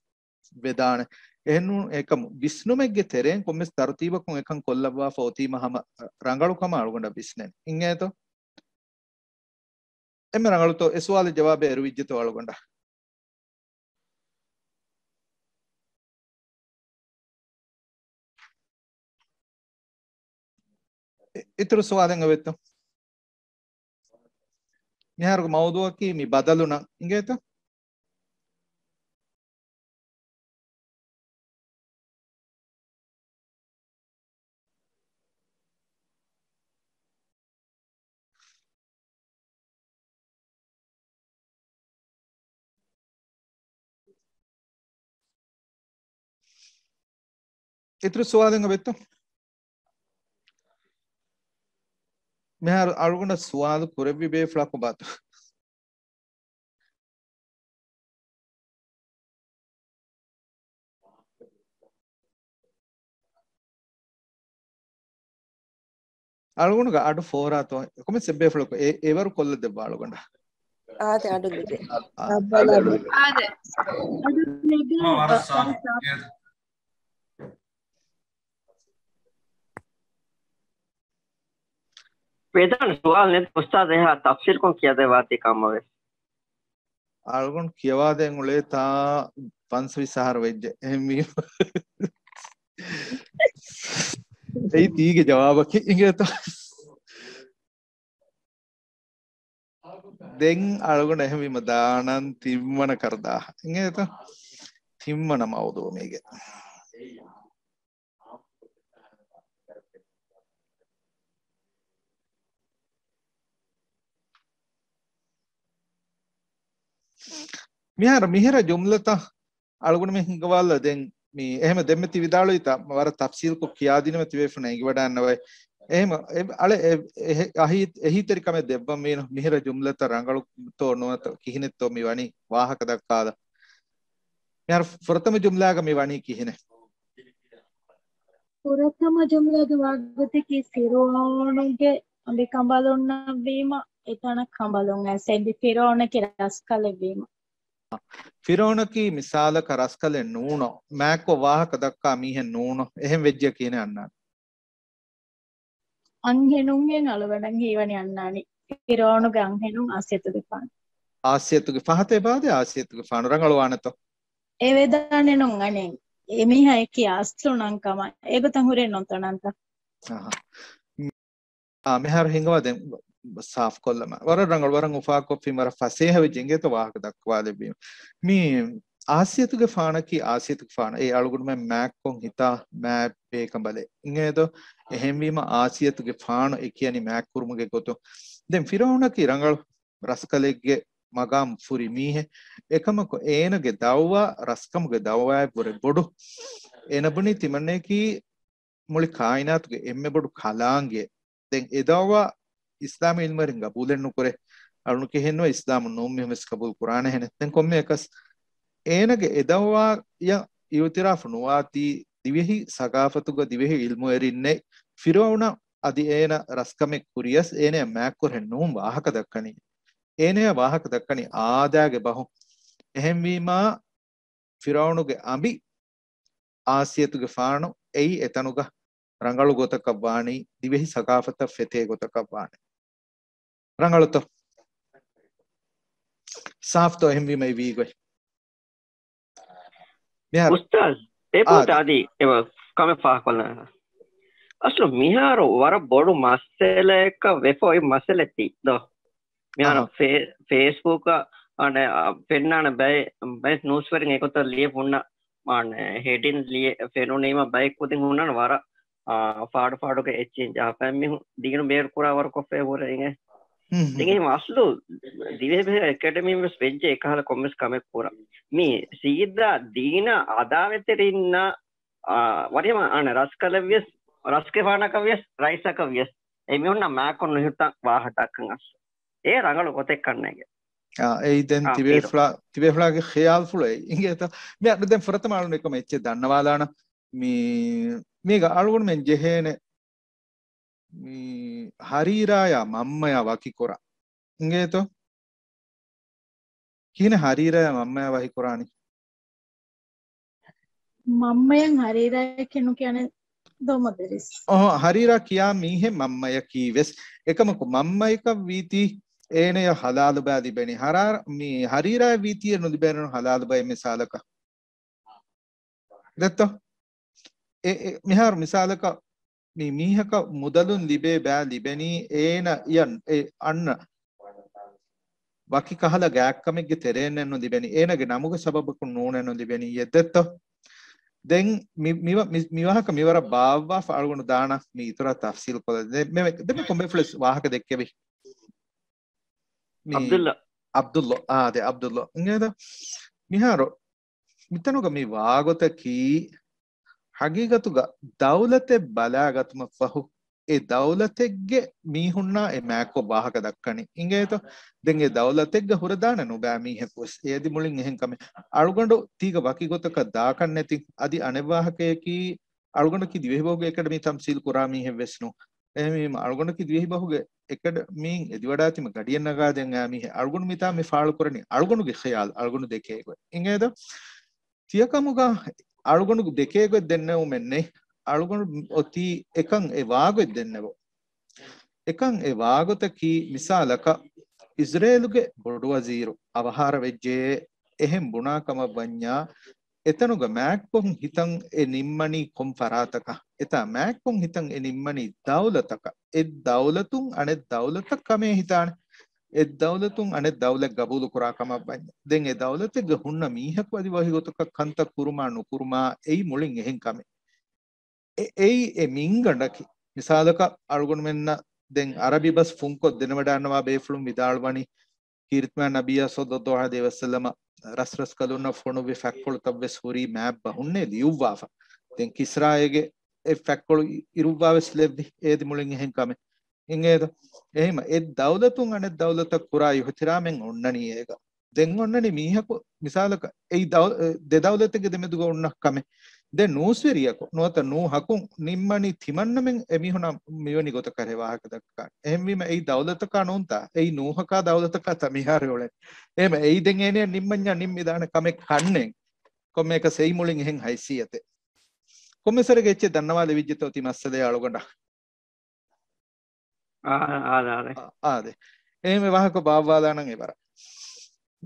ވެދާނެ. އެހެންނޫން އެކަމު ވިސްނުމެއްގެ ތެރެއިން ކޮންމެސް ތަރުތީބަކުން އެކަން ކޮށްލައްވާފަ އޮތީމަ ހަމަ ރަނގަޅު ކަމަށް އަޅުގަނޑަށް ވިސްނެން. އިނގޭތޯ؟ އެންމެ ރަނގަޅުތޯ އެ ސުވާލަށް ޖަވާބެއް އެރުވިއްޖެތޯ އަޅުގަނޑަށް؟ އި-، އިތުރު ސުވާލެއް އެބައޮތްތޯ؟ މިހާރުގެ މައުޟޫއަކީ މި ބަދަލުނަން އިނގޭތަ؟ އިތުރު ސުވާލެއް އެބައޮތްތޯ؟ މިހާރު އަޅުގަނޑަށް ސުވާލު ކުރެއްވި ބޭފުޅާ ކޮބާތޯ؟ އަޅުގަނޑުގެ އަޑު ފޯރާތޯ؟ ކޮމެންޓްސް އެއްބޭފުޅަކު އެ-، އެވަރު ކޮށްލަ ދެއްވާ އަޅުގަނޑަށް. އާދެ، އަޑު ލިބޭ. އާ، އާދެ، އަޑު ލިބޭ. އާދެ. އަޑު ލިބޭ. ވަރަށް ސާފު. ވެދާނެ ސުވާލު ނެތް އުސްތާޛް، އެހާ ތަފްސީލްކޮށް ކިޔަދެއްވާތީ ކަމަށް ވެސް. އަޅުގަނޑު ކިޔަވާދޭން އުޅޭ ތާ ފަންސަވީސް އަހަރު ވެއްޖެ. އެހެންވީމަ އެއީ ތީގެ ޖަވާބަކީ އިނގޭތޯ. ދެން އަޅުގަނޑު އެހެންވީމަ ދާނަން ތިންވަނަ ކަރުދާހަށް. އިނގޭތޯ؟ ތިންވަނަ މައުޟޫ މީގެ. މިހާރު މިހިރަ ޖުމްލަތައް އަޅުގަނޑުމެން ހިނގަވާލަ ދެން މި އެހެމަ ދެންމެ ތި ވިދާޅުވިތާ ވަރަށް ތަފްސީލްކޮށް ކިޔާދިނުމަށް ތިބޭފުނަށް އެނގިވަޑާންނަވައި. އެހެމަ އަޅެ އެ-، އެހެ-، އަހީ-، އެހީތެރިކަމެއް ދެއްވަންވީނު މިހިރަ ޖުމްލަތައް ރަނގަޅުތޯ ނުވަތަ ކިހިނެއްތޯ މި ވަނީ ވާހަކަ ދައްކާލަ. މިހާރު ފުރަތަމަ ޖުމްލާގަ މި ވަނީ ކިހިނެއް؟ ފުރަތަމަ ޖުމްލާގެ ވާގޮތަކީ ފިރުޢައުނުގެ އަނބިކަނބަލުންނަށްވީމަ، އެތަނަށް ކަނބަލުން އައިސް އެނގި ފިރުޢައުނަކީ ރަސްކަލެއްވީމަ. ފިރުޢައުނަކީ މިސާލަކަށް ރަސްކަލެއް ނޫނޯ، މާތްކޮށް ވާހަކަ ދައްކާ މީހެއް ނޫނޯ، އެހެން ވެއްޖެ ކިހިނެއް އަންނާނެ؟ އަންހެނުންހެން އަޅުގަނޑަށް ހީވަނީ އަންނާނީ. ފިރުޢައުނުގެ އަންހެނުން އާސިޔަތުގެފާނު. އާސިޔަތުގެ ފަހަތޭ ބާދޭ އާސިޔަތުގެފާނު ރަނގަޅުވާނެތޯ؟ އެ ވެދާނެ ނޫން އަނެއް. އެމީހާ އެކީ އަސްލު ނަން ކަމަށް. އެގޮތަށް ހުރެ ނުންތޯ ނަންތަ؟ އަހަ. އާ، މިހާރު ހިނގަވާ ދެން ސާފުކޮށްލަމާ. ވަރަށް ރަނގަޅު، ވަރަށް އުފާކޮށްފިން، ވަރަށް ފަސޭހަވެއްޖެ އިނގޭތޯ ވާހަކަ ދައްކަވާލެއްވީމަ. މީ އާސިޔަތުގެފާނަކީ އާސިޔަތުގެފާނު. އެ އަޅުގަނޑުމެން މާތްކޮށް ހިތާ މާތް ބޭކަނބަލެއް. އިނގޭތޯ؟ އެހެންވީމަ އާސިޔަތުގެފާނު އެ ކިޔަނީ މާތްކުރުމުގެ ގޮތުން. ދެން ފިރުޢައުނަކީ ރަނގަޅު ރަސްކަލެއްގެ މަގާމް ފުރި މީހެއް. އެކަމަކު އޭނަގެ ދަޢުވާ ރަސްކަމުގެ ދަޢުވާއަށްވުރެ ބޮޑު. އޭނަ ބުނީ ތިމަންނައަކީ މުޅި ކާއިނާތުގެ އެންމެ ބޮޑު ކަލާނގެ. ދެން އެ ދަޢުވާ އިސްލާމީ ޢިލްމުވެރިން ގަބޫލެއްނުކުރޭ. އަޅުން ކިހިނެއްނުވެ އިސްލާމުން ނޫން މީހުން ވެސް ގަބޫލު ކުރާނެހެނެއް. ދެން ކޮންމެއަކަސް އޭނަގެ އެ ދަޢުވާއަށް އިޢުތިރާފު ނުވާތީ ދިވެހި ސަގާފަތުގަ ދިވެހި ޢިލްމުވެރިންނެއް ފިރުޢައުނަށް އަދި އޭނަ ރަސްކަމެއް ކުރިޔަސް އޭނަޔަށް މާތްކުރެއް ނޫން ވާހަކަ ދައްކަނީ. އޭނަޔަށް ވާހަކަ ދައްކަނީ އާދައިގެ ބަހުން. އެހެންވީމާ، ފިރުޢައުނުގެ އަނބި އާސިޔަތުގެފާނު އެއީ އެތަނުގަ ރަނގަޅު ގޮތަކަށް ވާނީ، ދިވެހި ސަގާފަތަށް ފެތޭ ގޮތަކަށް ވާނީ. ރަނގަޅުތޯ؟ ސާފްތޯ އެހެންވީމަ އެ ވީގޮތް؟ މިހާރު އުސްތާޒް، އެ އާ، ޕޯތަށް އަދި އެ ކަމެއް ފާހަގަކޮށްލަން. އަސްލު މިހާރު ވަރަށް ބޮޑު މައްސަލައެއްކަށް ވެފަ އޮތް މައްސަލައެއް ތީ ދޯ. މިހާރު އަހަ. ފޭ-، ފޭސްބުކަށް އަނެ، އަ، ފެންނާނެ ބައެއް، ބައެއް ނޫސްވެރިން އެގޮތަށް ލިޔެ ހުންނަ، އަނެ، ހެޑިން ލިޔެ ފެނުނީމަ ބައެއް ކުދިން ހުންނާނެ ވަރަށް، އާ، ފާޑު ފާޑުގެ އެއްޗިން ޖަހާފަ އެމީހުން ދީނު ބޭރު ކުރާ ވަރު ކޮށްފައި ހުރެ އިނގޭ. ހުން، ހުން. ދެން އެހެން އަސްލު ދިވެހި އެކަޑަމީން ވެސް ވެއްޖެ އެކަހަލަ ކޮންމެސް ކަމެއް ކުރަން. މީ ސީދާ ދީނާ އަދާވަތްތެރިންނާ، އާ، ވަރިހަމަ އަނެ ރަސްކަލަށް ވިޔަސް، ރަސްގެފާނަކަށް ވިޔަސް، ރައީސަކަށް ވިޔަސް، އެމީހުންނަށް މާކޮށް ނުހިތަން ވާހަކަ ދައްކަން އަސްލު. އެ ރަނގަޅު ގޮތެއް ކަންނޭނގެ. އާ، އެއީ ދެން ތިބޭފުޅާ، ތިބޭފުޅާގެ ޚިޔާލުފުޅު އެއީ. އިނގޭތަ؟ މި އަޑު ދެން ފުރަތަމަ އަޅުން އެކަމަށް އެއްޗެއް ދަންނަވާލާނަ. މި، މީގަ އަޅުގަނޑުމެން ޖެހޭނެ މި ހަރީރާޔާ މަންމަޔާ ވަކިކުރާ. އިނގޭތޯ؟ ކިހިނެއް ހަރީރާޔާ މަންމަޔާ ވަކިކުރާނީ؟ މަންމަޔަށް ހަރީރާޔަކީ ނުކިޔާނެ ދޯ މުދައްރިސް؟ އޮހޮ، ހަރީރާ ކިޔާ މީހެއް މަންމަޔަކީ ވެސް. އެކަމަކު މަންމަޔަކަށް ވީތީ އޭނަޔަށް ހަލާލު ބައި ލިބެނީ. ހަރާ-، މި ހަރީރާ ވީތީ ނުލިބޭނެ ހަލާލު ބައި މިސާލަކަށް. ދެއްތޯ؟ އެ، އެ، މިހާރު މިސާލަކަށް މި މީހަކަށް މުދަލުން ލިބޭ ބައި ލިބެނީ އޭނަ އެ އަންނަ ވަކި ކަހަލަ ގާތްކަމެއްގެ ތެރޭންނެއްނު ލިބެނީ، އޭނަގެ ނަމުގެ ސަބަބަކުން ނޫނެއްނު ލިބެނީ އެއް ދެއްތޯ؟ ދެން މި، މި، މި، މި ވާހަކަ މިވަރަށް ބާއްވާފަ އަޅުގަނޑު ދާނަ މި އިތުރަށް ތަފްސީލް ކޮށްލަ. ދެ، މެ، ދެ މެ ކޮންމެ ފުޅެސް ވާހަކަ ދެއްކެވި. މި އަބްދުއްލާ. އަބްދުއްލާ. އާ، ދެ އަބްދުއްލާ. އިނގޭތަ؟ މިހާރު މިތަނުގަ މި ވާގޮތަކީ ހަގީގަތުގަ ދައުލަތެއް ބަލާގަތުމަށްފަހު، އެ ދައުލަތެއްގެ މީހުންނާ އެ މާތްކޮށް ވާހަކަ ދައްކަނީ. އިނގޭތޯ؟ ދެން އެ ދައުލަތެއްގަ ހުރެދާނެ ނުބައި މީހަކުވެސް. އޭދި މުޅިން އެހެން ކަމެއް. އަޅުގަނޑު ތީގަ ވަކި ގޮތަކަށް ދާކަށް ނެތި. އަދި އަނެއް ވާހަކަޔަކީ، އަޅުގަނޑަކީ ދިވެހިބަހުގެ އެކަޑަމީ ތަމްސީލް ކުރާ މީހެއް ވެސް ނޫން. އެހެންވީމަ، އަޅުގަނޑަކީ ދިވެހިބަހުގެ އެކަޑަމީން އެދިވަޑާތީމަ ގަޑިއެއް ނަގާދޭން އައި މީހެއް. އަޅުގަނޑު މިތާ މި ފާޅު ކުރަނީ އަޅުގަނޑުގެ ޚިޔާލު، އަޅުގަނޑު ދެކޭ ގޮތް. އިނގޭތަ؟ ތިޔަކަމުގަ އަޅުގަނޑު ދެކޭ ގޮތް ދެންނެވުމެއް ނެތް. އަޅުގަނޑު އޮތީ އެކަން އެ ވާގޮތް ދެންނެވު. އެކަން އެ ވާގޮތަކީ މިސާލަކަށް އިޒްރޭލުގެ ބޮޑުވަޒީރު އަވަހާރަ ވެއްޖެ އެހެން ބުނާ ކަމަށް ވަންޏާ، އެތަނުގަ މާތްކޮށް ހިތަން އެ ނިންމަނީ ކޮން ފަރާތަކަށް؟ އެތާ މާތްކޮށް ހިތަން އެ ނިންމަނީ ދައުލަތަކަށް. އެއް ދައުލަތުން އަނެއް ދައުލަތަށް ކަމޭ ހިތާނެ. އެއް ދައުލަތުން އަނެއް ދައުލަތް ގަބޫލު ކުރާ ކަމަށް ވަންޏާ. ދެން އެ ދައުލަތެއްގަ ހުންނަ މީހަކު އަދި ވަކި ގޮތަކަށް ކަންތައް ކުރުމާ ނުކުރުމާ އެއީ މުޅިން އެހެން ކަމެއް. އެ-، އެއީ އެ މިންގަނޑަކީ. މިސާލަކަށް އަޅުގަނޑުމެންނަށް ދެން އަރަބި ބަސް ފުންކޮށް ދެނެވަޑައިންނަވާ ބޭފުޅުން ވިދާޅުވަނީ، ކީރިތި މާތް ނަބިއްޔާ ޞައްލައްލާހު ޢަލައިހި ވަސައްލަމަ ރަސްރަސްކަލުންނަށް ފޮނުއްވި ފަތްކޮޅުތައް ވެސް ހުރީ މާތް ބަހުންނޭ ލިޔުއްވާފަ. ދެން ކިސްރާއޭގެ އެ ފަތްކޮޅު އި-، އިރުއްވާ ވެސް ލެއްވި. އޭދި މުޅިން އެހެން ކަމެއް. އިނގޭތަ؟ އެހެންވީމަ، އެއް ދައުލަތުން އަނެއް ދައުލަތަށް ކުރާ އިޙްތިރާމެއް އޮންނަނީ އޭގަ. ދެން އޮންނަނީ މީހަކު މިސާލަކަށް އެއީ ދައު-، އެ ދެ ދައުލަތެއްގެ ދެމެދުގަ އޮންނަ ކަމެއް. ދެން ނޫސްވެރިޔަކު ނުވަތަ ނޫ ޙަޤުން ނިންމަނީ ތިމަންނަމެން އެމީހުނާ މިވެނި ގޮތަކަށް ވާހަކަ ދައްކާ. އެހެންވީމަ އެއީ ދައުލަތަކާ ނޫންތާ؟ އެއީ ނޫހަކާ ދައުލަތަކާތާ މިހާރު އުޅެނީ. އެހެންވީމަ އެއީ ދެން އޭނަޔަށް ނިންމަންޏާ ނިންމިދާނެ ކަމެއް ކަންނޭނގެ. ކޮންމެއަކަސް އެއީ މުޅިން އެހެން ހައިސިއްޔަތެއް. ކޮންމެސް ވަރެއްގެ އެއްޗެއް ދަންނަވާލެވިއްޖެތޯ ތި މައްސަލަޔާ އަޅުގަނޑަށް؟ އާ، އާދެ، އާދެ. އާ، އާދެ. އެހެންވީމަ ވާހަކަ ބާއްވާލާނަން އެވަރަށް.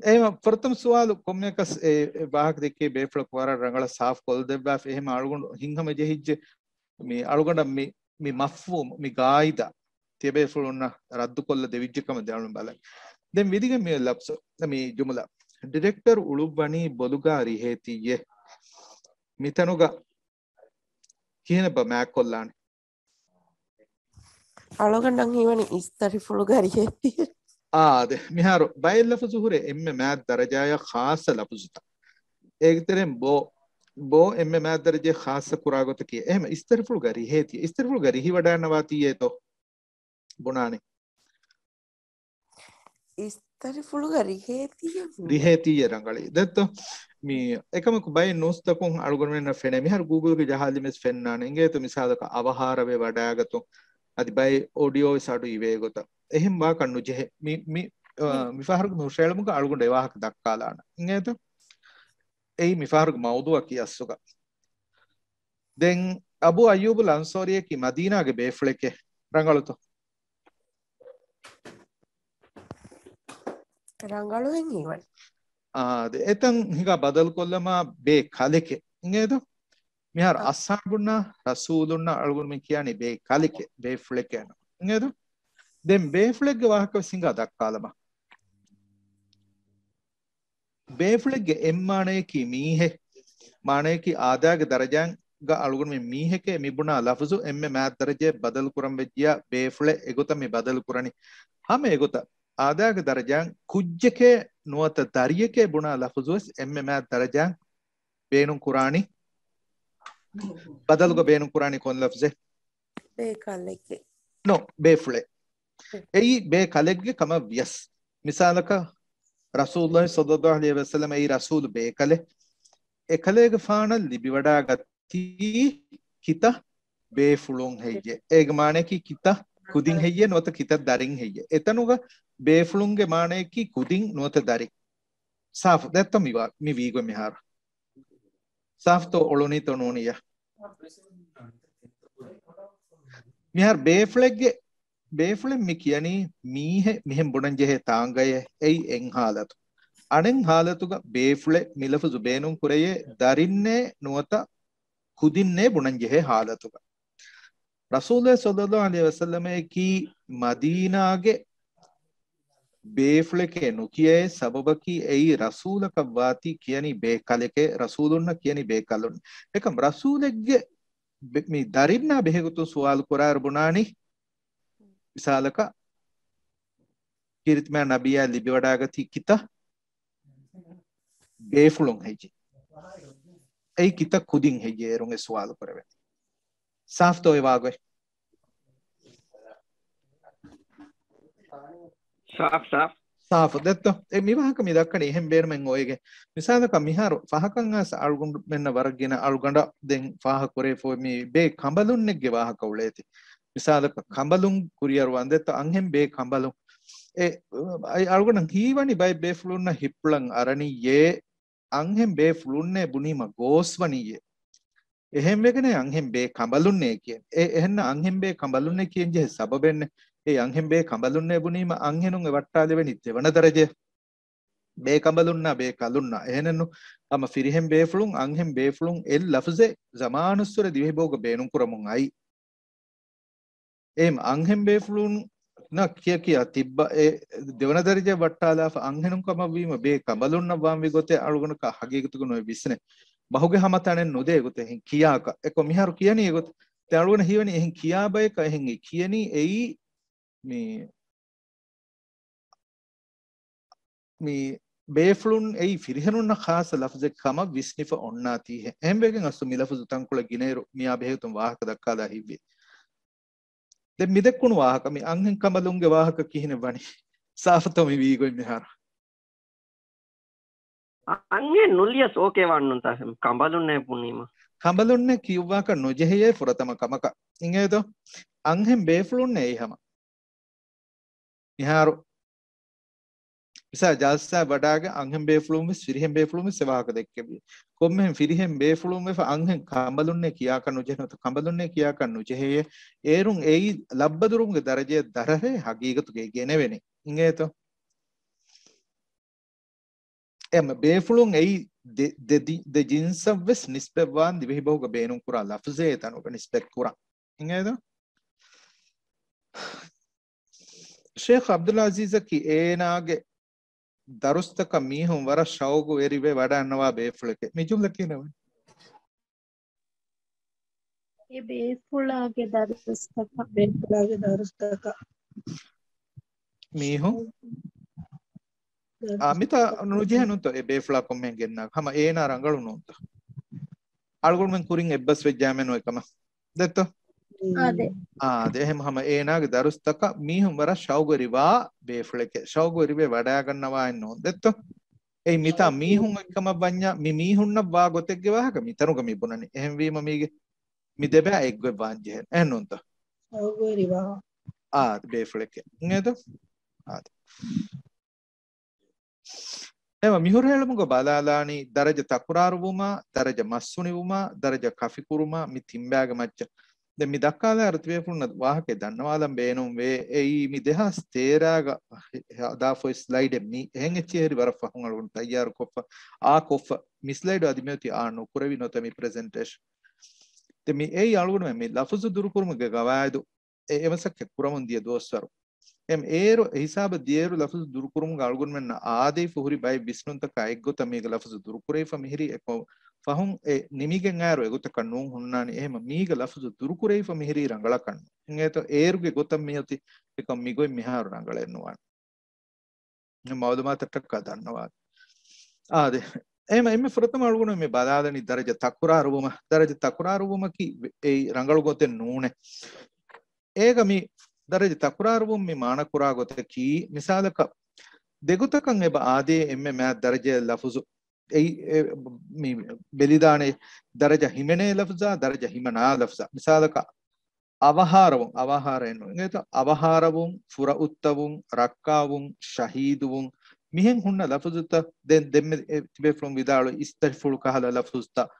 އެހެންވީމަ ފުރަތަމަ ސުވާލު ކޮންމެއަކަސް އެ، އެ ވާހަކަ ދެއްކޭ ބޭފުޅަކު ވަރަށް ރަނގަޅަށް ސާފު ކޮށްދެއްވާފަ. އެހެންވީމަ އަޅުގަނޑު ހިތްހަމަ ޖެހިއްޖެ މި އަޅުގަނޑަށް މި، މި މަފްހޫމު، މި ގާއިދާ ތިޔަބޭފުޅުންނަށް ރައްދުކޮށްލަ ދެވިއްޖެ ކަމަށް ދެ އަޅުން ބަލަން. ދެން ވިދިގެން މި ލަފްޒު، މި ޖުމުލަ. ޑިރެކްޓަރު އުޅުއްވަނީ ބޮލުގާ ރިހޭތީއޭ. މިތަނުގަ ކިހިނެއްބާ މާތްކޮށްލާނެ؟ އަޅުގަނޑަށް ހީވަނީ އިސްތަށިފުޅުގަ ރިހޭތީ. އާދެ، މިހާރު ބައެއް ލަފުޒު ހުރޭ އެންމެ މާތް ދަރަޖާޔަށް ޚާއްޞަ ލަފުޒުތައް. އޭގެ ތެރެއިން ބޯ، ބޯ އެންމެ މާތް ދަރަޖައެއް ޚާއްޞަ ކުރާ ގޮތަކީ. އެހެންވީމަ އިސްތަށިފުޅުގަ ރިހޭތީ، އިސްތަށިފުޅުގަ ރިހިވަޑައިންނަވާތީއޭތޯ؟ ބުނާނީ. އިސްތަށިފުޅުގަ ރިހޭތީ. ރިހޭތީއޭ ރަނގަޅީ. ދެއްތޯ؟ މި އެކަމަކު ބައެއް ނޫސްތަކުން އަޅުގަނޑުމެންނަށް ފެނޭ. މިހާރު ގޫގުލްގެ ޖަހާލީމަ ވެސް ފެންނާނެ. އިނގޭތޯ މިސާލަކަށް އަވަހާރަވެ ވަޑައިގަތުން. އަދި ބައެއް އޮޑިއޯ ވެސް އަޑު އިވޭ ގޮތަށް. އެހެން ވާކަށް ނުޖެހޭ. މި، މި، އާ، މި ފަހަރު ހުށައެޅުމުގަ އަޅުގަނޑު އެ ވާހަކަ ދައްކާލާނަން. އިނގޭތޯ؟ އެއީ މި ފަހަރުގެ މައުޟޫޢަކީ އަސްލުގަ. ދެން އަބޫ އައްޔޫބުލް އަންޞާރީއަކީ މަދީނާގެ ބޭފުޅެކޭ. ރަނގަޅުތޯ؟ ރަނގަޅުހެން ހީވަނީ. އާ، ދެ، އެތަން ހިނގާ ބަދަލުކޮށްލަމާ ބޭ ކަލެކޭ. އިނގޭތޯ؟ މިހާރު އަ. އަޞްޙާބުންނާ ރަސޫލުންނާ އަޅުގަނޑުމެން ކިޔާނީ ބޭ ކަލެކޭ، ބޭފުޅެކޭ. އިނގޭތޯ؟ ދެން ބޭފުޅެއްގެ ވާހަކަ ވެސް ހިނގާ ދައްކާލަމާ. ބޭފުޅެއްގެ އެއްމާނަޔަކީ މީހެއް، މާނަޔަކީ އާދާގެ ދަރަޖާގަ އަޅުގަނޑުމެން މީހެކޭ މިބުނާ ލަފުޒު އެންމެ މާތް ދަރަޖައެއް ބަދަލު ކުރަން ވެއްޖިޔާ ބޭފުޅެއް އެގޮތަށް މި ބަދަލު ކުރަނީ. ހަމަ އެގޮތަށް އާދާގެ ދަރަޖާ ކުއްޖެކޭ ނުވަތަ ދަރިޔެކޭ ބުނާ ލަފުޒު ވެސް އެންމެ މާތް ދަރަޖާ ބޭނުން ކުރާނީ. ބަދަލުގަ ބޭނުން ކުރާނީ ކޮން ލަފުޒެއް؟ ބޭކަލެކޭ. ނޯ، ބޭފުޅެއް. އެއީ ބޭކަލެއްގެ ކަމަށް ވިޔަސް. މިސާލަކަށް، ރަސޫލުﷲ ޞައްލަﷲ ޢަލައިހި ވަސައްލަމަ އެއީ ރަސޫލު ބޭކަލެއް. އެކަލޭގެފާނަށް ލިބިވަޑާގަތީ ކިތައް ބޭފުޅުން ހެއްޔޭ؟ އޭގެ މާނައަކީ ކިތައް ކުދިން ހެއްޔޭ ނުވަތަ ކިތައް ދަރިން ހެއްޔޭ؟ އެތަނުގަ ބޭފުޅުންގެ މާނައަކީ ކުދިން ނުވަތަ ދަރިން. ސާފު ދެއްތޯ މި ވާ-، މި ވީގޮތް މިހާރު؟ ސާފުތޯ އޮޅުނީތޯ ނޫނިއްޔާ؟ މިހާރު ބޭފުޅެއްގެ، ބޭފުޅެއް މި ކިޔަނީ މީހެއް މިހެން ބުނަން ޖެހޭ ތާނގައޭ. އެއީ އެއް ހާލަތު. އަނެއް ހާލަތުގަ ބޭފުޅެއް މި ލަފުޒު ބޭނުން ކުރެޔޭ ދަރިންނޭ ނުވަތަ ކުދިންނޭ ބުނަން ޖެހޭ ހާލަތުގަ. ރަސޫލު ޞައްލަﷲ ޢަލައިހި ވަސައްލަމައަކީ މަދީނާގެ ބޭފުޅެކޭ ނުކިޔޭ ސަބަބަކީ އެއީ ރަސޫލަކަށް ވާތީ ކިޔަނީ ބޭކަލެކޭ، ރަސޫލުންނަށް ކިޔަނީ ބޭކަލުން. އެކަމް ރަސޫލެއްގެ ބެ-، މި ދަރިންނާ ބެހޭގޮތުން ސުވާލު ކުރާއިރު ބުނާނީ، މިސާލަކަށް ކީރިތި މާތް ނަބިއްޔާ ލިބިވަޑާގަތީ ކިތައް ބޭފުޅުން ހެއްޔޭ؟ އެއީ ކިތައް ކުދިން ހެއްޔޭ އޭރުން އެ ސުވާލު ކުރެވެނީ. ސާފުތޯ އެ ވާގޮތް؟ ސާފު، ސާފު. ސާފު ދެއްތޯ؟ އެ މި ވާހަކަ މި ދައްކަނީ އެހެން ބޭނުމެއް އޮވެގެން. މިސާލަކަށް މިހާރު ފަހަކަށް އައިސް އަޅުގަނޑުމެންނަށް ވަރަށް ގިނަ އަޅުގަނޑަށް ދެން ފާހަގަ ކުރެވިފައި މި ބޭ ކަނބަލުންނެއްގެ ވާހަކަ އުޅޭތި. މިސާލަކަށް ކަނބަލުން ކުރިއަރުވާން ދެއްތޯ؟ އަންހެން ބޭ ކަނބަލުން. އެ، އައި އަޅުގަނޑަށް ހީވަނީ ބައެއް ބޭފުޅުންނަށް ހިތްޕުޅަން އަރަނިއްޔޭ، އަންހެން ބޭފުޅުންނޭ ބުނީމަ ގޯސްވަނިއްޔޭ. އެހެންވެގެނޭ އަންހެން ބޭ ކަނބަލުންނޭ ކިޔަން. އެ، އެހެންނަ އަންހެން ބޭ ކަނބަލުންނޭ ކިޔަން ޖެހޭ ސަބަބެއްނެ. އެ އަންހެން ބޭ ކަނބަލުންނޭ ބުނީމަ އަންހެނުން އެ ވައްޓާލެވެނީ ދެވަނަ ދަރަޖަ. ބޭ ކަނބަލުންނާ ބޭ ކަލުންނާ. އެހެނެއްނު. ހަމަ ފިރިހެން ބޭފުޅުން، އަންހެން ބޭފުޅުން އެއް ލަފުޒެއް ޒަމާނުއްސުރެ ދިވެހިބަހުގަ ބޭނުންކުރަމުން އައި. އެހެން އަންހެން ބޭފުޅުންނަށް ކިޔަ ކިޔާ ތިއްބަ އެ ދެވަނަ ދަރަޖަ ވައްޓާލާފަ އަންހެނުން ކަމަށްވީމަ ބޭ ކަނބަލުންނަށް ވާންވީ ގޮތެއް އަޅުގަނޑަކަށް ހަގީގަތުގަ ނުވެ ވިސްނެ. ބަހުގެ ހަމަ ތަނެއް ނުދޭ ގޮތެއް އެހެން ކިޔާކަށް. އެކޮ މިހާރު ކިޔަނީ އެގޮތަށް. ދެ އަޅުގަނޑަށް ހީވަނީ އެހެން ކިޔާ ބަޔަކަށް އެހެން އެ ކިޔަނީ އެއީ މި، މި ބޭފުޅުން އެއީ ފިރިހެނުންނަށް ޚާއްޞަ ލަފްޒެއް ކަމަށް ވިސްނިފަ އޮންނާތީ. އެހެންވެގެން އަސްލު މި ލަފުޒު ތަންކޮޅެއް ގިނައިރު މިއާ ބެހޭގޮތުން ވާހަކަ ދައްކާލާ ހިތްވި. ދެން މި ދެއްކުނު ވާހަކަ، މި އަންހެން ކަނބަލުންގެ ވާހަކަ ކިހިނެއް ވަނީ؟ ސާފުތޯ މި ވީގޮތް މިހާރު؟ އަންހެން ނުލިޔަސް އޯކޭ ވާންނުންތާ؟ ކަނބަލުންނޭ ބުނީމަ. ކަނބަލުންނޭ ކިޔުއްވާކަށް ނުޖެހެޔޭ ފުރަތަމަ ކަމަކަށް. އިނގޭތޯ؟ އަންހެން ބޭފުޅުންނޭ އެއީ ހަމަ. މިހާރު މިސާ ޖަލްސާ ވަޑާގެ އަންހެން ބޭފުޅުން ވެސް ފިރިހެން ބޭފުޅުން ވެސް އެ ވާހަކަ ދެއްކެވި. ކޮންމެހެން ފިރިހެން ބޭފުޅުން ވެފަ އަންހެން ކަނބަލުންނޭ ކިޔާކަށް ނުޖެހެނީ ނުވަތަ ކަނބަލުންނޭ ކިޔާކަށް ނުޖެހެޔޭ. އޭރުން އެއީ ލައްބަދުރުމުގެ ދަރަޖައެއް ދަރަހޭ ހަގީގަތުގައި ގެނެވެނީ. އިނގޭތޯ؟ އެ ބޭފުޅުން އެއީ ދެ، ދެ، ދެ ޖިންސަށް ވެސް ނިސްބަތްވާން ދިވެހިބަހުގަ ބޭނުންކުރާ ލަފްޒެއް އެތަނުގަ ނިސްބަތް ކުރަން. އިނގޭތޯ؟ ޝޭޚް ޢަބްދުލް ޢަޒީޒަކީ އޭނާގެ ދަރުސްތަކަށް މީހުން ވަރަށް ޝައުގުވެރިވެ ވަޑައިގަންނަވާ ބޭފުޅެކޭ. މި ޖުމްލަ ކިހިނެއް ވަނީ؟ އެ ބޭފުޅާގެ ދަރުސްތަކަށް، ބޭފުޅާގެ ދަރުސްތަކަށް މީހުން، އާ، މިތާ ނުޖެހެނުންތޯ އެ ބޭފުޅާ ކޮންމެހެން ގެންނާ؟ ހަމަ އޭނާ ރަނގަޅު ނޫންތޯ؟ އަޅުގަނޑުމެން ކުރިން އެއްބަސް ވެއްޖާމެން އޮތް ކަމަށް. ދެއްތޯ؟ އާދެ. އާދެ. އެހެން ހަމަ އޭނާގެ ދަރުސްތަކަށް މީހުން ވަރަށް ޝައުގުވެރިވާ ބޭފުޅެކޭ. ޝައުގުވެރިވެ ވަޑައިގަންނަވާއެއް ނޫން. ދެއްތޯ؟ އެއީ މިތާ މީހުން އޮތްކަމަށް ވަންޏާ، މި މީހުންނަށް ވާ ގޮތެއްގެ ވާހަކަ މިތަނުގަ މި ބުނަނީ. އެހެންވީމަ މީގެ މި ދެބައި އެއްގޮތް ވާން ޖެހޭނެ. އެހެން ނޫންތަ؟ އަޅުގަނޑު ވެރިވާ. އާ، ބޭފުޅެކޭ. އިނގޭތަ؟ އާ. އެމަ މިހުރިހެޅުމުގަ ބަލާލާނީ ދަރަޖަ ތަކުރާރުވުމާ، ދަރަޖަ މަސްހުނިވުމާ، ދަރަޖަ ކަފިކުރުމާ މި ތިންބައިގެ މައްޗަށް. ދެން މި ދައްކާލާއިރު ތިބޭފުޅުންނަށް ވާހަކައެއް ދަންނަވާލަން ބޭނުންވޭ. އެއީ މި ދެހާސް ތޭރަގަ ހަދާފައި ސްލައިޑެއް މީ. އެހެން އެއްޗެހި ވަރަށް ފަހުން އަޅުގަނޑު ތައްޔާރުކޮށްފަ، އާ ކޮށްފަ. މި ސްލައިޑު އަދި މިއޮތީ އާ ނުކުރެވި ނުވަތަ މި ޕްރެޒެންޓޭޝަން. ދެން މި އެއީ އަޅުގަނޑުމެން މި ލަފުޒު ދުރުކުރުމުގެ ގަވާއިދު އެ، އެ މަސައްކަތް ކުރަމުން ދިޔަ ދުވަސްވަރު. އެމް އޭރު އެ ހިސާބަށް ދިޔައިރު ލަފުޒު ދުރުކުރުމުގަ އަޅުގަނޑުމެންނަށް އާދެވިފަ ހުރި ބައެއް ވިސްނުންތަކާ އެއްގޮތަށް މީގަ ލަފުޒު ދުރުކުރެވިފަ މިހިރީ އެކޮށް ފަހުން އެ ނިމިގެން އާއިރު އެގޮތަކަށް ނޫން ހުންނާނީ. އެހެމަ މީގަ ލަފުޒު ދުރުކުރެވިފަ މިހިރީ ރަނގަޅަކަށް ނޫން. އިނގޭތޯ އޭރުގެ ގޮތަށް މިއޮތީ އެކަމް މިގޮތް މިހާރު ރަނގަޅެއް ނުވާނެ. މައުލޫމާތަށްޓަކާ ދަންނަވާ. އާދެ. އެހެމަ އެންމެ ފުރަތަމަ އަޅުގަނޑު މި ބަލާލަނީ ދަރަޖަ ތަކުރާރުވުމަށް. ދަރަޖަ ތަކުރާރުވުމަކީ އެއީ ރަނގަޅު ގޮތެއް ނޫނޭ. އޭގަ މި ދަރަޖަ ތަކުރާރުވުން މި މާނަކުރާ ގޮތަކީ، މިސާލަކަށް، ދެގޮތަކަށް އެބަ އާދޭ އެންމެ މާތް ދަރަޖައެއް ލަފުޒު. އެއީ، އެ، މި ބެލިދާނެ ދަރަޖަ ހިމެނޭ ލަފުޒާ، ދަރަޖަ ހިމަނާ ލަފުޒާ. މިސާލަކަށް، އަވަހާރަވުން، އަވަހާރައެއް ނޫން. އިނގޭތޯ؟ އަވަހާރަވުން، ފުރައުއްތަވުން، ރައްކާވުން، ޝަހީދުވުން، މިހެން ހުންނަ ލަފުޒުތައް ދެން ދެންމެ ތިބޭފުޅުން ވިދާޅުވި އިސްތަށިފުޅު ކަހަލަ ލަފުޒުތައް،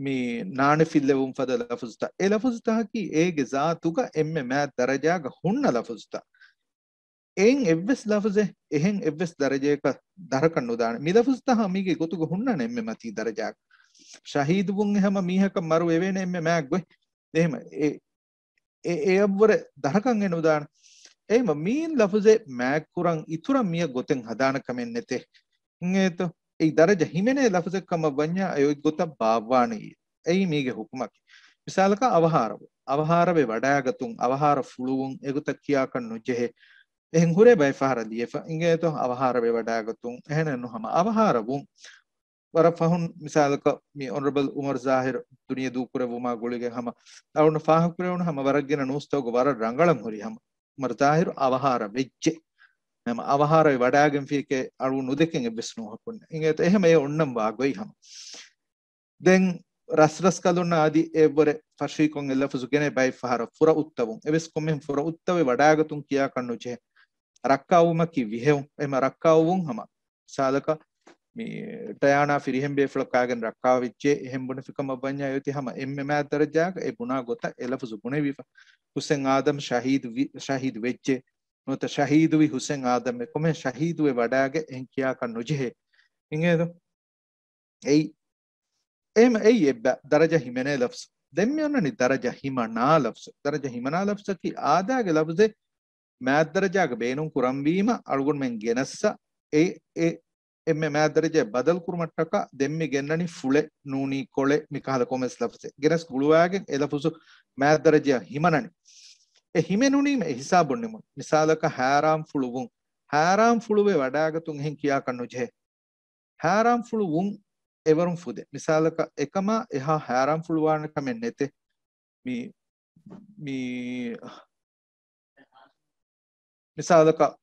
މި ނާނެ ފިއްލެވުން ފަދަ ލަފުޒުތައް، އެ ލަފުޒުތަކަކީ އޭގެ ޒާތުގަ އެންމެ މާތް ދަރަޖާގަ ހުންނަ ލަފުޒުތައް. އެއިން އެއްވެސް ލަފުޒެއް، އެހެން އެއްވެސް ދަރަޖައަކަށް ދަރަކަށް ނުދާނެ. މި ލަފުޒުތައް ހަމަ މީގެ ގޮތުގަ ހުންނާނެ އެންމެ މަތީ ދަރަޖާގަ. ޝަހީދުވުން ހަމަ މީހަކަށް މަރު ވެވޭނެ އެންމެ މާތް ގޮތް. އެހެމަ އެ، އެ، އެއަށްވުރެ ދަރަކަށް އެ ނުދާނެ. އެހެމަ މީން ލަފުޒެއް މާތްކުރަން އިތުރަށް މިއަށް ގޮތެއް ހަދާނެ ކަމެއް ނެތޭ. އިނގޭތޯ؟ އެއީ ދަރަޖަ ހިމެނޭ ލަފުޒެއް ކަމަށް ވަންޏާ އެ އޮތް ގޮތަށް ބާއްވާނެ. އެއީ މީގެ ހުކުމަކީ. މިސާލަކަށް އަވަހާރަވުން، އަވަހާރަވެ ވަޑާގަތުން، އަވަހާރަ ފުޅުވުން، އެގޮތަށް ކިޔާކަށް ނުޖެހޭ. އެހެން ހުރޭ ބައެއް ފަހަރަށް ލިޔެފަ. އިނގޭތޯ؟ އަވަހާރަވެ ވަޑާގަތުން، އެހެނެއް ނޫން ހަމަ އަވަހާރަވުން. ވަރަށް ފަހުން މިސާލަކަށް މި އޮނަރަބަލް އުމަރު ޒާހިރު ދުނިޔެ ދޫކުރެއްވުމާ ގުޅިގެން ހަމަ އަޅުން ފާހަގަކުރެވުނު ހަމަ ވަރަށް ގިނަ ނޫސްތަކުގަ ވަރަށް ރަނގަޅަށް ހުރި ހަމަ އުމަރު ޒާހިރު އަވަހާރަ ވެއްޖެ. ހަމަ އަވަހާރަވެ ވަޑާގެންފިއެކޭ އަޅުން ނުދެކެން އެއްވެސް ނޫހަކުން. އިނގޭތޯ؟ އެހެމަ އެ އޮންނަން ވާ ގޮތް ހަމަ. ދެން ރަސްރަސްކަލުންނަށް އަދި އެއްވަރެ ފަށީކޮށް އެއް ލަފުޒު ގެނެ ބައެއް ފަހަރަށް ފުރައުއްތަވުން. އެވެސް ކޮންމެހެން ފުރައުއްތަވެ ވަޑާގަތުން ކިޔާކަށް ނުޖެހޭ. ރައްކާވުމަކީ ވިހެއުން. އެމަ ރައްކާވުން ހަމަ މިސާލަކަށް މި ޑަޔާނާ ފިރިހެން ބޭފުޅަކާގެން ރައްކާވެއްޖެ އެހެން ބުނެފިކަމަށް ވަންޏާ އެއޮތީ ހަމަ އެންމެ މާތް ދަރަޖާގަ އެ ބުނާ ގޮތަށް އެ ލަފުޒު ބުނެވިފަ. ހުސެން އާދަމް ޝަހީދު ވި، ޝަހީދު ވެއްޖެ. ނުވަތަ ޝަހީދުވި ހުސެން އާދަމް އެކަމެ ޝަހީދުވެ ވަޑާގެ އެހެން ކިޔާކަށް ނުޖެހޭ. އިނގޭތޯ؟ އެއީ، އެހެމަ އެއީ އެއްބަ ދަރަޖަ ހިމެނޭ ލަފްޒު. ދެން މި އޮންނަނީ ދަރަޖަ ހިމަނާ ލަފްޒު. ދަރަޖަ ހިމަނާ ލަފްޒަކީ އާދާގެ ލަފްޒެއް މާތް ދަރަޖާގަ ބޭނުން ކުރަންވީމަ އަޅުގަނޑުމެން ގެނައްސަ އެ، އެ، އެންމެ މާތް ދަރަޖައަށް ބަދަލު ކުރުމަށްޓަކާ ދެން މި ގެންނަނީ ފުޅެއް ނޫނީ ކޮޅެއް މި ކަހަލަ ކޮންމެސް ލަފްޒެއް ގެނަސް ގުޅުވާގެން އެ ލަފުޒު މާތް ދަރަޖައަށް ހިމަނަނީ. އެ ހިމެނުނީމަ އެ ހިސާބުން ނިމުން. މިސާލަކަށް ހައިރާންފުޅު ވުން. ހައިރާންފުޅުވެ ވަޑާގަތުން އެހެން ކިޔާކަށް ނުޖެހޭ. ހައިރާންފުޅު ވުން އެވަރުން ފުދޭ. މިސާލަކަށް އެކަމާ އެހާ ހައިރާންފުޅު ވާނެ ކަމެއް ނެތޭ. މި، މި، މިސާލަކަށް،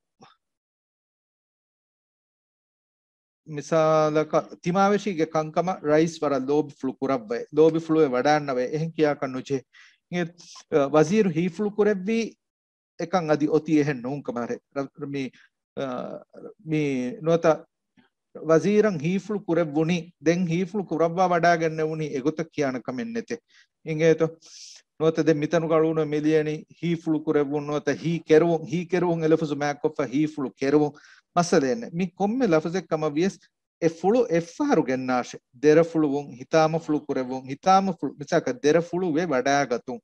މިސާލަކަށް ތިމާވެށީގެ ކަންކަމަށް ރައީސް ވަރަށް ލޯބިފުޅު ކުރައްވައޭ، ލޯބިފުޅުވެ ވަޑާންނަވައޭ، އެހެން ކިޔާކަށް ނުޖެހޭ. އެ، ވަޒީރު ހީފުޅު ކުރެއްވީ އެކަން އަދި އޮތީ އެހެން ނޫން ކަމަށް ރަ-، މި، އާ، މި ނުވަތަ ވަޒީރަށް ހީފުޅު ކުރެއްވުނީ، ދެން ހީފުޅު ކުރައްވާ ވަޑާގެންނެވުނީ އެގޮތަށް ކިޔާނެ ކަމެއް ނެތޭ. އިނގޭތޯ؟ ނުވަތަ ދެން މިތަނުގަ އަޅުގަނޑު މި ލިޔަނީ ހީފުޅު ކުރެއްވުން ނުވަތަ ހީ ކެރުވުން، ހީ ކެރުވުން އެ ލަފުޒު މާތްކޮށްފަ ހީފުޅު ކެރުވުން. މައްސަލައެއް ނެތް. މި ކޮންމެ ލަފުޒެއް ކަމަށް ވިޔަސް އެ ފުޅު އެއްފަހަރު ގެންނާށޭ. ދެރަފުޅުވުން، ހިތާމަފުޅު ކުރެއްވުން، ހިތާމަފުޅު، މިސާލަކަށް ދެރަފުޅުވެ ވަޑާގަތުން.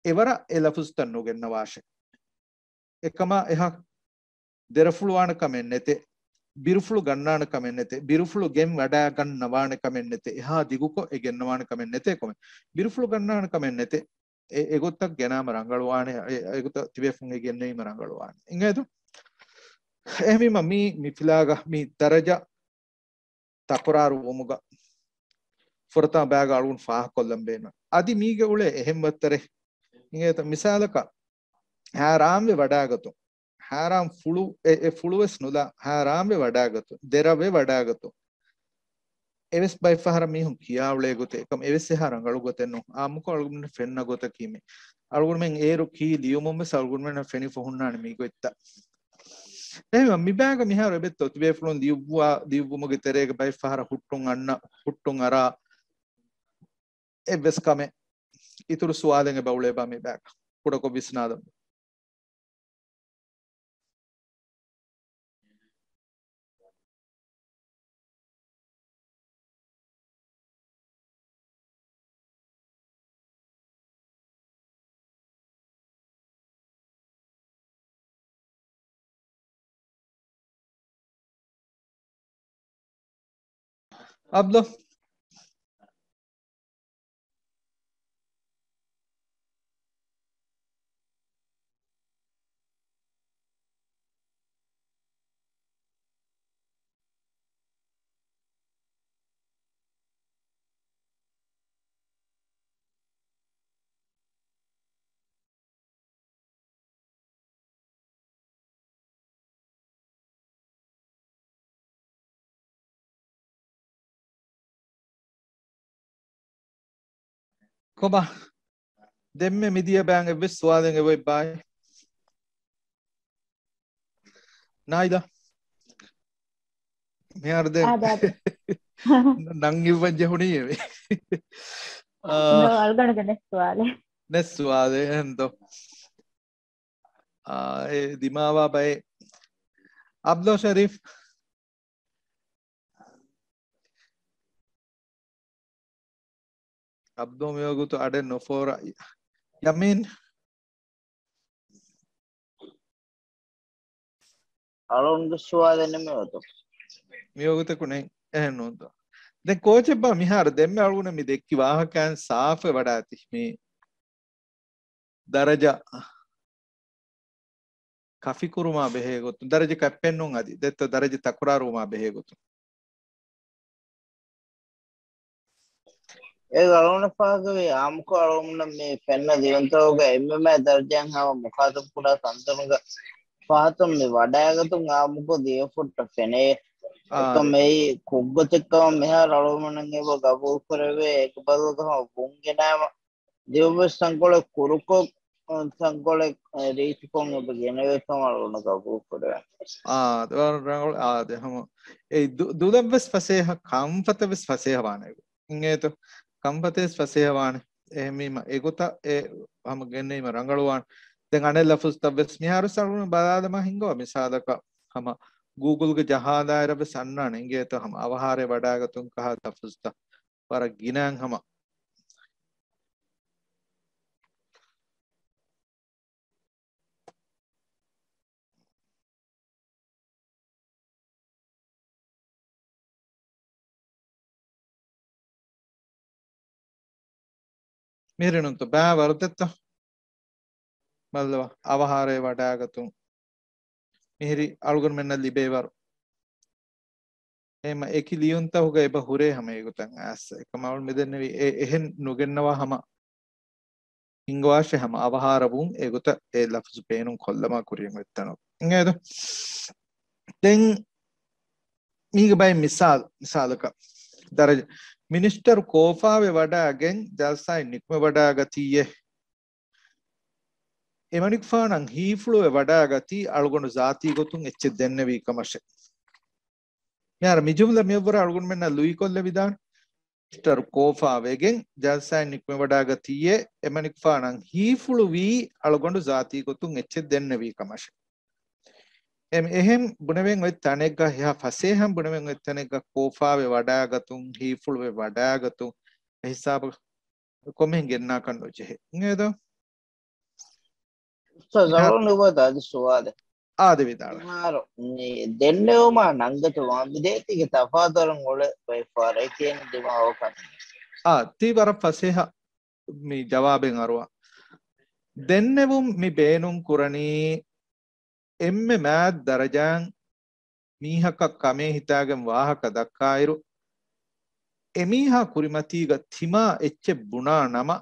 އެވަރަށް އެ ލަފުޒުތައް ނުގެންނަވާށޭ. އެކަމާ އެހާ ދެރަފުޅުވާނެ ކަމެއް ނެތޭ. ބިރުފުޅު ގަންނާނެ ކަމެއް ނެތޭ. ބިރުފުޅު ގެން ވަޑާގަންނަވާނެ ކަމެއް ނެތޭ. އެހާ ދިގުކޮށް އެ ގެންނަވާނެ ކަމެއް ނެތޭ ކޮމެ. ބިރުފުޅު ގަންނާނެ ކަމެއް ނެތޭ. އެ، އެގޮތަށް ގެނާމަ ރަނގަޅުވާނެ، އެ، އެގޮތަށް ތިބޭފުން އެ ގެންނެވީމަ ރަނގަޅުވާނެ. އިނގޭތޯ؟ އެހެންވީމަ މީ، މި ފިލާގަ މި ދަރަޖަ ތަކުރާރު ވުމުގަ ފުރަތަމަ ބަޔާގަ އަޅުގަނޑު ފާހަގަކޮށްލަން ބޭނުން. އަދި މީގެ އުޅޭ އެހެން ވައްތަރެއް. އިނގޭތަ؟ މިސާލަކަށް، ހައިރާންވެ ވަޑާގަތުން. ހައިރާން ފުޅު، އެ، އެ ފުޅުވެސް ނުލާ، ހައިރާންވެ ވަޑާގަތުން. ދެރަވެ ވަޑާގަތުން. އެވެސް ބައެއް ފަހަރަށް މީހުން ކިޔާ އުޅޭ ގޮތެއް އެކަމް އެވެސް އެހާ ރަނގަޅު ގޮތެއް ނޫން. އާއްމުކޮށް އަޅުގަނޑު ފެންނަ ގޮތަކީ މި. އަޅުގަނޑުމެން އޭރު ކީ ލިޔުމުން ވެސް އަޅުގަނޑުމެންނަށް ފެނިފަ ހުންނާނެ މި ގޮތްތައް. އެހެންވީމަ، މި ބާގަ މިހާރު އެބައޮތްތޯ ތިބޭފުޅުން ލިޔުއްވާ، ލިޔުއްވުމުގެ ތެރޭގަ ބައެއް ފަހަރަށް ހުއްޓުން އަންނަ، ހުއްޓުން އަރާ އެއްވެސް ކަމެއް. އިތުރު ސުވާލެއް އެބަ އުޅޭބާ މި ބާގަ؟ ކުޑަކޮށް ވިސްނާލަމު. އަބްދު. ކޮބާ؟ ދެންމެ މިދިޔަ ބައި އެއްވެސް ސުވާލެއް އެބައޮތް ބާއޭ؟ ނާއިލާ. މިހާރު ދެން އާ، ދާ، ދާ. ނަން އިއްވަން ޖެހުނީ އެވެ. އާ. ނޯ، އަޅުގަނޑުގެ ނެސް ސުވާލެއް. ނެސް ސުވާލެއް އެހެންދޯ. އާ، އެ ދިމާވާ ބައެއް. އަބްދުލް ޝަރީފް. އަބްދުލް މިވަގުތު އަޑެއް ނުފޯރާ. ޔަމީން. އަޅުގަނޑުގެ ސުވާލެއް ނެމެވަތު. މިވަގުތަކު ނެތް. އެހެން ނޫންތޯ. ދެން ކޯޗެއްބާ މިހާރު ދެންމެ އަޅުގަނޑަށް މި ދެއްކި ވާހަކައިން ސާފެއް ވަޑާތި. މި ދަރަޖަ ކަފިކުރުމާ ބެހޭ ގޮތުން، ދަރަޖަ ކައްޕެއްނޫން އަދި ދެއްތޯ ދަރަޖަ ތަކުރާރުވުމާ ބެހޭ ގޮތުން. އެ އަޅުގަނޑަށް ފާހަގަވޭ، އާއްމުކޮށް އަޅުގަނޑަށް މި ފެންނަ ލިޔުންތަކުގަ އެންމެ މާތް ދަރަޖައިން ހަމަ މުޚާތަބު ކުރާ ތަންތަނުގަ ފަހަތުން މި ވަޑައިގަތުން އާއްމުކޮށް ލިޔެފަ ހުއްޓަ ފެނޭ. އާ. އެކަމަކު އެއީ ކޮށްގޮތެއްކަމަށް މިހާރު އަޅުގަނޑުމެން އެބަ ގަބޫލުކުރެވޭ. އެކަމަކު ހަމަ ބުން ގެނައިމަ ދެއްވެސް ތަންކޮޅެއް ކުރުކޮށް، ތަންކޮޅެއް ރީތިކޮށް އެބަ ގެނެވޭ ކަމަށް އަޅުގަނޑު ގަބޫލު ކުރެވޭ. އާ، ދެވަރު ރަނގަޅު. އާ، ދެ ހަމަ އެ ދު-، ދުލަށްވެސް ފަސޭހަ، ކަންފަތަށްވެސް ފަސޭހަ ވާނެ. އިނގޭތޯ؟ ކަންފަތަށްވެސް ފަސޭހަ ވާނެ. އެހެންވީމަ އެގޮތަށް އެ ހަމަ ގެންނެވީމަ ރަނގަޅުވާނެ. ދެން އަނެއް ލަފުޒުތައްވެސް މިހާރު އަޅުގަނޑު ބަލާލަމާ ހިނގާ މިސާލަކަށް ހަމަ ގޫގުލްގެ ޖަހާލާއިރަށްވެސް އަންނާނެ. އިނގޭތޯ ހަމަ އަވަހާރައެއް ވަޑައިގަތުން ކަހަލަ ލަފުޒުތައް. ވަރަށް ގިނައިން ހަމަ. މިހިރީ ނޫންތޯ ބައި ވަރު ދެއްތޯ؟ ބައްލަވާ، އަވަހާރައެއް ވަޑައިގަތުން. މިހިރީ އަޅުގަނޑުމެންނަށް ލިބޭ ވަރު. އެހެންމަ އެކި ލިޔުންތަކުގަ އެބަ ހުރޭ ހަމަ އެގޮތަށް އައިސް. އެކަމަށް އަޅުގަނޑު މިދެންނެވީ އެ-، އެހެން ނުގެންނަވާ ހަމަ ހިނގަވާށޭ ހަމަ އަވަހާރަވުން އެގޮތަށް އެ ލަފުޒު ބޭނުން ކޮށްލަމާ ކުރިޔަށް އޮތްތަނަށް. އިނގޭތޯ؟ ދެން މީގެ ބައެއް މިސާލު، މިސާލަކަށް ދަރަޖަ މިނިސްޓަރު ކޯފާވެ ވަޑައިގެން ޖަލްސާއިން ނިކުމެވަޑައިގަތީއޭ. އެމަނިކުފާނަށް ހީފުޅުވެ ވަޑައިގަތީ އަޅުގަނޑު ޒާތީ ގޮތުން އެއްޗެއް ދެންނެވީ ކަމަށެ. މިހާރު މި ޖުމްލަ މިއަށްވުރެ އަޅުގަނޑުމެންނަށް ލުއިކޮށްލެވިދާނެ. މިނިސްޓަރު ކޯފާވެގެން ޖަލްސާއިން ނިކުމެވަޑައިގަތީއޭ، އެމަނިކުފާނަށް ހީފުޅުވީ އަޅުގަނޑު ޒާތީ ގޮތުން އެއްޗެއް ދެންނެވީ ކަމަށެ. އެމް-، އެހެން ބުނެވެން އޮތް ތަނެއްގަ، އެހާ ފަސޭހަން ބުނެވެން އޮތް ތަނެއްގަ ކޯފާވެ ވަޑައިގަތުން، ހީފުޅުވެ ވަޑައިގަތުން، އެ ހިސާބަށް ކޮންމެހެން ގެންނާކަށް ނުޖެހޭ. އިނގޭތޯ؟ އުސްތާޒް، މިހާ-، އަޅުގަނޑު އުފައްދާ އަދި ސުވާލެއް. އާދެވިދާޅު. މިހާރު މި ދެންނެވުމާ ނަންގަތުމާ މި ދޭތީގެ ތަފާތު ވަރަށް އުޅޭ ބައެއް ފަހަރަށް އެކި ދިމާވަކަން. އާ، ތީ ވަރަށް ފަސޭހަ މި ޖަވާބެއް އަރުވާ. ދެންނެވުން މި ބޭނުން ކުރަނީ އެންމެ މާތް ދަރަޖައިން މީހަކަށް ކަމޭ ހިތާގެން ވާހަކަ ދައްކާއިރު، އެމީހާ ކުރިމަތީގަ ތިމާ އެއްޗެއް ބުނާ ނަމަ،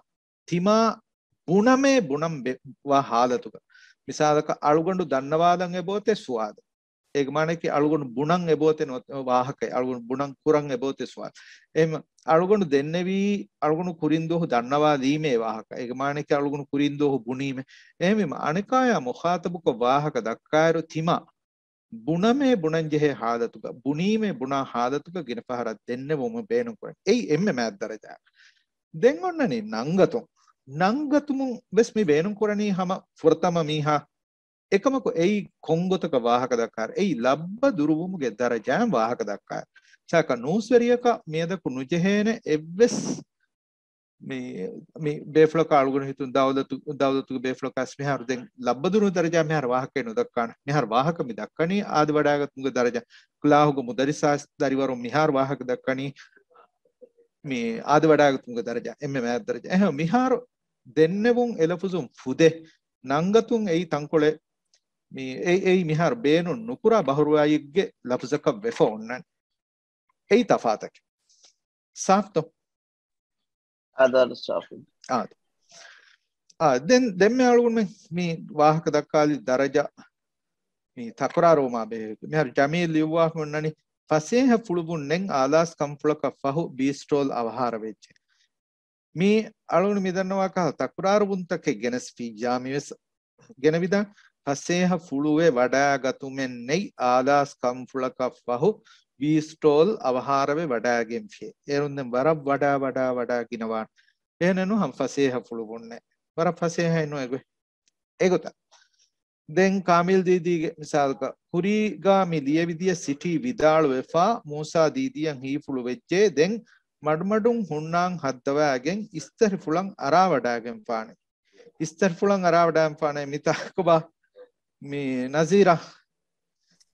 ތިމާ ބުނަމޭ ބުނަން ބެ-، ވާ ހާލަތުގަ. މިސާލަކަށް، އަޅުގަނޑު ދަންނަވާލަން އެބައޮތޭ ސުވާލެއް. އޭގެ މާނައަކީ އަޅުގަނޑު ބުނަން އެބައޮތޭ ނު-، ވާހަކައެއް. އަޅުގަނޑު ބުނަން ކުރަން އެބައޮތޭ ސުވާލެއް. އެހެން އަޅުގަނޑު ދެންނެވީ، އަޅުގަނޑު ކުރިން ދުވަހު ދަންނަވާލީމޭ ވާހަކަ. އޭގެ މާނައަކީ އަޅުގަނޑު ކުރިން ދުވަހު ބުނީމޭ. އެހެންވީމަ، އަނެކާޔާ މުޚާޠަބުކޮށް ވާހަކަ ދައްކާއިރު، ތިމާ ބުނަމޭ ބުނަންޖެހޭ ހާލަތުގަ، ބުނީމޭ ބުނާ ހާލަތުގަ ގިނަ ފަހަރަށް ދެންނެވުމުން ބޭނުންކުރަން. އެއީ އެންމެ މާތް ދަރަޖައަށް. ދެން އޮންނަނީ ނަންގަތުން. ނަންގަތުމުން ވެސް މި ބޭނުންކުރަނީ ހަމަ ފުރަތަމަ މީހާ. އެކަމަކު އެއީ ކޮންގޮތަކަށް ވާހަކަ ދައްކާއިރު، އެއީ ލައްބަ ދުރުވުމުގެ ދަރަޖައިން ވާހަކަ ދައްކާއިރު. ސާކަ ނޫސްވެރިޔަކަށް މިއަދަކު ނުޖެހޭނެ އެއްވެސް މި، މި ބޭފުޅަކާ އަޅުގަނޑު ހިތުން ދައުލަތު، ދައުލަތުގެ ބޭފުޅަކާ މިހާރު ދެން ލައްބަދުރު ދަރަޖާ މިހާރު ވާހަކައެއް ނުދައްކާނެ. މިހާރު ވާހަކަ މި ދައްކަނީ އާދެވަޑައިގަތުމުގެ ދަރަޖާ. ކްލާހުގެ މުދައްރިސާ ދަރިވަރުން މިހާރު ވާހަކަ ދައްކަނީ މި އާދެވަޑައިގަތުމުގެ ދަރަޖާ. އެންމެ މާތް ދަރަޖާ. އެހެން މިހާރު ދެންނެވުން އެ ލަފުޒުން ފުދޭ. ނަންގަތުން އެއީ ތަންކޮޅެއް މި އެ-، އެއީ މިހާރު ބޭނުން ނުކުރާ ބަހުރުވައިގެ ލަފުޒަކަށް ވެފަ އޮންނަން. އެއީ ތަފާތަކެއް. ސާފްތޯ؟ އާދެ، ސާފު. އާދެ. އާ، ދެން، ދެންމެ އަޅުގަނޑުމެން މި ވާހަކަ ދައްކާލި ދަރަޖަ މި ތަކުރާރުވުމާ ބެހޭ. މިހާރު ޖަމީލް ލިޔުއްވާފަ އޮންނަނީ، ފަސޭހަ ފުޅުވުން ނެތް އާލާސް ކަންފުޅަކަށް ފަހު ބީސްޓޯލް އަވަހާރަވެއްޖެ. މީ އަޅުން މިދަންނަވާ ކަހަލަ ތަކުރާރުވުންތަކެއް ގެނެސްފިއްޔާ މިވެސް ގެނެވިދާނެ. ފަސޭހަ ފުޅުވެ ވަޑާގަތުމެއް ނެތް އާލާސް ކަންފުޅަކަށް ފަހު ވީސްޓޯލް އަވަހާރަވެ ވަޑާގެންފި. އޭރުން ދެން ވަރަށް ވަޑާ ވަޑާ ވަޑާ ގިނަވާނެ. އެހެނެއް ނޫން ހަމަ ފަސޭހަ ފުޅުވުންނެއް. ވަރަށް ފަސޭހައެއް ނޫން އެގޮތް. އެގޮތަށް. ދެން ކާމިލް ދީދީގެ މިސާލަކަށް، ކުރީގާ މި ލިޔެވިދިޔަ ސިޓީ ވިދާޅުވެފާ، މޫސާ ދީދީއަށް ހީފުޅު ވެއްޖެ، ދެން މަޑުމަޑުން ހުންނާން ހައްދަވާގެން އިސްތަށިފުޅަށް އަރާވަޑާގެންފާނެ. އިސްތަށިފުޅަށް އަރާވަޑާގެންފާނެ މިތާކުބާ މި ނަޒީރާ.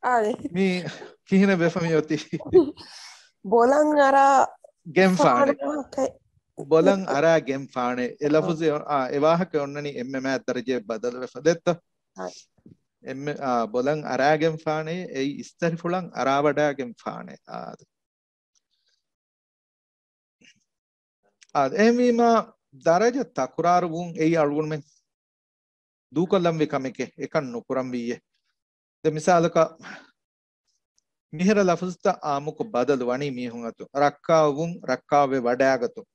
އާދެ. މި ކިހިނެއް ވެފަ މިއޮތީ؟ ބޮލަށް އަރާ ގެންފާނެ. ފާނު ވާހަކަ. ބޮލަށް އަރާ ގެންފާނެ. އެ ލަފުޒެ، އާ، އެ ވާހަކަ އޮންނަނީ އެންމެ މާތް ދަރަޖައެއް ބަދަލުވެފަ. ދެއްތޯ؟ އާ. އެންމެ، އާ، ބޮލަށް އަރާގެންފާނެ، އެއީ އިސްތަށިފުޅަށް އަރާވަޑާގެންފާނެ. އާ. އާ، އެހެންވީމާ، ދަރަޖަ ތަކުރާރުވުން އެއީ އަޅުގަނޑުމެން ދޫކޮށްލަންވީ ކަމެކޭ، އެކަން ނުކުރަންވީއޭ. ދެން މިސާލަކަށް، މިހިރަ ލަފުޒުތައް އާއްމުކޮށް ބަދަލު ވަނީ މީހުން އަތު. ރައްކާވުން، ރައްކާވެ ވަޑާގަތުން.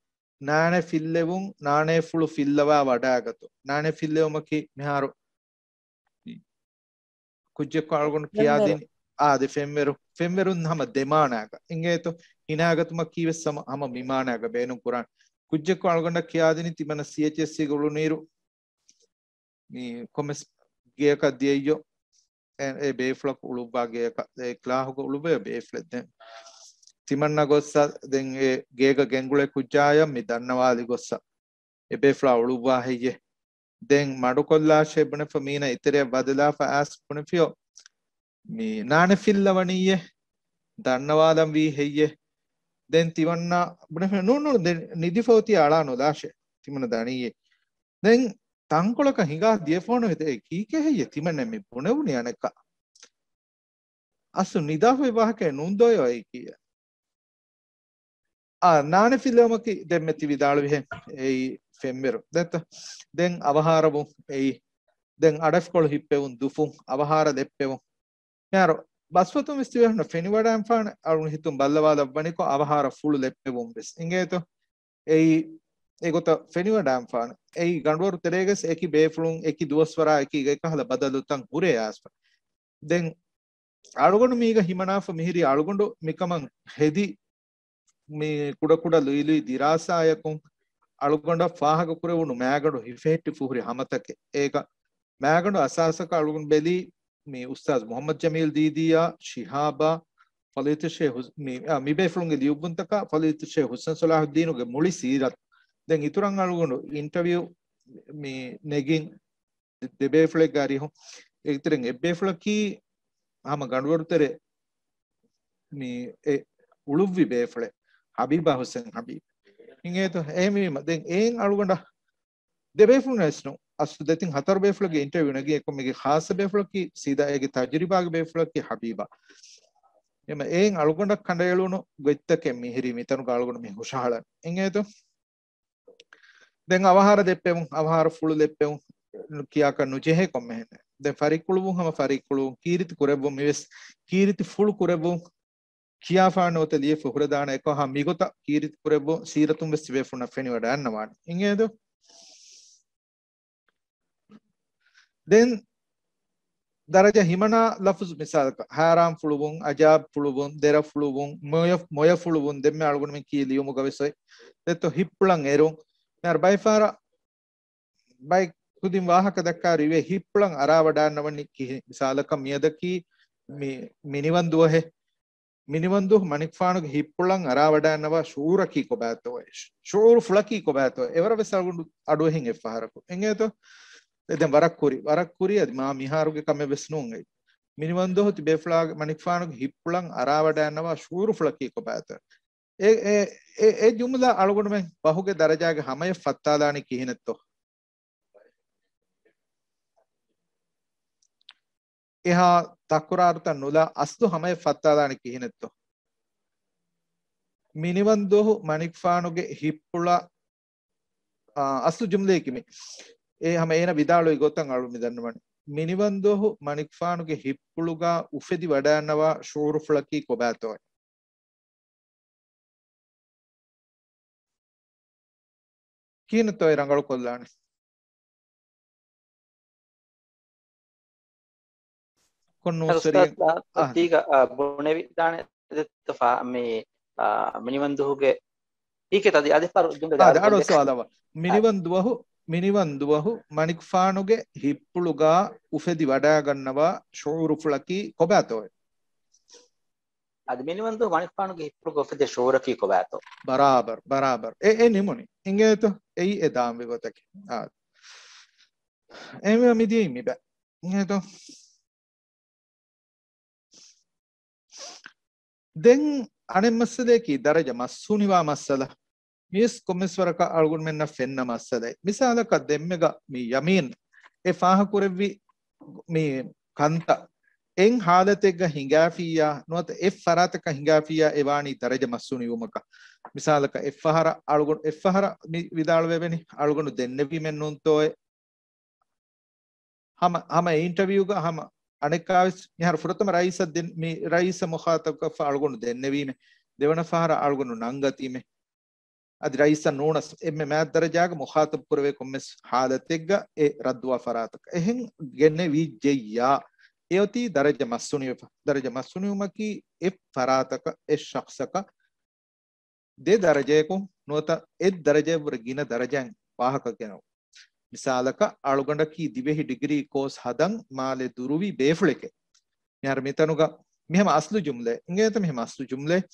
ނާނެ ފިއްލެވުން، ނާނޭފުޅު ފިއްލަވާ ވަޑާގަތުން. ނާނެ ފިއްލެވުމަކީ މިހާރު ކުއްޖެއްކޮށް އަޅުގަނޑު ފެންވެރު. ކިޔާދިނީ، އާދެ، ފެންވެރު، ފެންވެރުން ހަމަ ދެމާނާގަ އިނގޭތޯ. ހިނާގަތުމަކީ ވެސް ހަމަ، ހަމަ މިމާނާގަ ބޭނުން ކުރާނެ. ކުއްޖެއްކޮށް އަޅުގަނޑަށް ކިޔާދިނީ ތިމަންނަ ސީއެޗްއެސްސީގެ އުޅުނީރު މި ކޮންމެސް ގެޔަކަށް ދިޔައީއޯ، އެ، އެ ބޭފުޅަކު އުޅުއްވާ ގެޔަކަށް، އެ ކްލާހުގަ އުޅުއްވޭ ބޭފުޅެއް. ދެން ތިމަންނަ ގޮއްސަ، ދެން އެ ގޭގަ ގެންގުޅޭ ކުއްޖާޔަށް މި ދަންނަވާލި ގޮއްސަ، އެ ބޭފުޅާ އުޅުއްވާ ހެއްޔޭ؟ ދެން މަޑުކޮށްލާށޭ ބުނެފަ މީނަ އެތެރެއަށް ބަދަލާފަ އާސް ބުނެފިޔޯ، މި ނާނެ ފިއްލަވަނީއޭ، ދަންނަވާލަން ވީ ހެއްޔޭ؟ ދެން ތިމަންނަ ބުނެފި ނޫން ނޫން، ދެން ނިދިފަ އޮތީ އަޅާ ނުލާށޭ. ތިމަންނަ ދަނީއޭ. ދެން ތަންކޮޅަކަށް ހިނގާ ދިޔަފޯނު ހިތޭ ކީކޭ ހެއްޔޭ ތިމަންނަ މި ބުނެވުނީ އަނެއްކާ؟ އަސްލު ނިދާފައި ވާހަކައެއް ނޫން ދޯ އޮތީ ކީއްޔާ؟ އާ، ނާނެ ފިއްލެވުމަކީ ދެންމެ ތި ވިދާޅުވިހެން އެއީ ފެންވެރު. ދެއްތަ؟ ދެން އަވަހާރަވުން އެއީ. ދެން އަޑަށްފަޅު ހިއްޕެވުން، ދުފުން، އަވަހާރަ ލެއްޕެވުން. މިހާރު ބަސްފޮތުން ވެސް ތިބޭފުޅުންނަށް ފެނިވަޑައިންފާނެ އަޅުން ހިތުން ބައްލަވާލައްވަނިކޮށް އަވަހާރަ ފުޅު ލެއްޕެވުން ވެސް އިނގޭތޯ. އެއީ އެގޮތަށް ފެނިވަޑައިންފާނެ. އެއީ ގަނޑުވަރު ތެރޭގަސް އެކި ބޭފުޅުން އެކި ދުވަސްވަރާ އެކީގަ އެކަހަލަ ބަދަލުތައް ހުރޭ އާސްފަ. ދެން އަޅުގަނޑު މީގަ ހިމަނާފަ މިހިރީ އަޅުގަނޑު މިކަމަށް ހެދި މި ކުޑަކުޑަ ލުއިލުއި ދިރާސާޔަކުން އަޅުގަނޑަށް ފާހަގަކުރެވުނު މާގަނޑު ހިފެހެއްޓިފަ ހުރި ހަމަތަކެއް. އޭގަ މާގަނޑު އަސާސަކަށް އަޅުގަނޑު ބެލީ މި އުސްތާޒް މުޙައްމަދު ޖަމީލް ދީދީއާ، ޝިހާބާ، ފަޟީލަތު ޝޭޚް ހުސް-، މި، އާ، މި ބޭފުޅުންގެ ލިޔުއްވުންތަކާ ފަޟީލަތު ޝޭޚް ޙުސައިން ޞަލާޙުއްދީނުގެ މުޅި ސީރަތު. ދެން އިތުރަށް އަޅުގަނޑު އިންޓަވިއު މި ނެގިން ދެބޭފުޅެއްގެ އަރިހުން. އޭގެތެރެއިން އެއްބޭފުޅަކީ ހަމަ ގަނޑުވަރުތެރެ މި އެ އުޅުއްވި ބޭފުޅެއް ހަބީބާ ޙުސެން ޙަބީބް. އިނގޭތޯ؟ އެހެންވީމަ ދެން އެއިން އަޅުގަނޑަށް ދެބޭފުޅުން ވެސް ނޫން. އަސްލު ދެތިން ހަތަރު ބޭފުޅެއްގެ އިންޓަވިއު ނެގި އެކަމެއްގެ ޚާއްޞަ ބޭފުޅަކީ ސީދާ އޭގެ ތަޖުރިބާގެ ބޭފުޅަކީ ޙަބީބާ. އެމަ އެއިން އަޅުގަނޑަށް ކަނޑައެޅުނު ގޮތްތަކެއް މިހިރީ މިތަނުގަ އަޅުގަނޑު މި ހުށަހަޅަން. އިނގޭތޯ؟ ދެން އަވަހާރަ ދެއްޕެވުން، އަވަހާރަ ފުޅު ދެއްޕެވުން ކިޔާކަށް ނުޖެހޭ ކޮންމެހެން. ދެން ފަރިއްކުޅުވުން ހަމަ ފަރިއްކުޅުވުން، ކީރިތި ކުރެއްވުން މިވެސް ކީރިތި ފުޅު ކުރެއްވުން ކިޔާފާނެ އޮތަ ލިޔެފަ ހުރެދާނެ އެކަހަ މިގޮތަށް ކީރިތި ކުރެއްވުން ސީރަތުން ވެސް ތިބޭފުޅުންނަށް ފެނިވަޑައިންނަވާނެ. އިނގޭދޯ؟ ދެން ދަރަޖަ ހިމަނާ ލަފުޒު މިސާލަކަށް، ހައިރާން ފުޅުވުން، އަޖާބް ފުޅުވުން، ދެރަ ފުޅުވުން، މޮޔަ، މޮޔަ ފުޅުވުން، ދެންމެ އަޅުގަނޑުމެން ކީ ލިޔުމުގަ ވެސް އޮތް. ދެއްތޯ ހިއްޕުޅަށް އެރުން. މިހާރު ބައިފާރަށް ބައެއް ކުދިން ވާހަކަ ދައްކާ ރިވޭ ހިއްޕުޅަށް އަރާވަޑައިންނަވަނީ ކިހިނެއް؟ މިސާލަކަށް މިއަދަކީ މި، މިނިވަން ދުވަހެއް. މިނިވަންދު މަނިކުފާނުގެ ހިއްޕުޅަށް އަރާވަޑައިންނަވާ ޝުޢޫރަކީ ކޮބާތޯއޭ؟ ޝުޢޫރު ފުޅަކީ ކޮބާތޯ؟ އެވަރަށް ވެސް އަޅުގަނޑު އަޑުއެހިން އެއްފަހަރަކު. އެނގޭތޯ؟ އެ ދެން ވަރަށް ކުރި، ވަރަށް ކުރި އަދި މާ މިހާރުގެ ކަމެއް ވެސް ނޫން އެއީ. މިނިވަންދު ތިބޭފުޅާގެ މަނިކުފާނުގެ ހިއްޕުޅަށް އަރާވަޑައިންނަވާ ޝުޢޫރު ފުޅަކީ ކޮބާތޯ؟ އެ، އެ، އެ، އެ ޖުމްލަ އަޅުގަނޑުމެން ބަހުގެ ދަރަޖާގެ ހަމަޔަށް ފައްތާލާނީ ކިހިނެއްތޯ؟ އެހާ ތަކުރާރުތައް ނުލާ އަސްލު ހަމަޔަށް ފައްތާލާނީ ކިހިނެއްތޯ؟ މިނިވަންދު މަނިކުފާނުގެ ހިއްޕުޅަށް، އާ، އަސްލު ޖުމްލައަކީ މި. އެ ހަމަ އޭނަ ވިދާޅުވި ގޮތަށް އަޅު މި ދަންނަވަނީ. މިނިވަންދު މަނިކުފާނުގެ ހިއްޕުޅުގަ އުފެދި ވަޑައިންނަވާ ޝުޢޫރު ފުޅަކީ ކޮބާތޯ؟ ކިހިނެއްތޯ އެ ރަނގަޅު ކޮށްލާނެ؟ ކޮން އަދި ނޫސްވެރިއެއް؟ އުސްތާޛް، އާ. ތީގަ، އާ، ބުނެވިދާނެ ދެއްތަ ފާ-، މި، އާ، މިނިވަންދުހުގެ އީކެ ތަދި އަދި ފަރު ޖުމްލަ އާ، ދާ އަޑު ގޮތް ސުވާލަށް ވާ. އާ. މިނިވަންދުވަހު، މިނިވަންދުވަހު މަނިކުފާނުގެ ހިއްޕުޅުގާ އުފެދި ވަޑާގަންނަވާ ޝުޢޫރުފުޅަކީ ކޮބާތޯއެ؟ އަދި މިނިވަންދު މަނިކުފާނުގެ ހިއްޕުޅުގަ އުފެދޭ ޝުޢޫރަކީ ކޮބާތޯ؟ ބަރާބަރު، ބަރާބަރު. އެ، އެ ނިމުނީ. އިނގޭތޯ؟ އެއީ އެ ދާންވި ގޮތަކީ. އާ. އެހެންވީމަ މިދިޔައީ މިބަ. އިނގޭތޯ؟ ދެން އަނެއް މައްސަލަޔަކީ ދަރަޖަ މަސްހުނިވާ މައްސަލަ. މިވެސް ކޮންމެސް ވަރަކަށް އަޅުގަނޑުމެންނަށް ފެންނަ މައްސަލައެއް. މިސާލަކަށް ދެންމެގަ މި ޔަމީން އެ ފާހަކުރެއްވި މި ކަންތައް އެއް ހާލަތެއްގަ ހިނގާފިއްޔާ ނުވަތަ އެއް ފަރާތަކަށް ހިނގާފިއްޔާ އެ ވާނީ ދަރަޖަ މަސްހުނިވުމަކަށް. މިސާލަކަށް އެއްފަހަރަށް އަޅުގަނޑު، އެއްފަހަރަށް މި ވިދާޅުވެވެނީ އަޅުގަނޑު ދެންނެވީމެއް ނޫންތޯއޭ. ހަމަ، ހަމަ އެ އިންޓަވިއުގަ ހަމަ އަނެއްކާވެސް މިހާރު ފުރަތަމަ ރައީސަށް ދެން، މި ރައީސަށް މުޚާތަބުކޮށްފަ އަޅުގަނޑު ދެންނެވީމެ. ދެވަނަ ފަހަރަށް އަޅުގަނޑު ނަންގަތީމެ. އަދި ރައީސަށް ނޫނަސް އެންމެ މާތް ދަރަޖާގަ މުޚާތަބު ކުރެވޭ ކޮންމެސް ހާލަތެއްގަ އެ ރައްދުވާ ފަރާތަކަށް. އެހެން ގެނެވިއްޖެއްޔާ އެއޮތީ ދަރަޖަ މަސްހުނިވެފަ. ދަރަޖަ މަސްހުނިވުމަކީ އެއް ފަރާތަކަށް އެއް ޝަޚްޞަކަށް ދެ ދަރަޖަޔަކުން ނުވަތަ އެއް ދަރަޖައަށްވުރެ ގިނަ ދަރަޖައިން ވާހަކަ ގެނައު. މިސާލަކަށް، އަޅުގަނޑަކީ ދިވެހި ޑިގްރީ ކޯސް ހަދަން މާލެ ދުރުވި ބޭފުޅެކޭ. މިހާރު މިތަނުގަ މިހަމަ އަސްލު ޖުމްލައެއް. އިނގޭތަ މިހަމަ އަސްލު ޖުމްލައެއް.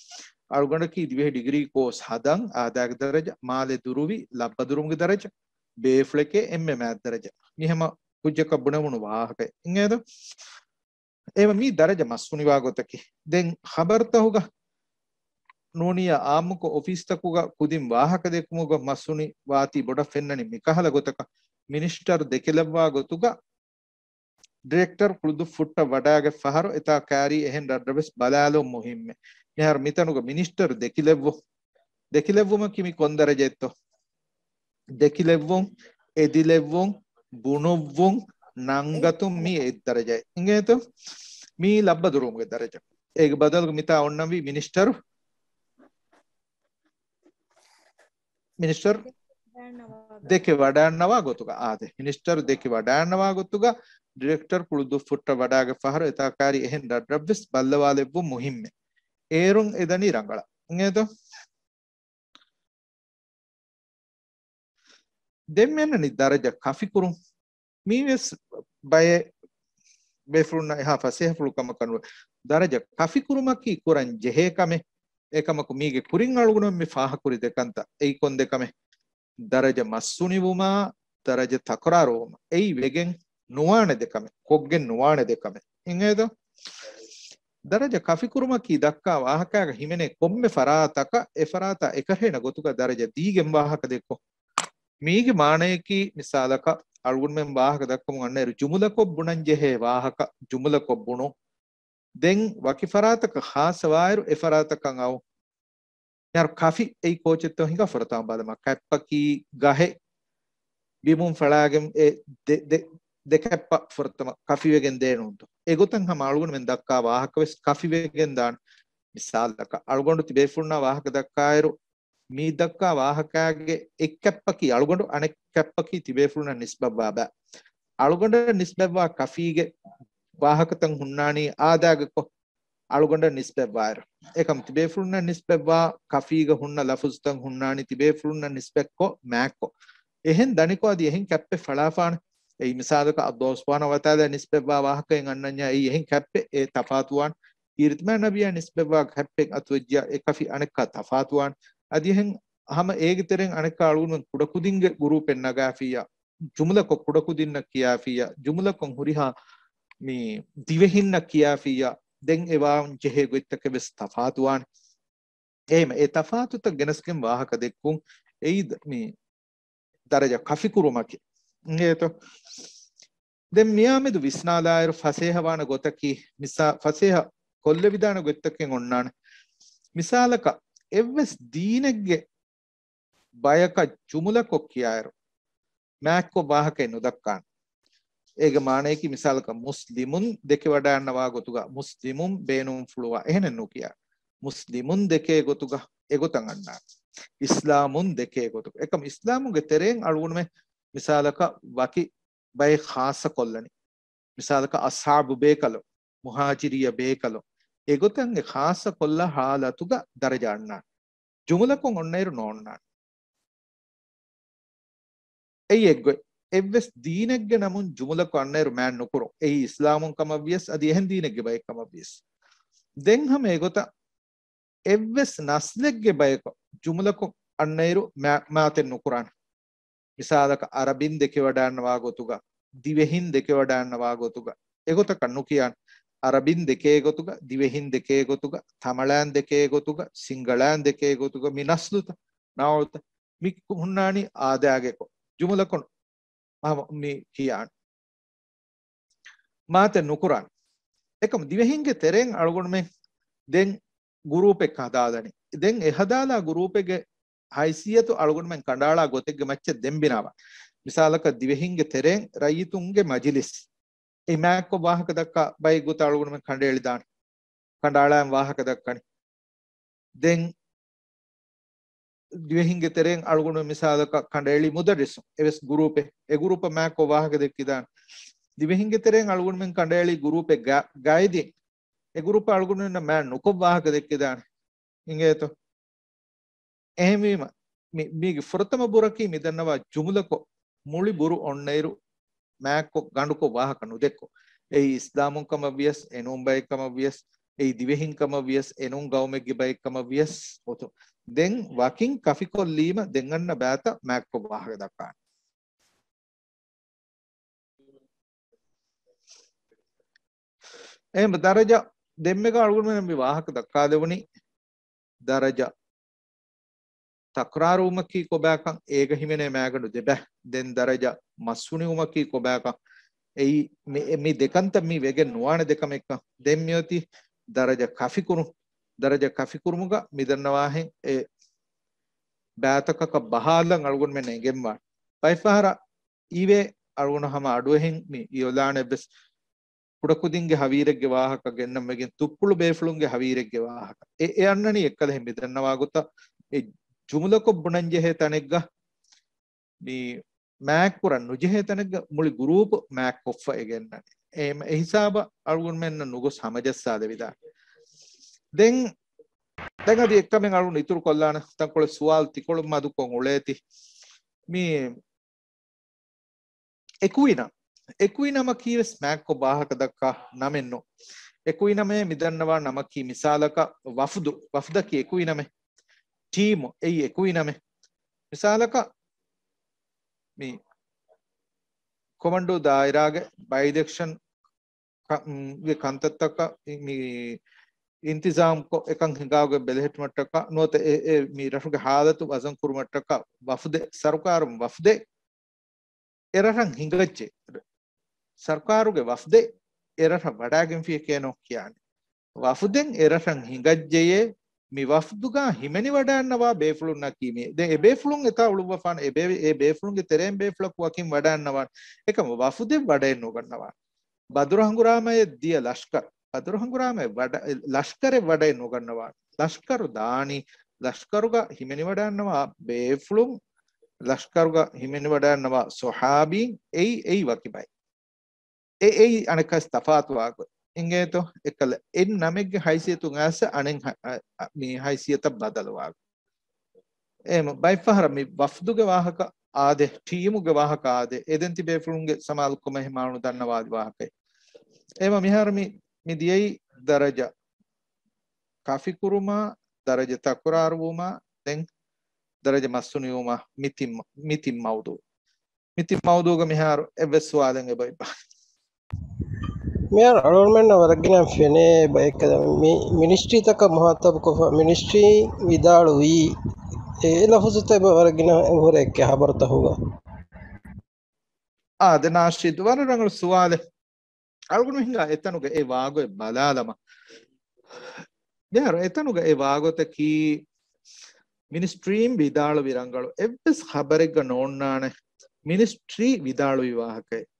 އަޅުގަނޑަކީ ދިވެހި ޑިގްރީ ކޯސް ހަދަން އާދައިގެ ދަރަޖަ، މާލެ ދުރުވި ލައްބަދުރުމުގެ ދަރަޖަ، ބޭފުޅެކޭ އެންމެ މާތް ދަރަޖަ. މިހަމަ ކުއްޖަކަށް ބުނެވުނު ވާހަކައެއް. އިނގޭތަ؟ އެހެންވީމަ މީ ދަރަޖަ މަސްހުނިވާ ގޮތަކީ. ދެން ޚަބަރުތަކުގަ ނޫނިއްޔާ އާއްމުކޮށް އޮފީސްތަކުގަ ކުދިން ވާހަކަ ދެއްކުމުގަ މަސްހުނި ވާތީ ބޮޑަށް ފެންނަނީ މިކަހަލަ ގޮތަކަށް. މިނިސްޓަރު ދެކިލައްވާ ގޮތުގަ ޑިރެކްޓަރ ކުޅުދުއްފުއްޓަށް ވަޑާގަތް ފަހަރު އެތާ ކާރީ އެހެން ރަށްރަށް ވެސް ބަލާލުން މުހިއްމެއް. މިހާރު މިތަނުގަ މިނިސްޓަރު ދެކިލެއްވު. ދެކިލެއްވުމަކީ މި ކޮން ދަރަޖައެއްތޯ؟ ދެކިލެއްވުން، އެދިލެއްވުން، ބުނުއްވުން، ނަންގަތުން މީ އެއް ދަރަޖައެއް. އިނގޭތޯ؟ މީ ލައްބަދުރުވުމުގެ ދަރަޖަ. އޭގެ ބަދަލުގަ މިތާ އޮންނަންވީ މިނިސްޓަރު، މިނިސްޓަރު ދެކެ ވަޑާންނަވާ ގޮތުގަ. އާދެ، މިނިސްޓަރު ދެކެ ވަޑާންނަވާ ގޮތުގަ ޑިރެކްޓަރ ކުޅުދުއްފުއްޓަށް ވަޑާގަތް ފަހަރު އެތާ ކާރީ އެހެން ރަށްރަށް ވެސް ބައްލަވާލެއްވުން މުހިއްމެއް. އޭރުން އެދަނީ ރަނގަޅަށް. އިނގޭތޯ؟ ދެން މިއަންނަނީ ދަރަޖަ ކަފިކުރުން. މީވެސް ބައެއް ބޭފުޅުންނަށް އެހާ ފަސޭހަފުޅު ކަމަކަށް ނުވޭ. ދަރަޖަ ކަފިކުރުމަކީ ކުރަން ޖެހޭ ކަމެއް. އެކަމަކު މީގެ ކުރިން އަޅުގަނޑުމެން މި ފާހަކުރި ދެކަންތައް. އެއީ ކޮން ދެކަމެއް؟ ދަރަޖަ މަސްހުނިވުމާ، ދަރަޖަ ތަކުރާރުވުމާ. އެއީ ވެގެން ނުވާނެ ދެކަމެއް، ކޮށްގެން ނުވާނެ ދެކަމެއް. އިނގޭތޯ؟ ދަރަޖަ ކަފިކުރުމަކީ ދައްކާ ވާހަކައިގަ ހިމެނޭ ކޮންމެ ފަރާތަކަށް އެ ފަރާތާ އެކަށޭނަ ގޮތުގަ ދަރަޖަ ދީގެން ވާހަކަ ދެއްކުން. މީގެ މާނަޔަކީ މިސާލަކަށް އަޅުގަނޑުމެން ވާހަކަ ދައްކަމުން އަންނައިރު ޖުމުލަކޮށް ބުނަން ޖެހޭ ވާހަކަ ޖުމުލަކޮށް ބުނުން. ދެން ވަކި ފަރާތަކަށް ޚާއްޞަވާއިރު އެ ފަރާތަކަށް އައު. މިހާރު ކަފި އެއީ ކޯޗެއްތޯ ހިނގާ ފުރަތަމަ ބަލަމާ. ކަތްޕަކީ ގަހެއް ބިމުން ފަޅާގެން އެ ދެ، ދެ، ދެ ކަތްޕަ ފުރަތަމަ ކަފިވެގެން ދޭނޫންތޯ؟ އެގޮތަށް ހަމަ އަޅުގަނޑުމެން ދައްކާ ވާހަކަ ވެސް ކަފިވެގެން ދާނެ. މިސާލަކަށް އަޅުގަނޑު ތިބޭފުޅުންނާ ވާހަކަ ދައްކާއިރު، މި ދައްކާ ވާހަކާގެ އެއް ކަތްޕަކީ އަޅުގަނޑު، އަނެއް ކަތްޕަކީ ތިބޭފުޅުންނަށް ނިސްބަތްވާ ބައެއް. އަޅުގަނޑަށް ނިސްބަތްވާ ކަފީގެ ވާހަކަތައް ހުންނާނީ އާދައިގެކޮށް އަޅުގަނޑަށް ނިސްބަތްވާއިރު. އެކަމް ތިބޭފުޅުންނަށް ނިސްބަތްވާ ކަފީގަ ހުންނަ ލަފުޒުތައް ހުންނާނީ ތިބޭފުޅުންނަށް ނިސްބަތްކޮށް މާތްކޮށް. އެހެން ދަނިކޮށް އަދި އެހެން ކަތްޕެއް ފަޅާފާނެ. އެއީ މިސާލަކަށް ﷲ ސުބްޙާނަހޫ ވަތަޢާލާ ނިސްބަތްވާ ވާހަކައެއް އަންނަންޏާ އެއީ އެހެން ކަތްޕެއް އެ ތަފާތުވާނެ. ކީރިތި މާތް ނަބިއްޔާ ނިސްބަތްވާ ކަތްޕެއް އަތުވެއްޖިޔާ އެ ކަފި އަނެއްކާ ތަފާތުވާނެ. އަދި އެހެން ހަމަ އޭގެ ތެރެއިން އަނެއްކާ އަޅުގަނޑު ކުޑަކުދިންގެ ގުރޫޕެއް ނަގާފިއްޔާ، ޖުމުލަކޮށް ކުޑަކުދިންނަށް ކިޔާފިއްޔާ، ޖުމުލަކޮށް ހުރިހާ މި ދިވެހިންނަށް ކިޔާފިއްޔާ، ދެން އެ ވާން ޖެހޭ ގޮތްތަކެއް ވެސް ތަފާތުވާނެ. އެހެމަ އެ ތަފާތުތައް ގެނެސްގެން ވާހަކަ ދެއްކުން އެއީ ދ-، މި ދަރަޖަ ކަފިކުރުމަކީ. އިނގޭތޯ؟ ދެން މިއާމެދު ވިސްނާލާއިރު ފަސޭހަވާނެ ގޮތަކީ، މިސާ-، ފަސޭހަ ކޮށްލެވިދާނެ ގޮތްތަކެއް އޮންނާނެ. މިސާލަކަށް، އެއްވެސް ދީނެއްގެ ބަޔަކަށް ޖުމުލަކޮށް ކިޔާއިރު، މާތްކޮށް ވާހަކައެއް ނުދައްކާނެ. އޭގެ މާނަޔަކީ މިސާލަކަށް، މުސްލިމުން ދެކެވަޑައަންނަވާ ގޮތުގަ، މުސްލިމުން ބޭނުންފުޅުވާ، އެހެނެއް ނުކިޔާ. މުސްލިމުން ދެކޭ ގޮތުގަ އެގޮތަށް އަންނާނެ. އިސްލާމުން ދެކޭ ގޮތުގަ. އެކަމް އިސްލާމުގެ ތެރެއިން އަޅުގަނޑުމެން މިސާލަކަށް ވަކި ބައެއް ޚާއްޞަ ކޮށްލަނީ. މިސާލަކަށް އަޞްޙާބު ބޭކަލުން، މުހާޖިރިއްޔަ ބޭކަލުން، އެގޮތަށް އެ ޚާއްޞަ ކޮށްލާ ޙާލަތުގަ ދަރަޖަ އަންނާނެ. ޖުމުލަކޮށް އޮންނައިރު ނޯންނާނެ. އެއީ އެއްގޮތް. އެއްވެސް ދީނެއްގެ ނަމުން ޖުމުލަކޮށް އަންނައިރު މާތް ނުކުރުން. އެއީ އިސްލާމުން ކަމަށް ވިޔަސް، އަދި އެހެން ދީނެއްގެ ބައެއް ކަމަށް ވިޔަސް. ދެން ހަމަ އެގޮތަށް އެއްވެސް ނަސްލެއްގެ ބަޔަކު ޖުމުލަކޮށް އަންނައިރު މާ-، މާތެއް ނުކުރާނެ. މިސާލަކަށް އަރަބިން ދެކެވަޑައިންނަވާ ގޮތުގަ، ދިވެހިން ދެކެވަޑައިންނަވާ ގޮތުގަ، އެގޮތަކަށް ނުކިޔާނެ. އަރަބިން ދެކޭ ގޮތުގަ، ދިވެހިން ދެކޭ ގޮތުގަ، ތަމަޅައިން ދެކޭ ގޮތުގަ، ސިންގަޅައިން ދެކޭ ގޮތުގަ، މި ނަސްލުތައް ނާޅުތައް މި ހުންނާނީ އާދައިގެކޮށް. ޖުމުލަކޮށް މި ކިޔާނެ. މާތެއް ނުކުރާނެ. އެކަމް ދިވެހިންގެ ތެރެއިން އަޅުގަނޑުމެން ދެން ގުރޫޕެއް ހަދާލަނީ. ދެން އެ ހަދާލާ ގުރޫޕެއްގެ ހައިސިއްޔަތު އަޅުގަނޑުމެން ކަނޑައަޅާ ގޮތެއްގެ މައްޗަށް ދެން ބިނާވާ. މިސާލަކަށް ދިވެހިންގެ ތެރެއިން ރައްޔިތުންގެ މަޖިލިސް. އެ މާތްކޮށް ވާހަކަ ދައްކާ ބައެއް ގޮތަށް އަޅުގަނޑުމެން ކަނޑައެޅިދާނެ. ކަނޑައަޅާން ވާހަކަ ދައްކަނީ. ދެން ދިވެހިންގެ ތެރެއިން އަޅުގަނޑު މިސާލަކަށް ކަނޑައެޅީ މުދައްރިސުން އެވެސް ގުރޫޕެއް. އެ ގުރޫޕަށް މާތްކޮށް ވާހަކަ ދެއްކިދާނެ. ދިވެހިންގެ ތެރެއިން އަޅުގަނޑުމެން ކަނޑައެޅީ ގުރޫޕެއް ގާ-، ގައިދިން. އެ ގުރޫޕަށް އަޅުގަނޑުމެންނަށް މާތް ނުކޮށް ވާހަކަ ދެއްކިދާނެ. އިނގޭތޯ؟ އެހެންވީމަ، މި-، މީގެ ފުރަތަމަ ބުރަކީ މިދަންނަވާ ޖުމުލަކޮށް، މުޅި ބުރު އޮންނައިރު މާތްކޮށް ގަނޑުކޮށް ވާހަކަ ނުދެއްކޮށް. އެއީ އިސްލާމުން ކަމަށް ވިޔަސް، އެނޫން ބައެއް ކަމަށް ވިޔަސް، އެއީ ދިވެހިން ކަމަށް ވިޔަސް، އެނޫން ގައުމެއްގެ ބައެއް ކަމަށް ވިޔަސް އޮތުން. ދެން ވަކިން ކަފިކޮށްލީމަ ދެން އަންނަ ބައިތައް މާތްކޮށް ވާހަކަ ދައްކާނެ. އެހެން ދަރަޖަ ދެންމެގަ އަޅުގަނޑުމެން މި ވާހަކަ ދައްކާލެވުނީ ދަރަޖަ ތަކުރާރުވުމަކީ ކޮބާކަން، އޭގަ ހިމެނޭ މާގަނޑު ދެބަ-، ދެން ދަރަޖަ މަސްހުނިވުމަކީ ކޮބާކަން، އެއީ މި-، މި ދެކަންތައް މި ވެގެން ނުވާނެ ދެކަމެއްކަން. ދެން މިއޮތީ ދަރަޖަ ކަފިކުރުން. ދަރަޖަ ކަފިކުރުމުގަ މިދަންނަވާހެން އެ ބައިތަކަކަށް ބަހާލަން އަޅުގަނޑުމެން އެނގެންވާނެ. ބައެއްފަހަރަށް އިވޭ އަޅުގަނޑު ހަމަ އަޑުއެހެން މި އިއުލާނެއްވެސް ކުޑަކުދިންގެ ހަވީރެއްގެ ވާހަކަ ގެންނަން ވެގެން ތުއްޕުޅު ބޭފުޅުންގެ ހަވީރެއްގެ ވާހަކަ. އެ، އެ އަންނަނީ އެއްކަލަ ހެން މިދަންނަވާ ގޮތަށް އެ ޖުމުލަކޮށް ބުނަންޖެހޭ ތަނެއްގަ މި މާތްކުރަން ނުޖެހޭ ތަނެއްގަ މުޅި ގުރޫޕު މާތްކޮށްފަ އެ ގެންނަނީ. އެ، އެ ހިސާބަށް އަޅުގަނޑުމެންނަށް ނުގޮސް ހަމަޖައްސާލެވިދާނެ. ދެން، ދެން އަދި އެއްކަމެއް އަޅުގަނޑު އިތުރު ކޮށްލާނެ ތަންކޮޅެއް ސުވާލު ތިކޮޅު މަދުކޮށް އުޅޭތި. މި އެކުއިނަ، އެކުއިނަމަކީ ވެސް މާތްކޮށް ވާހަކަ ދައްކާ ނަމެއް ނޫން. އެކުއިނަމޭ މިދަންނަވާ ނަމަކީ މިސާލަކަށް ވަފްދު، ވަފްދަކީ އެކުއިނަމެއް. ޓީމު އެއީ އެކުއިނަމެއް. މިސާލަކަށް މި ކޮމަންޑޫ ދާއިރާގެ ބައިލެކްޝަން ކަ-، ގެ ކަންތައްތަކަށް މި އިންތިޒާމްކޮށް އެކަން ހިނގާގޮތް ބެލެހެއްޓުމަށްޓަކާ ނުވަތަ އެ، އެ މި ރަށުގެ ހާލަތު ވަޒަން ކުރުމަށްޓަކާ ވަފްދެއް، ސަރުކާރުން ވަފްދެއް އެރަށަށް ހިނގައްޖެ. ސަރުކާރުގެ ވަފްދެއް އެރަށަށް ވަޑައިގެންފިޔެކޭނޯ ކިޔާނެ. ވަފުދެއް އެރަށަށް ހިނގައްޖެޔޭ، މި ވަފްދުގަ ހިމެނިވަޑައިންނަވާ ބޭފުޅުންނަކީ މި. ދެން އެ ބޭފުޅުން އެތާ އުޅުއްވަފާނެ، އެ ބޭ-، އެ ބޭފުޅުންގެ ތެރެއިން ބޭފުޅަކު ވަކިން ވަޑައިންނަވާނެ. އެކަމަ ވަފުދެއް ވަޑައެއް ނުގަންނަވާނެ. ބަދުރު ހަނގުރާމައަށް ދިޔަ ލަޝްކަރު، ބަދުރު ހަނގުރާމައަށް ވަޑަ-، ލަޝްކަރެއް ވަޑައެއް ނުގަންނަވާނެ. ލަޝްކަރު ދާނީ، ލަޝްކަރުގަ ހިމެނިވަޑައިންނަވާ ބޭފުޅުން، ލަޝްކަރުގަ ހިމެނިވަޑައިންނަވާ ސޮހާބީން، އެއީ، އެއީ ވަކި ބައެއް. އެ، އެއީ އަނެއްކާވެސް ތަފާތުވާގޮތް. އިނގޭތޯ؟ އެއްކަލަ އެއް ނަމެއްގެ ހައިސިއްޔަތުން އައިސް އަނެއް ހަ-، އަ، އަ، މި ހައިސިއްޔަތަށް ބަދަލުވާގޮތް. އެހެމަ ބައެއްފަހަރަށް މި ވަފްދުގެ ވާހަކަ އާދޭ، ޓީމުގެ ވާހަކަ އާދޭ، އެދެން ތި ބޭފުޅުންގެ ސަމާލުކަމަށް އެހެމަ އަޅު ދަންނަވާލި ވާހަކައެއް. އެހެމަ މިހާރު މި، މި ދިޔައީ ދަރަޖަ ކަފިކުރުމާ، ދަރަޖަ ތަކުރާރުވުމާ، ދެން ދަރަޖަ މަސްތުނިވުމާ، މި ތިން، މި ތިން މައުޟޫ. މި ތިން މައުޟޫގަ މިހާރު އެއްވެސް ސުވާލެއް އެބައޮތްބާ؟ މިހާރު އަޅުގަނޑުމެންނަށް ވަރަށް ގިނަ ފެނޭ ބައެއްކަލަ މި މިނިސްޓްރީތަކަށް މުހާތަބުކޮށްފަ މިނިސްޓްރީ ވިދާޅުވީ، އެ ލަފުޒުތައް އެބަ ވަރަށް ގިނަ އެބަހުރޭ އެއްކެ ހަބަރުތަކުގަ. އާދެ ނާޝިދު، ވަރަށް ރަނގަޅު ސުވާލެއް. އަޅުގަނޑު ހިނގާ އެތަނުގަ އެ ވާގޮތް ބަލާލަމާ. މިހާރު އެތަނުގަ އެ ވާގޮތަކީ މިނިސްޓްރީން ވިދާޅުވި ރަނގަޅު އެއްވެސް ޚަބަރެއްގަ ނޯންނާނެ މިނިސްޓްރީ ވިދާޅުވި ވާހަކައެއް.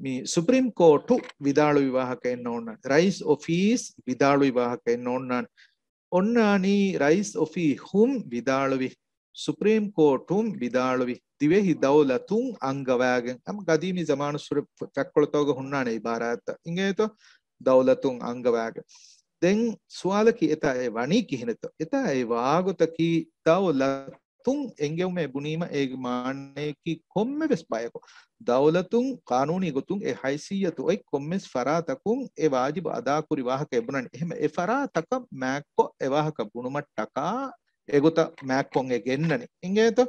މި ސުޕްރީމް ކޯޓު ވިދާޅުވި ވާހަކައެއް ނޯންނާނެ. ރައީސް އޮފީސް ވިދާޅުވި ވާހަކައެއް ނޯންނާނެ. އޮންނާނީ ރައީސް އޮފީހުން ވިދާޅުވި، ސުޕްރީމް ކޯޓުން ވިދާޅުވި، ދިވެހި ދައުލަތުން އަންގަވާގެން. ހަމަ ގަދީމީ ޒަމާނުއްސުރެ ފެ-، ފެއްކޮޅުތަކުގަ ހުންނާނެ އިބާރާތްތައް. އިނގޭތޯ؟ ދައުލަތުން އަންގަވާގެން. ދެން ސުވާލަކީ އެތާ އެ ވަނީ ކިހިނެއްތޯ؟ އެތާ އެ ވާގޮތަކީ ދައުލަތުން އެންގެވުމޭ ބުނީމަ އޭގެ މާނަޔަކީ ކޮންމެވެސް ބަޔަކު ދައުލަތުން ޤާނޫނީ ގޮތުން އެ ހައިސިއްޔަތު އޮތް ކޮންމެސް ފަރާތަކުން އެ ވާޖިބު އަދާކުރި ވާހަކަ އެބުނަނީ. އެހެން އެ ފަރާތަކަށް މާތްކޮށް އެ ވާހަކަ ބުނުމަށްޓަކާ އެގޮތަށް މާތްކޮށް އެ ގެންނަނީ. އިނގޭތޯ؟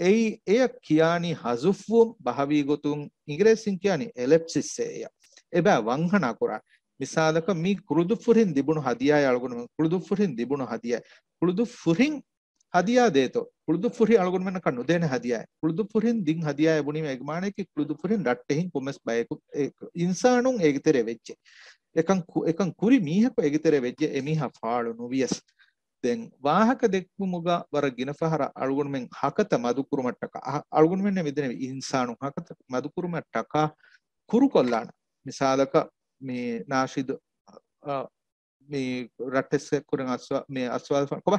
އެއީ އެޔަށް ކިޔާނީ ހަޒުފުވުން، ބަހަވީ ގޮތުން އިނގިރޭސިން ކިޔާނީ އެލެޕްސިސް އޭ. އެބަ ވަންހަނާ ކުރާ. މިސާލަކަށް މީ ކުޅުދުއްފުރިން ލިބުނު ހަދިޔާ އަޅުގަނޑުމެން، ކުޅުދުއްފުރިން ލިބުނު ހަދިޔާ. ކުޅުދުއްފުރިން ހަދިޔާ ދޭތޯ؟ ކުޅުދުއްފުރިން އަޅުގަނޑުމެންނަކަށް ނުދޭނެ ހަދިޔާ. ކުޅުދުއްފުރިން ދިން ހަދިޔާ ބުނީމަ އޭގެ މާނަޔަކީ ކުޅުދުއްފުރިން ރައްޓެހިން ކޮންމެސް ބަޔަކު، އެ، އިންސާނުން އޭގެ ތެރޭ ވެއްޖެ. އެކަން ކު-، އެކަން ކުރި މީހަކު އޭގެ ތެރޭ ވެއްޖެ، އެ މީހާ ފާޅު ނުވިޔަސް. ދެން ވާހަކަ ދެއްކުމުގަ ވަރަށް ގިނަ ފަހަރަށް އަޅުގަނޑުމެން ހަކަތަ މަދުކުރުމަށްޓަކާ، އަ-، އަޅުގަނޑުމެންނަށް މިދެނެވި އިންސާނުން ހަކަތަ މަދުކުރުމަށްޓަކާ ކުރުކޮށްލާނެ. މިސާލަކަށް މި ނާޝިދު، އަ، މި ރައްޓެއްސެއް ކުރަން އަސްވާ-، މި އަސްވާލުފަ-، ކޮބާ؟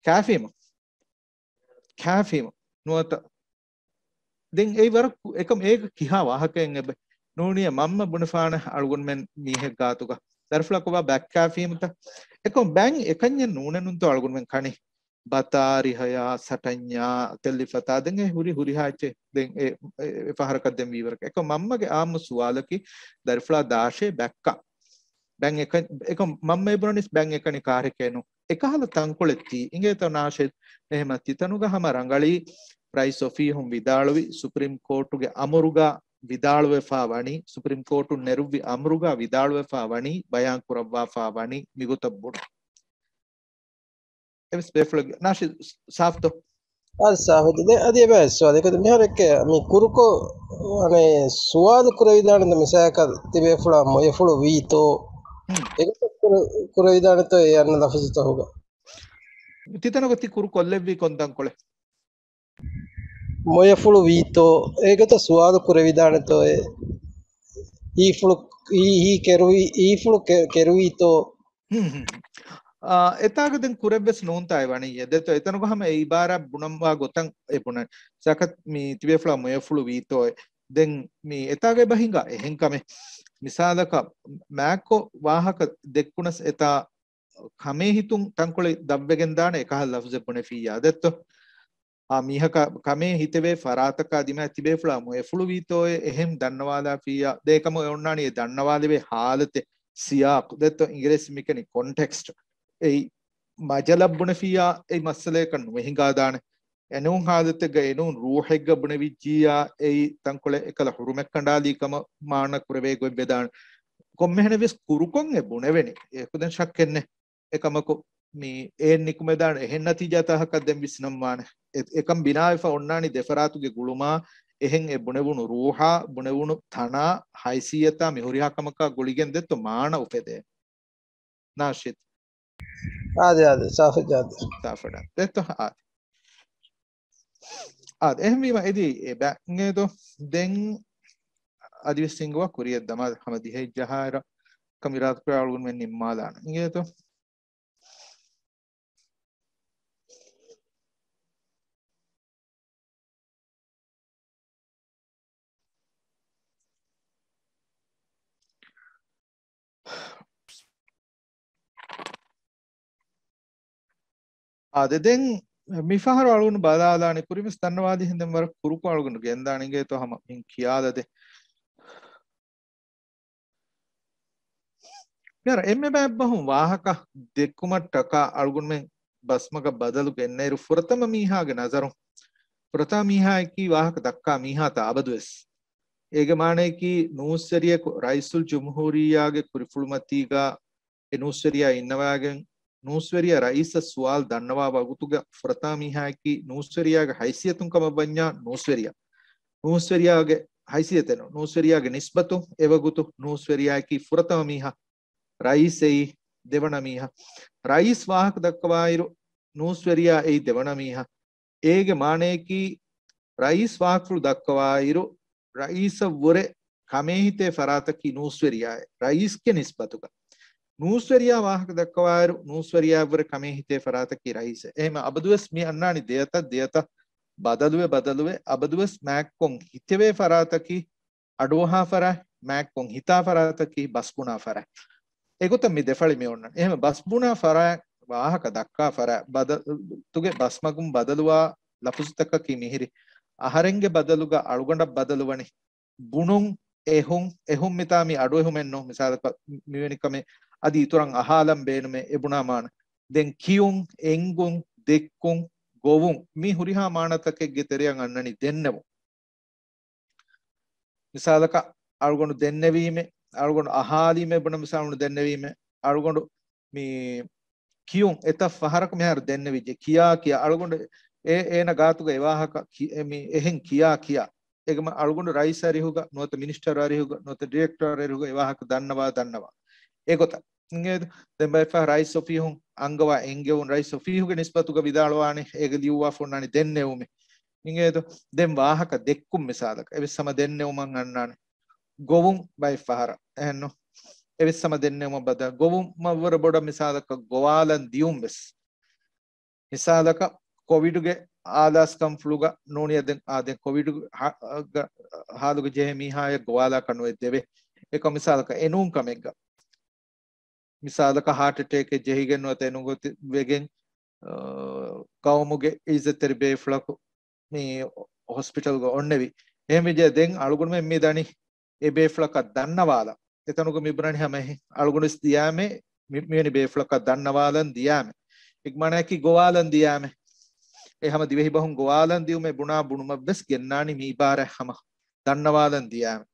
ކާފީމު. ކާފީމު. ނުވަތަ ދެން އެއީ ވަރަށް ކު-، އެކަމް އޭގަ ކިހާ ވާހަކައެއް އެބަ ނޫނިޔަ މަންމަ ބުނެފާނެ އަޅުގަނޑުމެން މީހެއް ގާތުގަ. ދަރިފުޅާ ކޮބާ ބައްކާފީމުތަ؟ އެކަމް ބައް އެކަންޏެއް ނޫނެއް ނޫންތޯ އަޅުގަނޑުމެން ކަނީ. ބަތާ، ރިހަޔާ، ސަޓަންޏާ، ތެއްލިފަތާ، ދެން އެ ހުރި ހުރިހާ އެއްޗެއް ދެން އެ، އެ، އެ ފަހަރަކަށް ދެން ވީވަރަކަށް. އެކަމް މަންމަގެ އާއްމު ސުވާލަކީ ދަރިފުޅާ ދާށޭ ބައްކާ. ބައް އެކަން، އެކަމް މަންމަ އެބުނަނީސް ބައް އެކަނި ކާރެކޭ ނޫން. އެކަހަލަ ތަންކޮޅެއް ތީ. އިނގޭތޯ ނާޝިދް؟ އެހެމަ ތިތަނުގަ ހަމަ ރަނގަޅީ ރައީސް އޮފީހުން ވިދާޅުވި ސުޕްރީމް ކޯޓުގެ އަމުރުގަ ވިދާޅުވެފާ ވަނީ، ސުޕްރީމް ކޯޓުން ނެރުއްވި އަމުރުގަ ވިދާޅުވެފާ ވަނީ، ބަޔާން ކުރައްވާފާ ވަނީ މިގޮތަށް ބުނު. އެވެސް ބޭފުޅެއްގެ ނާޝި ސާފްތޯ؟ އާދެ، ސާފު. ދެ-، އަދި އެބަ ސުވާލެއް ކޮށްދެ މިހާރެއްގެ މި ކުރުކޮށް، އަނެ، ސުވާލު ކުރެވިދާނެ މިސާލަކަށް ތިބޭފުޅާ މޮޔަފުޅު ވީތޯ؟ ހުން. އެގޮތަށް ކުރެ-، ކުރެވިދާނެތޯ އެ އަންނަ ލަފުޒުތަކުގަ؟ ތިތަނުގަ ތި ކުރު ކޮށްލެއްވީ ކޮން ތަންކޮޅެއް؟ މޮޔަފުޅު ވީތޯ؟ އޭގޮތަށް ސުވާލު ކުރެވިދާނެތޯއޭ؟ ހީފުޅު، ހީ، ހީ ކެރުވީ، ހީފުޅު ކެ-، ކެރުވީތޯ؟ ހުން، ހުން، ހުން. އާ، އެތާގަ ދެން ކުރެއްވެސް ނޫންތާ އެ ވަނީ. ދެތޯ، އެތަނުގަ ހަމަ އެ އިބާރާތް ބުނަންވާ ގޮތަށް އެ ބުނަން. ސަކަތް މި ތިބޭފުޅާ މޮޔަފުޅު ވީތޯއޭ. ދެން މި އެތާގަ އެބަ ހިނގާ އެހެން ކަމެއް. މިސާލަކަށް މާތްކޮށް ވާހަކަ ދެއްކުނަސް އެތާ ކަމޭހިތުން ތަންކޮޅެއް ދަށްވެގެން ދާނެ އެކަހަލަ ލަފުޒެއް ބުނެފިއްޔާ ދެއްތޯ. އާ، މީހަކަށް ކަމޭ ހިތެވޭ ފަރާތަކާ ދިމާ ތިބޭފުޅާ މޮޔަފުޅު ވީތޯއޭ އެހެން ދަންނަވާލާފިއްޔާ ދޭ ކަމަށް އޮންނާނީ އެ ދަންނަވާލެވޭ ހާލަތެއް، ސިޔާޤް ދެއްތޯ، އިނގިރޭސި މިކަނި ކޮންޓެކްސްޓް. އެއީ މަޖަލަށް ބުނެފިއްޔާ އެއީ މައްސަލައަކަށް ނުވެ ހިނގާދާނެ. އެނޫން ހާލަތެއްގަ އެނޫން ރޫޙެއްގަ ބުނެވިއްޖިއްޔާ އެއީ ތަންކޮޅެއް އެކަލަ ހުރުމަތް ކަނޑާލީ ކަމަށް މާނަ ކުރެވޭ ގޮތްވެދާނެ. ކޮންމެހެނެއް ވެސް ކުރުކޮށް އެ ބުނެވެނީ. އެކުދެން ޝައްކެއްނެއް. އެކަމަކު، މި އެއިން ނިކުމެދާނެ އެހެން ނަތީޖާތަކަކަށް ދެން ވިސްނަންވާނެ. އެ-، އެކަން ބިނާވެފަ އޮންނާނީ ދެފަރާތުގެ ގުޅުމާ، އެހެން އެ ބުނެވުނު ރޫޙާ، ބުނެވުނު ތަނާ، ހައިސިއްޔަތާ މި ހުރިހާ ކަމަކާ ގުޅިގެން ދެއްތޯ މާނަ އުފެދޭ. ނާޝިދް. އާދެ، އާދެ، ސާފެއް ޖާދެ. ސާފަޑާ. ދެއްތޯ، އާދެ. އާދެ، އެހެންވީމަ އެދި އެ ބައި އިނގޭތޯ. ދެން އަދިވެސް ހިނގުވާ ކުރިއަށް ދަމާ ހަމަ ދިހައެއް ޖަހާއިރަށް ކަމިރާތުކުރާ އަޅުގަނޑުމެން ނިންމާލާނަން. އިނގޭތޯ. އާދެ، ދެން މިފަހަރު އަޅުގަނޑު ބަލާލާނެ ކުރިންވެސް ދަންނަވާލިހެން ދެން ވަރަށް ކުރުކޮށް އަޅުގަނޑު ގެންދާނެ އިނގޭތޯ ހަމަ މިން ކިޔާލަދޭ. މިހާރު އެންމެ ބައެއްބަހުން ވާހަކަ ދެއްކުމަށްޓަކާ އަޅުގަނޑުމެން ބަސްމަގަށް ބަދަލު ގެންނައިރު ފުރަތަމަ މީހާގެ ނަޒަރުން، ފުރަތަމަ މީހާއަކީ ވާހަކަ ދައްކާ މީހާތާ އަބަދުވެސް. އޭގެ މާނަޔަކީ ނޫސްވެރިޔަކު ރައީސުލްޖުމްހޫރިއްޔާގެ ކުރިފުޅުމަތީގަ އެ ނޫސްވެރިޔާ އިންނަވާގެން، ނޫސްވެރިޔާ ރައީސަށް ސުވާލު ދަންނަވާ ވަގުތުގަ ފުރަތަމަ މީހާއަކީ ނޫސްވެރިޔާގެ ހައިސިއްޔަތުން ކަމަށް ވަންޏާ ނޫސްވެރިޔާ. ނޫސްވެރިޔާގެ ހައިސިއްޔަތެއް ނޫން. ނޫސްވެރިޔާގެ ނިސްބަތުން އެވަގުތު ނޫސްވެރިޔާއަކީ ފުރަތަމަ މީހާ. ރައީސް އެއީ ދެވަނަ މީހާ. ރައީސް ވާހަކަ ދައްކަވާއިރު ނޫސްވެރިޔާ އެއީ ދެވަނަ މީހާ. އޭގެ މާނަޔަކީ ރައީސް ވާހަކަފުޅު ދައްކަވާއިރު، ރައީސަށްވުރެ ކަމޭހިތޭ ފަރާތަކީ ނޫސްވެރިޔާއޭ، ރައީސްގެ ނިސްބަތުގަ. ނޫސްވެރިޔާ ވާހަކަ ދައްކަވާއިރު، ނޫސްވެރިޔާއަށްވުރެ ކަމޭ ހިތޭ ފަރާތަކީ ރައީސެއް. އެހެމަ އަބަދުވެސް މި އަންނާނީ ދެއަތަށް ދެއަތަށް ބަދަލުވެ ބަދަލުވެ އަބަދުވެސް މާތްކޮށް ހިތެވޭ ފަރާތަކީ އަޑުއަހާ ފަރާތް، މާތްކޮށް ހިތާ ފަރާތަކީ ބަސްބުނާ ފަރާތް. އެގޮތަށް މި ދެ ފަޅި މި އޮންނަނީ. އެހެމަ ބަސްބުނާ ފަރާތް، ވާހަކަ ދައްކާ ފަރާތް، ބަދަލުގެ ބަސްމަގުން ބަދަލުވާ ލަފުޒުތަކަކީ މިހިރި. އަހަރެންގެ ބަދަލުގަ އަޅުގަނޑަށް ބަދަލުވަނީ. ބުނުން، އެހުން، އެހުން މިތާ މި އަޑު އެހުމެއް ނޫން. މިސާލަކަށް މިވެނި ކަމެއް އަދި އިތުރަށް އަހާލަން ބޭނުމޭ އެ ބުނާ މާނަ. ދެން ކިޔުން، އެނގުން، ދެއްކުން، ގޮވުން، މި ހުރިހާ މާނަތަކެއްގެ ތެރެއަށް އަންނަނީ ދެންނެވުން. މިސާލަކަށް އަޅުގަނޑު ދެންނެވީމެ، އަޅުގަނޑު އަހާލީމެ ބުނަ މިސާލުން ދެންނެވީމެ، އަޅުގަނޑު މި ކިޔުން އެތައް ފަހަރަކު މިހާރު ދެންނެވިއްޖެ. ކިޔާ ކިޔާ އަޅުގަނޑު އޭ، އޭނަ ގާތުގަ އެ ވާހަކަ ކި-، އެ މި އެހެން ކިޔާ ކިޔާ. އެގަމަ އަޅުގަނޑު ރައީސް އަރިހުގަ ނުވަތަ މިނިސްޓަރ އަރިހުގަ ނުވަތަ ޑިރެކްޓަރ އަރިހުގަ އެ ވާހަކަ ދަންނަވާ ދަންނަވާ. އެގޮތަށް. އިނގޭދު؟ ދެން ބައެއްފަހަރު ރައީސް އޮފީހުން އަންގަވާ އެންގެވުން، ރައީސް އޮފީހުގެ ނިސްބަތުގަ ވިދާޅުވާނެ، އޭގެ ލިޔުއްވާފަ އޮންނާނެ ދެންނެވުމެއް. އިނގޭދު؟ ދެން ވާހަކަ ދެއްކުން މިސާލަކަށް. އެވެސް ހަމަ ދެންނެވުމަށް އަންނާނެ. ގޮވުން ބައެއްފަހަރަށް. އެހެންނު؟ އެވެސް ހަމަ ދެންނެވުމަށް ބަދަ. ގޮވުމަށްވުރެ ބޮޑަށް މިސާލަކަށް ގޮވާލަން ދިޔުން ވެސް. މިސާލަކަށް ކޮވިޑުގެ އާލާސްކަންފުޅުގަ ނޫނިއްޔާ ދެން، އާ، ދެން ކޮވިޑު ހާ-، ގަ-، ހާލުގަ ޖެހޭ މީހާޔަށް ގޮވާލާކަށް ނުވެ ދެވޭ. އެކަމަ މިސާލަކަށް އެނޫން ކަމެއްގަ. މިސާލަކަށް ހާޓް އެޓޭކެއް ޖެހިގެން ނުވަތަ އެނޫން ގޮތެއް ވެގެން، އާ، ގައުމުގެ އިއްޒަތްތެރި ބޭފުޅަކު މި ހޮސްޕިޓަލްގަ އޮންނެވި. އެހެންވެއްޖެ ދެން އަޅުގަނޑުމެން މި ދަނީ އެ ބޭފުޅަކަށް ދަންނަވާލަން. އެތަނުގަ މި ބުނަނީ ހަމަ އެހެން. އަޅުގަނޑު ވެސް ދިޔާމެ، މި-، މިވެނި ބޭފުޅަކަށް ދަންނަވާލަން ދިޔާމެ. އެ މާނައަކީ ގޮވާލަން ދިޔާމެ. އެ ހަމަ ދިވެހި ބަހުން ގޮވާލަން ދިޔުމޭ ބުނާ ބުނުމަށް ވެސް ގެންނާނީ މި އިބާރާތް ހަމަ ދަންނަވާލަން ދިޔާމެ.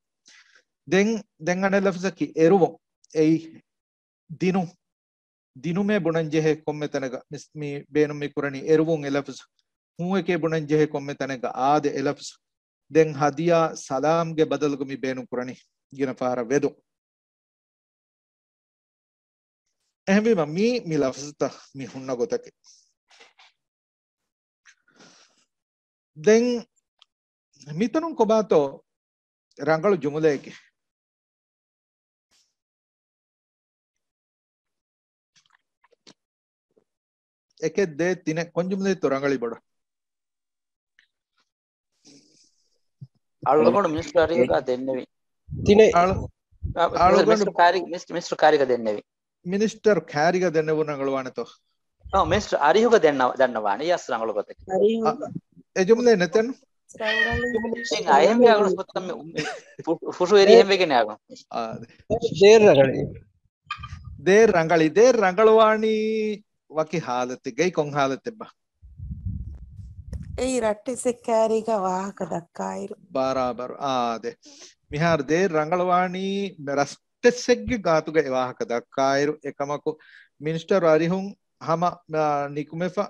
ދެން، ދެން އަނެއް ލަފްޒަކީ އެރުވުން. އެއީ ދިނުން. ދިނުމޭ ބުނަން ޖެހޭ ކޮންމެ ތަނެއްގަ މިސް-، މި ބޭނުން މި ކުރަނީ އެރުވުން އެ ލަފްޒު. ހޫއެކޭ ބުނަން ޖެހޭ ކޮންމެ ތަނެއްގަ އާދެ އެ ލަފްޒު. ދެން ހަދިޔާ ސަލާމްގެ ބަދަލުގަ މި ބޭނުން ކުރަނީ ގިނަ ފަހަރަށް ވެދުން. އެހެންވީމަ މީ މި ލަފްޒުތައް މި ހުންނަ ގޮތަކީ. ދެން މިތަނުން ކޮބާތޯ ރަނގަޅު ޖުމުލައެކޭ. އެކެއް ދޭ ތިނެއް ކޮން ޖުމުލައެއްތޯ ރަނގަޅީ ބޮޑަށް؟ އަޅުގަނޑު މިނިސްޓަރ އަރިހުގަ ދެންނެވި. ތިނެއް. އަޅު-، އަ، އަޅުގަނޑު މިނިސްޓަރ ކާރި-، މިސް-، މިނިސްޓަރ ކާރިގަ ދެންނެވި. މިނިސްޓަރ ކާރިގަ ދެންނެވުން ރަނގަޅުވާނެތޯ؟ އަ، މިނިސްޓަރ އަރިހުގަ ދެންނަ-، ދަންނަވާނެ. ޔަސް، ރަނގަޅު ގޮތަކީ. އަރިހު. އަ، އެ ޖުމްލައެއް ނެތެން؟ ދެން އަހެންވެ އަޅުގަނޑު ފުރަތަމަ މި-، މި ފު-، ފުށު އެރި އެ-، އެހެންވެގެން އަޅުގަނޑު. އާ، ދޭ. ދޭއް ރަނގަޅީ. ދޭއް ރަނގަޅީ. ދޭއް ރަނގަޅުވާނީ ވަކި ހާލަތެއްގައި. ކޮން ހާލަތެއްބާ؟ އެއީ ރައްޓެއްސެއް ކާރީގަ ވާހަކަ ދައްކާއިރު. ބަރާބަރު. އާ، ދޭ. މިހާރު ދޭއް ރަނގަޅުވާނީ ރައްޓެއްސެއްގެ ގާތުގަ އެ ވާހަކަ ދައްކާއިރު. އެކަމަކު މިނިސްޓަރު އަރިހުން ހަމަ، އާ، ނިކުމެފަ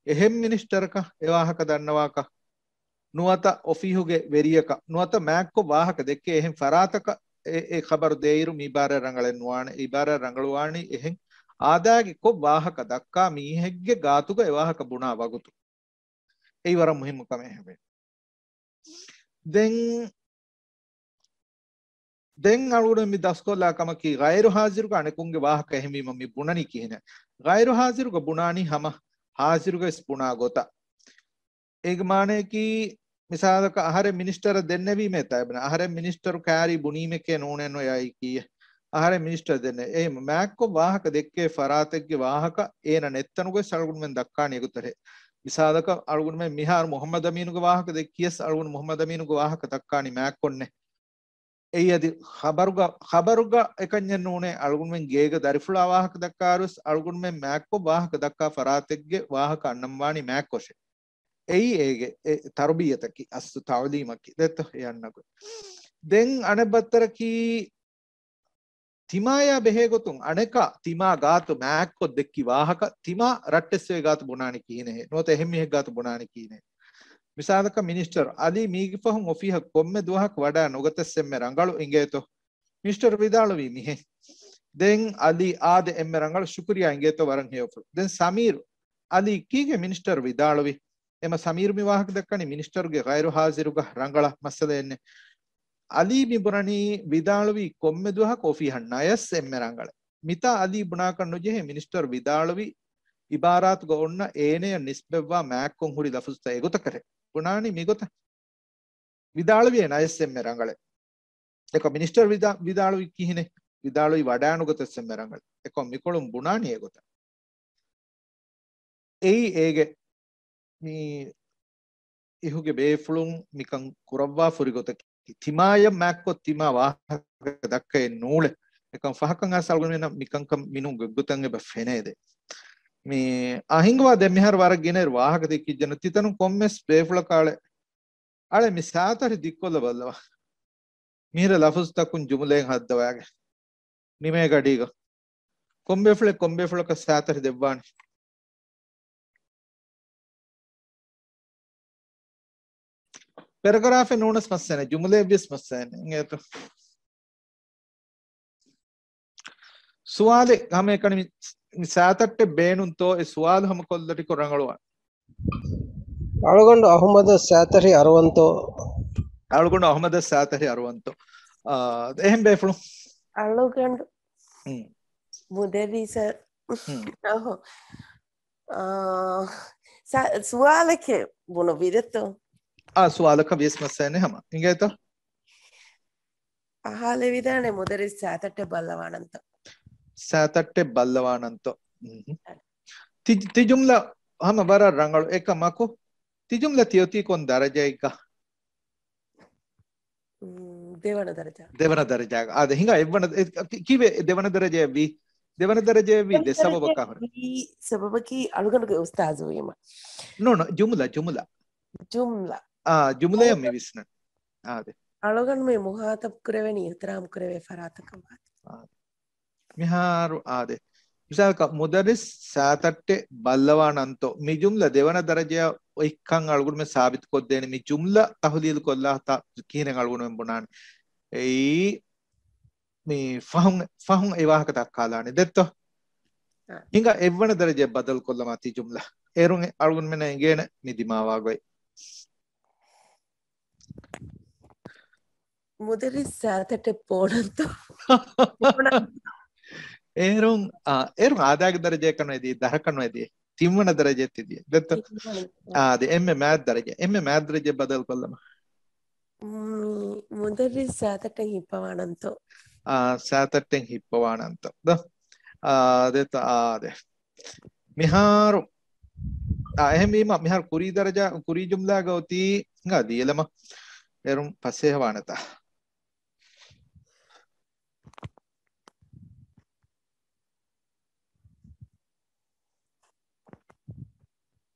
އެހެން މިނިސްޓަރަކަށް އެ ވާހަކަ ދަންނަވާކަށް ނުވަތަ އޮފީހުގެ ވެރިޔަކަށް ނުވަތަ މާތްކޮށް ވާހަކަ ދެއްކޭ އެހެން ފަރާތަކަށް އެ، އެ ޚަބަރު ދޭއިރު މި އިބާރާތް ރަނގަޅެއް ނުވާނެ. އެ އިބާރާތް ރަނގަޅުވާނީ އެހެން އާދައިގެ ކޮށް ވާހަކަ ދައްކާ މީހެއްގެ ގާތުގަ އެ ވާހަކަ ބުނާ ވަގުތު. އެއީ ވަރަށް މުހިއްމު ކަމެއް ހެވެ. ދެން، ދެން އަޅުގަނޑު މި ދަސްކޮށްލާ ކަމަކީ، ޣައިރު ހާޒިރުގަ އަނެކުންގެ ވާހަކަ އެހެންވީމަ މި ބުނަނީ ކިހިނެއް؟ ޣައިރު ހާޒިރުގަ ބުނާނީ ހަމަ ހާޒިރުގަ ވެސް ބުނާ ގޮތަށް. އޭގެ މާނަޔަކީ، މިސާލަކަށް އަހަރެން މިނިސްޓަރަށް ދެންނެވީމޭ ތައިބަނަ. އަހަރެން މިނިސްޓަރު ކާރީ ބުނީމެކޭ ނޫނޭ ނުޔައީ ކީއެއް. އަހަރެން މިނިސްޓަރަށް ދެންނެވި. އެ މާތްކޮށް ވާހަކަ ދެއްކޭ ފަރާތެއްގެ ވާހަކަ އޭނަ ނެތްތަނުގަ ވެސް އަޅުގަނޑުމެން ދައްކާނީ އެގޮތަށޭ. މިސާލަކަށް އަޅުގަނޑުމެން މިހާރު މުހައްމަދު އަމީނުގެ ވާހަކަ ދެއްކިޔަސް އަޅުގަނޑު މުހައްމަދު އަމީނުގެ ވާހަކަ ދައްކާނީ މާތްކޮށްނޭ. އެއީ އަދި ޚަބަރުގަ، ޚަބަރުގަ އެކަންޏެއް ނޫނޭ. އަޅުގަނޑުމެން ގޭގަ ދަރިފުޅާ ވާހަކަ ދައްކާއިރުވެސް އަޅުގަނޑުމެން މާތްކޮށް ވާހަކަ ދައްކާ ފަރާތެއްގެ ވާހަކަ އަންނަން ވާނީ މާތްކޮށޭ. އެއީ އޭގެ އެ ތަރުބިޔަތަކީ، އަސްލު ތަޢުލީމަކީ. ދެއްތޯ އެ އަންނަ ގޮތް. ދެން އަނެއް ބައްތަރަކީ، ތިމާޔާ ބެހޭ ގޮތުން އަނެކާ ތިމާ ގާތު މާތްކޮށް ދެއްކި ވާހަކަ، ތިމާ ރައްޓެއްސެވޭ ގާތު ބުނާނީ ކިހިނެއް ނުވަތަ އެހެން މީހެއް ގާތު ބުނާނީ ކިހިނެއް؟ މިސާލަކަށް މިނިސްޓަރު އަލީ މީގެ ފަހުން އޮފީހަށް ކޮންމެ ދުވަހަކު ވަޑައި ނުގަތަސް އެންމެ ރަނގަޅު އިނގޭތޯ؟ މިނިސްޓަރު ވިދާޅުވީ މިހެން. ދެން އަލީ އާދެ އެންމެ ރަނގަޅު ޝުކުރިޔާ އިނގޭތޯ ވަރަށް ހެޔޮފުޅު. ދެން ސަމީރު އަލީ ކީގެ މިނިސްޓަރު ވިދާޅުވި. އެމަ ސަމީރު މި ވާހަކަ ދައްކަނީ މިނިސްޓަރުގެ ޣައިރު ހާޒިރުގަ ރަނގަޅަށް މައްސަލައެއް ނެތް. އަލީ މި ބުނަނީ ވިދާޅުވީ ކޮންމެ ދުވަހަކު އޮފީހަށް ނަޔަސް އެންމެ ރަނގަޅެއް. މިތާ އަލީ ބުނާކަށް ނުޖެހޭ މިނިސްޓަރު ވިދާޅުވި އިބާރާތުގަ އޮންނަ އޭނަޔަށް ނިސްބަތްވާ މާތްކޮށް ހުރި ލަފުޒުތައް އެގޮތަކަށް ބުނާނީ މިގޮތަށް. ވިދާޅުވި އޭނަޔަށް އެއްސެއްމެ ރަނގަޅެއް. އެކަ މިނިސްޓަރ ވިދާ-، ވިދާޅުވި ކިހިނެއް؟ ވިދާޅުވި ވަޑާނުގޮތަށް އެއްސެއްމެ ރަނގަޅެއް. އެކަ މިކޮޅުން ބުނާނީ އެގޮތަށް. އެއީ އޭގެ މި އިހުގެ ބޭފުޅުން މިކަން ކުރައްވާ ފުރިގޮތަކީ. ތިމާޔަށް މާތްކޮށް ތިމާ ވާހަކަ ދައްކައެއް ނޫޅެ. އެކަން ފަހަކަށް އައިސް އަޅުގަނޑުމެންނަށް މިކަންކަން މިނޫން ގޮތްގޮތަށް އެބަ ފެނޭދެ. މި އަހިނގުވާ ދެން މިހާރު ވަރަށް ގިނައިރު ވާހަކަ ދެއްކިއްޖެނަ ތިތަނުން ކޮންމެސް ބޭފުޅަކާޅެ އަޅެ މި ސާތަށި ދިއްކޮށްލަ ބައްލަވާ. މިހިރަ ލަފުޒުތަކުން ޖުމުލައެއް ހައްދަވާގެ. ނިމޭ ގަޑީގަ. ކޮންބޭފުޅެއް ކޮންބޭފުޅަކަށް ސާތަށި ދެއްވާނެ؟ ޕެރެގްރާފެއް ނޫނަސް މައްސަނެ، ޖުމުލައެއްވިޔަސް މައްސަނެ. އިނގޭތޯ؟ ސުވާލެއް ހަމައެކަނި މި، މި ސާތައްޓެއް ބޭނުންތޯ؟ އެ ސުވާލު ހަމަ ކޮށްލަ ޓިކޮށް ރަނގަޅުވާނެ. އަޅުގަނޑު އަހުމަދަށް ސާތަށި އަރުވަންތޯ؟ އަޅުގަނޑު އަހުމަދަށް ސާތަށި އަރުވަންތޯ؟ އާ، އެހެން ބޭފުޅުން. އަޅުގަނޑު ހުން. މުދައްރިސަށް. ހުން. އަހަ. އާ، ސަ-، ސުވާލެކޭ ބުނު ވިދެތޯ؟ އާ، ސުވާލަކަށް ވިޔަސް މައްސައެއް ހަމަ. އިނގޭތޯ؟ އަހާލެވިދާނެ މުދައްރިސް ސާތައްޓެއް ބައްލަވާނަންތޯ؟ ސާތައްޓެއް ބައްލަވާނަންތޯ؟ މް. ތި، ތި ޖުމްލަ ހަމަ ވަރަށް ރަނގަޅު. އެކަމަކު، ތި ޖުމްލަ ތިއޮތީ ކޮން ދަރަޖައެއްގަ؟ މް، ދެވަނަ ދަރަޖާ. ދެވަނަ ދަރަޖާ. އާދެ، ހިނގާ އެއްވަނަ، އެ، ކި-، ކީއްވެ ދެވަނަ ދަރަޖައެއް ވީ؟ ދެވަނަ ދަރަޖައެއް ވީ ދެ ސަބަބަކާ ހުރެ. ވީ ސަބަބަކީ އަޅުގަނޑުގެ އުސްތާޒު ވީމަ. ނޯ، ނޯ، ޖުމްލަ، ޖުމްލަ. ޖުމްލަ. އާ، ޖުމްލަޔަށް މި ވިސްނަން. އާދެ. އަޅުގަނޑު މި މުހާތަބް ކުރެވެނީ އިޙްތިރާމް ކުރެވޭ ފަރާތަކަށް ވާތީ. އާ. މިހާރު އާދެ. މިސާލަކަށް، މުދައްރިސް ސާތައްޓެއް ބައްލަވާނަންތޯ؟ މި ޖުމްލަ ދެވަނަ ދަރަޖަޔަށް އޮތްކަން އަޅުގަނޑުމެން ސާބިތުކޮށްދޭނެ. މި ޖުމްލަ ތަޙުލީލު ކޮށްލާތާ ކިހިނެއް އަޅުގަނޑުމެން ބުނާނެ؟ އެއީ މި ފަހުން، ފަހުން އެ ވާހަކަ ދައްކާލާނެ ދެއްތޯ؟ އާ. ހިނގާ އެއްވަނަ ދަރަޖައަށް ބަދަލު ކޮށްލަމާ ތި ޖުމްލަ. އޭރުން އަޅުގަނޑުމެންނަށް އެނގޭނެ މި ދިމާވާގޮތް. މުދައްރިސް ސާތައްޓެއް ބޯނަންތޯ؟ އޭރުން، އާ، އޭރުން އާދައިގެ ދަރަޖައަކަށް ނުއެދި، ދަހަކަށް ނުއެދި. ތިންވަނަ ދަރަޖައެއް ތިދިޔަ. ދެއްތޯ؟ ތިންވަނަ. އާ، އާދެ، އެންމެ މާތް ދަރަޖަ. އެންމެ މާތް ދަރަޖަ ބަދަލު ކޮށްލަމާ. މު-، މުދައްރިސް ސާތައްޓެއް ހިއްޕަވާނަންތޯ؟ އާ، ސާތައްޓެއް ހިއްޕަވާނަންތޯ؟ ދޯ؟ އާ، ދެއްތޯ، އާ، ދެ. މިހާރު، އާ، އެހެންވީމަ، މިހާރު ކުރީ ދަރަޖާ، ކުރީ ޖުމްލާގަ އޮތީ، ހިނގާ ދިޔަލަމާ، އޭރުން ފަސޭހަވާނެތާ.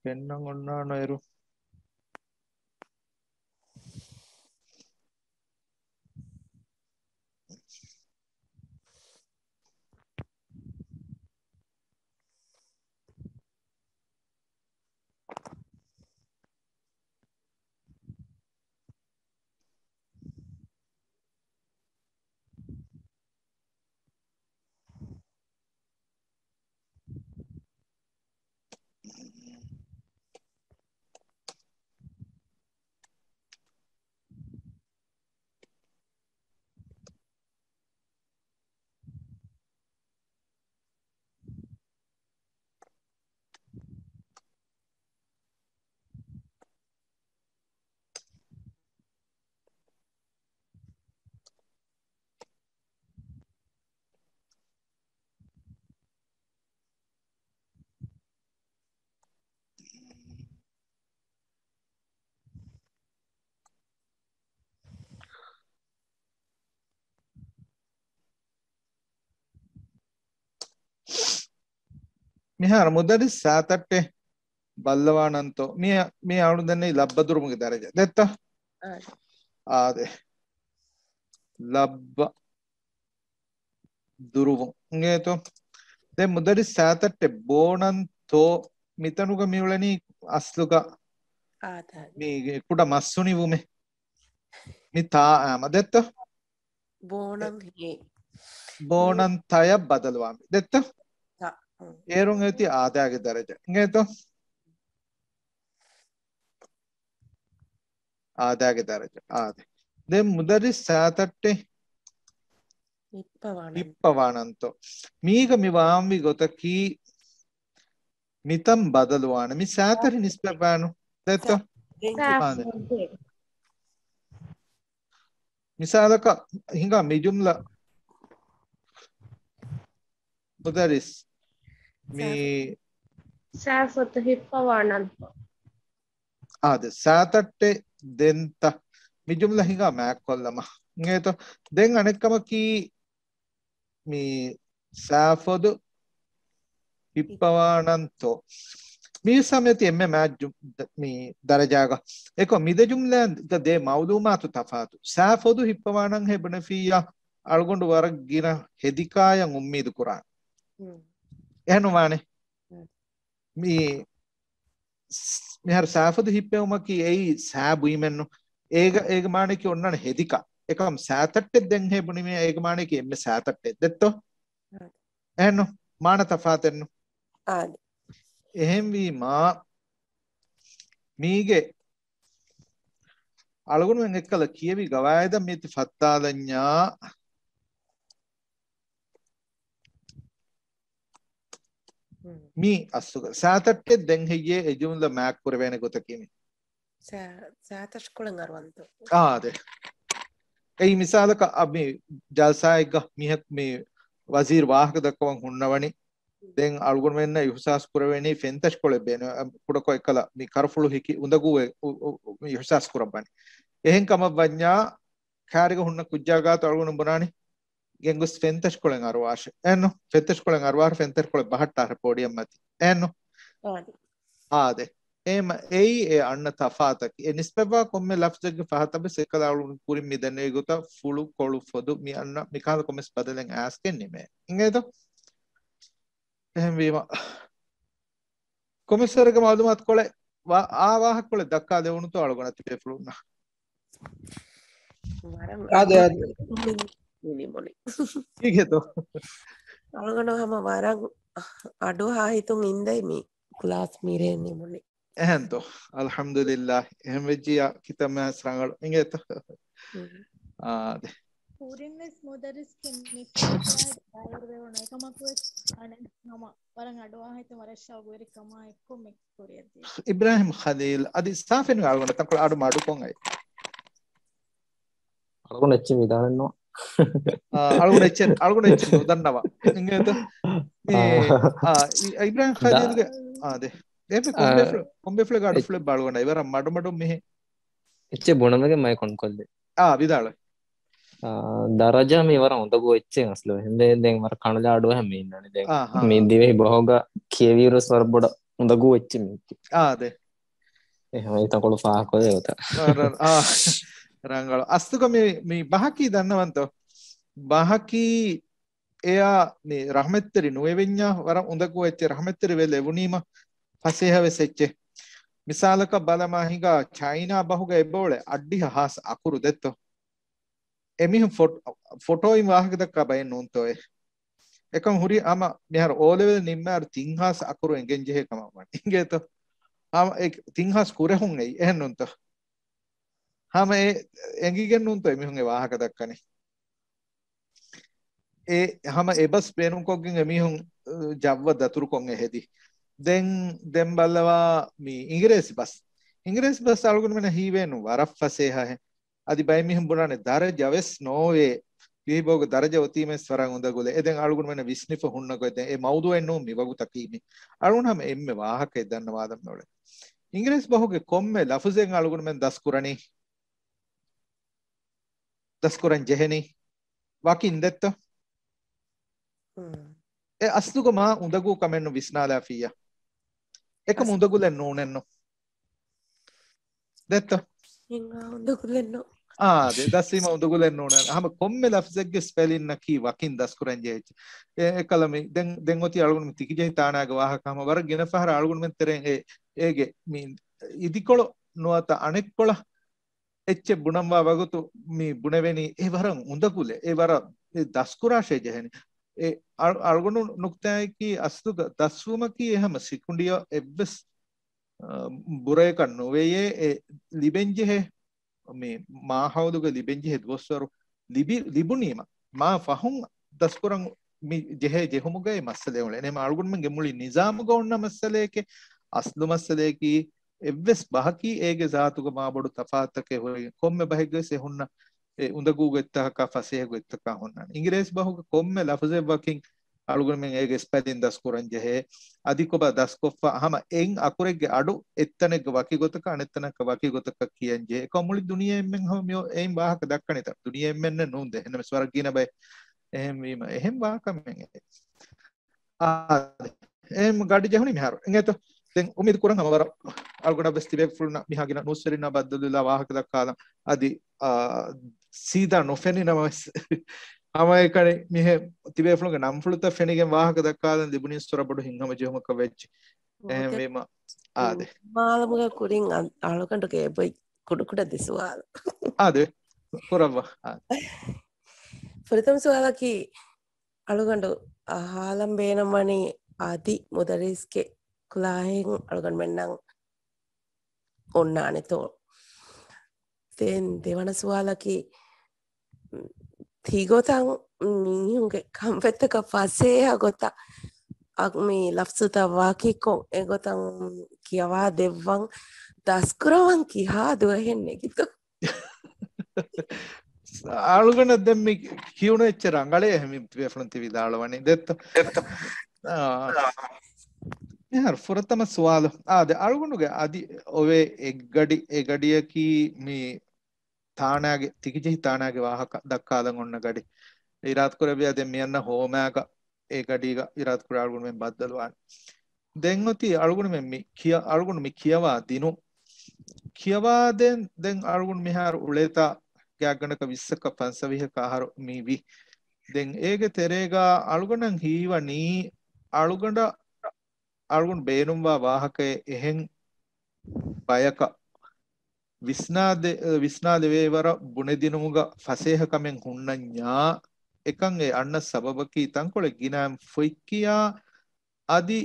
ފެންނަން އޮންނާނަ އޭރު. މިހާރު މުދައްރިސް ސާތައްޓެއް ބައްލަވާނަންތޯ؟ މި، މި އަޅު ދެންނެވި ލައްބަ ދުރުމުގެ ދަރަޖަ. ދެއްތޯ؟ އާދެ. އާދެ. ލައްބަ ދުރުވުން. އިނގޭތޯ؟ ދެން މުދައްރިސް ސާތައްޓެއް ބޯނަންތޯ؟ މިތަނުގަ މިއުޅެނީ އަސްލުގަ އާ، ތާ. މީ ކުޑަ މައްސުނިވުމެއް. މި ތާ އާމަ ދެއްތޯ؟ ބޯނަން ހޭ. ބޯނަން ތަޔަށް ބަދަލުވާމި. ދެއްތޯ؟ ތާ. އުން. އޭރުން އެތި އާދައިގެ ދަރަޖަ. އިނގޭތޯ؟ އާދައިގެ ދަރަޖަ. އާދެ. ދެން މުދައްރިސް ސާތައްޓެއް ހިއްޕަވާނަން. ހިއްޕަވާނަންތޯ. މީގަ މި ވާންވި ގޮތަކީ މިތަން ބަދަލުވާނެ. މި ސާތަށް ނިސްބަތްވާނު. ދެއްތޯ؟ ސާ. އާނ. ސާ. މިސާލަކަށް ހިނގާ މި ޖުމްލަ މުދައްރިސް މި ސާފޮތު ހިއްޕަވާނަންތޯ. އާދެ، ސާތައްޓެ ދެންތަ؟ މި ޖުމްލަ ހިނގާ މާކް ކޮށްލަމާ. އިނގޭތޯ؟ ދެން އަނެއްކަމަކީ މި ސާފޮދު ހިއްޕަވާނަންތޯ. މި ސަމެތި އެންމެ މާ ޖު-، މި ދަރަޖާގަ. އެކޮ މި ދެ ޖުމްލައިން ދޭ މައުލޫމާތު ތަފާތު. ސާފޮދު ހިއްޕަވާނަން ހޭ ބުނެފިއްޔާ އަޅުގަނޑު ވަރަށް ގިނަ ހެދިކާޔަށް އުއްމީދު ކުރާނެ. އެހެން ނުވާނެ. މި މިހާރު ސާފޮދު ހިއްޕެވުމަކީ އެއީ ސާ ބުއިމެއްނު. އޭގަ، އޭގެ މާނައަކީ އޮންނާނެ ހެދިކަ. އެކަމް ސާތައްޓެއް ދެން ހޭ ބުނިމޭ އޭގެ މާނައަކީ އެންމެ ސާތައްޓެއް ދެއްތޯ؟ އެހެންނު؟ މާނަ ތަފާތެއްނު. އާދެ. އެހެންވީމާ މީގެ އަޅުގަނޑުމެން އެއްކަލަ ކިޔެވި ގަވާއިދަށް މީތި ފައްދާލަންޏާ މި އަސްލުގަ ސާތައްޓެއް ދެން ހެއްޔޭ އެ ޖުމްލަ މާކް ކުރެވޭނެ ގޮތަކީ މި. ސާ-، ސާތަށް ކޮޅެއް އަރުވަންތޯ. އާދެ. އެއީ މިސާލަކަށް އަ، މި ޖަލްސާއެއްގަ މިހަ-، މި ވަޒީރު ވާހަކަ ދައްކަވަން ހުންނަވަނީ. ދެން އަޅުގަނޑުމެންނަށް އިހުސާސް ކުރެވޭނީ ފެންތަށިކޮޅެއް ބޭނު-، އަ، ކުޑަކޮށް އެއްކަލަ މި ކަރުފުޅު ހިކި އުނދަގޫ އެ-، އު-، އު-، އު-، މި އިހުސާސް ކުރައްވަނީ. އެހެން ކަމަށް ވަންޏާ ކާރިގަ ހުންނަ ކުއްޖާގާތު އަޅުގަނޑު ބުނާނީ ގެންގޮސް ފެންތަށިކޮޅެއް އަރުވާށެ. އެއްނު؟ ފެންތަށިކޮޅެއް އަރުވާށެ، ފެންތަށިކޮޅެއް ބަހައްޓާށެ ޕޯޑިއަމް މަތި. އެއްނު؟ އާދެ. އާދެ. އޭމަ އެއީ އެ އަންނަ ތަފާތަކީ. އެ ނިސްބަތްވާ ކޮންމެ ލަފްޒެއްގެ ފަހަތަށް ވެސް އެކަލަ އަޅުގަނޑު ކުރިން މި ދެންނެވި ގޮތަށް ފުޅު ކޮޅު ފޮދު މި އަންނަ މިކަހަލަ ކޮންމެސް ބަދަލެއް އައިސްގެން ނިމޭ. އިނގޭތޯ؟ އެހެންވީމަ ކޮމިސަރގެ މައުލޫމާތުކޮޅެއް ވާ-، އާ ވާހަކަކޮޅެއް ދައްކާ ދެވުނުތޯ އަޅުގަނޑަށް ތިބޭފުޅުންނަށް. ވަރަށް އާދެ، އާދެ. ނިމުނީ. ކީކޭތޯ؟ އަޅުގަނޑު ހަމަ ވަރަށް އަޑުއަހާ ހިތުން އިންދައި މި ކްލާސް މިރޭ ނިމުނީ. އެހެންތޯ؟ އަލްޙަމްދުލިއްލާހް. އެހެން ވެއްޖިއްޔާ ކިތަންމެ ވެސް ރަނގަޅު. އިނގޭތޯ؟ އާދެ. ކުރިންވެސް މުދައްރިސް ކެން މި ކްލާސް ދާއިރު ވެވުނު އެކަމަކުވެސް އަނެއް ހަމަ ވަރަށް އަޑުއަހާ ހިތުން ވަރަށް ޝައުގުވެރިކަމާ އެއްކޮށް މި ކުރިއަށް ދިޔަ. އިބްރާހިމް ޚަލީލް އަދި ސާފިން އަޅުގަނޑަށް ތަންކޮޅެއް އަޑު މަޑުކޮށް އައި. އަޅުގަނޑު އެއްޗެއް ވިދާޅެއްނު. އާ، އަޅުގަނޑު އެއްޗެއް، އަޅުގަނޑު އެއްޗެއް ނުދަންނަވާ. އިނގޭތަ؟ މި، އާ. އާ، އި-، އިބްރާހިމް ޚަލީލްގެ، އާ، ދެ. އެ ކޮންބޭފުޅެއް، ކޮންބޭފުޅެއްގެ އަޑުފުޅެއް ބާޅުގަނޑަށް އިވަރަށް މަޑުމަޑުން މިހެން. އެއްޗެއް ބުނަމެގެ މައި ކޮންކޮށްލި. އާ، ވިދާޅު. އާ، ދަރަޖާ މި ވަރަށް އުނދަގޫ އެއްޗެއް އަސްލު. ހެނދެ ދެން ވަރަށް ކަނުލާ އަޑު ހަމީންނާނެ ދެން. އާ، ހާ. މި ދިވެހި ބަހުގަ ކިޔެވިއިރުސް ވަރަށް ބޮޑަށް އުނދަގޫ އެއްޗެއް މި. އާ، ދެ. އެ ހަމަ ތަންކޮޅު ފާހަގަކޮށްލެވޭތަ؟ އާ، ރަ-، އާ، ރަނގަޅު. އަސްލުގަ މި، މި ބަހަކީ ދަންނަވަންތޯ؟ ބަހަކީ އެއާ މި ރަހްމަތްތެރި ނުވެވެންޏާ ވަރަށް އުނދަގޫ އެއްޗެއް ރަހްމަތްތެރި ވެލެވުނީމަ ފަސޭހަވެސް އެއްޗެއް. މިސާލަކަށް ބަލަމާ ހިނގާ ޗައިނާ ބަހުގަ އެބައުޅޭ އައްޑިހަ ހާސް އަކުރު ދެއްތޯ؟ އެމީހުން ފޮޓް-، ފޮޓޯއިން ވާހަކަ ދައްކާ ބައެއް ނޫންތޯއޭ؟ އެކަން ހުރި ހަމަ މިހާރު އޯލެވެލް ނިންމާއިރު ތިން ހާސް އަކުރު އެނގެން ޖެހޭ ކަމަށް ވަނީ. އިނގޭތޯ؟ ހަމަ އެ ތިން ހާސް ކުރެހުން އެއީ. އެހެން ނޫންތޯ؟ ހަމަ އެ އެނގިގެން ނޫންތޯ އެމީހުން އެ ވާހަކަ ދައްކަނީ؟ އެ ހަމަ އެ ބަސް ބޭނުންކޮށްގެން އެމީހުން، އަ، ޖައްވަށް ދަތުރުކޮށް އެ ހެދި. ދެން، ދެން ބައްލަވާ މި އިނގިރޭސި ބަސް. އިނގިރޭސި ބަސް އަޅުގަނޑުމެނަށް ހީވޭނު ވަރަށް ފަސޭހައެއް. އަދި ބައެއް މީހުން ބުނާނެ ދަރަޖަ ވެސް ނޯވޭ. ދިވެހިބަހުގެ ދަރަޖަ އޮތީމެސް ވަރަށް އުނދަގުލެއް. އެ ދެން އަޅުގަނޑުމެންނަށް ވިސްނިފަ ހުންނަ ގޮތް ދެން އެ މައުޟޫޢެއް ނޫން މި ވަގުތަކީ މި. އަޅުގަނޑު ހަމަ އެންމެ ވާހަކައެއް ދަންނަވާލަން އުޅެ. އިނގިރޭސި ބަހުގެ ކޮންމެ ލަފުޒެއް އަޅުގަނޑުމެން ދަސް ކުރަނީ؟ ދަސްކުރަން ޖެހެނީ ވަކިން ދެއްތޯ؟ އެ އަސްލުގަ މާ އުނދަގޫ ކަމެއްނު ވިސްނާލާފިއްޔާ. އެކަމު އުނދަގުލެއް ނޫނެއްނު. ދެއްތޯ؟ އެއް އުނދަގުލެއްނު. އާ، ދެ ދަސްވީމަ އުނދަގުލެއް ނޫނެއް. ހަމަ ކޮންމެ ލަފްޒެއްގެ ސްޕެލިންއަކީ ވަކިން ދަސްކުރަން ޖެހިއްޖެ. އެ، އެކަލަ މި، ދެން، ދެން އޮތީ އަޅުގަނޑު މި ތިކިޖެހި ތާނާގެ ވާހަކަ ހަމަ ވަރަށް ގިނަ ފަހަރަށް އަޅުގަނޑުމެން ތެރެއިން އެ، އޭގެ މި އިދިކޮޅު ނުވަތަ އަނެއްކޮޅަށް އެއްޗެއް ބުނަންވާ ވަގުތު މި ބުނެވެނީ އެ ވަރަށް އުނދަގުލެއް، އެ ވަރަށް އެ ދަސްކުރާށޭ ޖެހެނީ. އެ އަޅު-، އަޅުގަނޑު ނުކްތާއަކީ އަސްލުގަ ދަސްވުމަކީ އެ ހަމަ ސިކުނޑިއަށް އެއްވެސް، އަ، ބުރަޔަކަށް ނުވެޔޭ، އެ ލިބެންޖެހޭ މި މާހައުލުގަ ލިބެންޖެހޭ ދުވަސްވަރު ލިބި-، ލިބުނީމަ. މާ ފަހުން ދަސްކުރަން މި ޖެހޭ ޖެހުމުގައި މައްސަލައެއް އުޅޭ. އެހެން އަޅުގަނޑުމެންގެ މުޅި ނިޒާމުގަ އޮންނަ މައްސަލައެކޭ، އަސްލު މައްސަލައަކީ އެއްވެސް ބަހަކީ އޭގެ ޒާތުގަ މާބޮޑު ތަފާތަކެއް ހުރި ކޮންމެ ބަހެއްގަވެސް އެ ހުންނަ އެ އުނދަގޫ ގޮތްތަކަކާ ފަސޭހަ ގޮތްތަކާ ހުންނާނެ. އިނގިރޭސި ބަހުގެ ކޮންމެ ލަފުޒެއް ވަކިން އަޅުގަނޑުމެން އޭގެ ސްޕެލިން ދަސްކުރަން ޖެހޭ. އަދި ކޮބާ ދަސްކޮށްފަ ހަމަ އެއް އަކުރެއްގެ އަޑު އެއްތަނެއްގަ ވަކި ގޮތަކަށް އަނެއްތަނަކަށް ވަކި ގޮތަކަށް ކިޔަން ޖެހޭ. އެކަމް މުޅި ދުނިޔެއެންމެން ހަމަ މިއޮ-، އެއިން ވާހަކަ ދައްކަނީތަ؟ ދުނިޔެއެންމެންނެއް ނޫން ދެ. އެހެންނަމަ ސްވަރަށް ގިނަ ބައެއް. އެހެންވީމަ އެހެން ވާކަމެއް އެ. އާދެ. އެހެން ގަޑި ޖެހުނީ މިހާރު. އިނގޭތޯ؟ ދެން އުއްމީދު ކުރަން ހަމަ ވަރަށް އަޅުގަނޑަށް ވެސް ތިބޭފުޅުންނަށް މިހާ ގިނަ ނޫސްވެރިންނާ ބައްދަލުވެލާ ވާހަކަ ދައްކާލަން. އަދި، އާ، ސީދާ ނުފެނި ނަމަވެސް ހަމައެކަނި މިހެން ތިބޭފުޅުންގެ ނަންފުޅުތައް ފެނިގެން ވާހަކަ ދައްކާލަން ލިބުނީސް ވަރަށް ބޮޑު ހިތްހަމަޖެހުމަކަށް ވެއްޖެ. އެހެންވީމަ، އާދެ. މާލަމުގެ ކުރިން އަ-، އަޅުގަނޑުގެ އެބޮތް ކުޑަކުޑަ ދެ ސުވާލު. އާދެ. ކުރައްވާ. އާދެ. ފުރަތަމަ ސުވާލަކީ، އަޅުގަނޑު އަހާލަން ބޭނުންވަނީ އަދި މުދައްރިސްގެ ކުލާހެއް އަޅުގަނޑުމެންނަށް އޮންނާނެތޯ؟ ދެން ދެވަނަ ސުވާލަކީ، ތިގޮތަށް މީހުންގެ ކަންފަތްތަކަށް ފަސޭހަ ގޮތަށް އަ-، މި ލަފްޒުތައް ވަކިކޮށް އެގޮތަށް ކިޔަވާ ދެއްވަން ދަސްކުރަވަން ކިހާ ދުވަހެއް ނެގިތޯ؟ އަޅުގަނޑަށް ދެން މި ކިޔުނު އެއްޗެއް ރަނގަޅޭ އެހެން މި ތިބޭފުޅުން ތި ވިދާޅުވަނީ. ދެއްތަ؟ އާ. މިހާރު ފުރަތަމަ ސުވާލު. އާދެ، އަޅުގަނޑުގެ އަދި އޮވޭ އެއްގަޑި، އެ ގަޑިއަކީ މި ތާނާގެ، ތިކިޖެހި ތާނާގެ ވާހަކަ ދައްކާލަން އޮންނަ ގަޑި. އިރާދަކުރެއްވިއްޔާ ދެން މިއަންނަ ހޯމައިގަ އެ ގަޑީގަ އިރާދަކުރެ އަޅުގަނޑުމެން ބައްދަލުވާނެ. ދެން އޮތީ އަޅުގަނޑުމެން މި ކިޔަ-، އަޅުގަނޑު މި ކިޔަވާ ދިނުން. ކިޔަވާދޭން ދެން އަޅުގަނޑު މިހާރު އުޅޭތާ ގާތްގަނޑަކަށް ވިއްސަކަށް ފަންސަވީހަކަށް އަހަރު މި ވި. ދެން އޭގެ ތެރޭގަ އަޅުގަނޑަށް ހީވަނީ އަޅުގަނޑަށް، އަޅުގަނޑު ބޭނުންވާ ވާހަކައެއް އެހެން ބަޔަކަށް ވިސްނާދެ-، ވިސްނާލެވޭ ވަރަށް ބުނެދިނުމުގަ ފަސޭހަކަމެއް ހުންނަންޏާ، އެކަން އެ އަންނަ ސަބަބަކީ ތަންކޮޅެއް ގިނައިން ފޮތްކިޔާ އަދި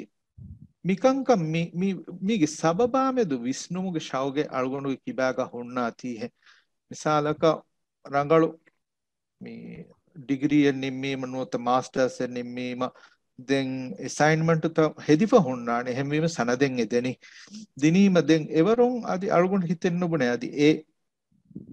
މިކަންކަން މި-، މި-، މީގެ ސަބަބާމެދު ވިސްނުމުގެ ޝައުގެއް އަޅުގަނޑުގެ ކިބާގަ ހުންނާތީހެން. މިސާލަކަށް ރަނގަޅު މި ޑިގްރީއެއް ނިންމީމަ ނުވަތަ މާސްޓާސްއެއް ނިންމީމަ ދެން އެސައިންމަންޓުތައް ހެދިފަ ހުންނާނެ. އެހެންވީމަ ސަނަދެއް އެދެނީ. ދިނީމަ ދެން އެވަރުން އަދި އަޅުގަނޑު ހިތެއް ނުބުނެ އަދި އެ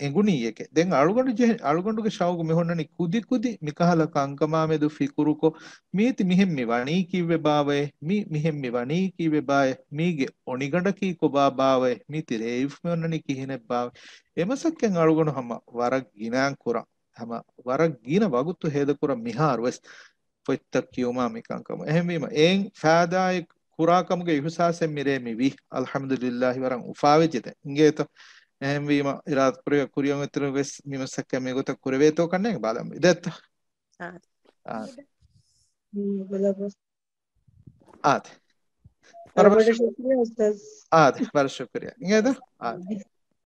އެނގުނީއެކޭ. ދެން އަޅުގަނޑު ޖެހެ-، އަޅުގަނޑުގެ ޝައުގު މި ހުންނަނީ ކުދިކުދި މިކަހަލަ ކަންކަމާމެދު ފިކުރުކޮށް، މީތި މިހެން މި ވަނީ ކީއްވެ ބާވައޭ؟ މި މިހެން މި ވަނީ ކީއްވެ ބާވައޭ؟ މީގެ އޮނިގަނޑަކީ ކޮބާ ބާވައޭ؟ މީތި ރޭވިފަ މި އޮންނަނީ ކިހިނެއް ބާވައޭ؟ އެމަސައްކަތް އަޅުގަނޑު ހަމަ ވަރަށް ގިނައިން ކުރަން. ހަމަ ވަރަށް ގިނަ ވަގުތު ހޭދަކުރަން މިހާރުވެސް ފޮތްތައް ކިޔުމާ މިކަންކަމު. އެހެންވީމަ އެއިން ފައިދާއެއް ކުރާ ކަމުގެ އިހުސާސެއް މިރޭ މި ވީ. އަލްޙަމްދުލިއްލާހި ވަރަށް އުފާވެއްޖެ ދެން. އިނގޭތޯ؟ އެހެންވީމަ އިރާދަކުރެއްވިޔާ ކުރިއަށް އޮތުން ވެސް މި މަސައްކަތް މިގޮތަށް ކުރެވޭތޯ ކަންނޭނގެ ބާލަން. ދެއްތޯ؟ އާދެ. އާދެ. އާދެ. ވަރަށް ބޮޑަށް ޝުކުރިއްޔާ އުސްތާޛް. އާދެ. ވަރަށް ޝުކުރިއްޔާ. އިނގޭތޯ؟ އާދެ.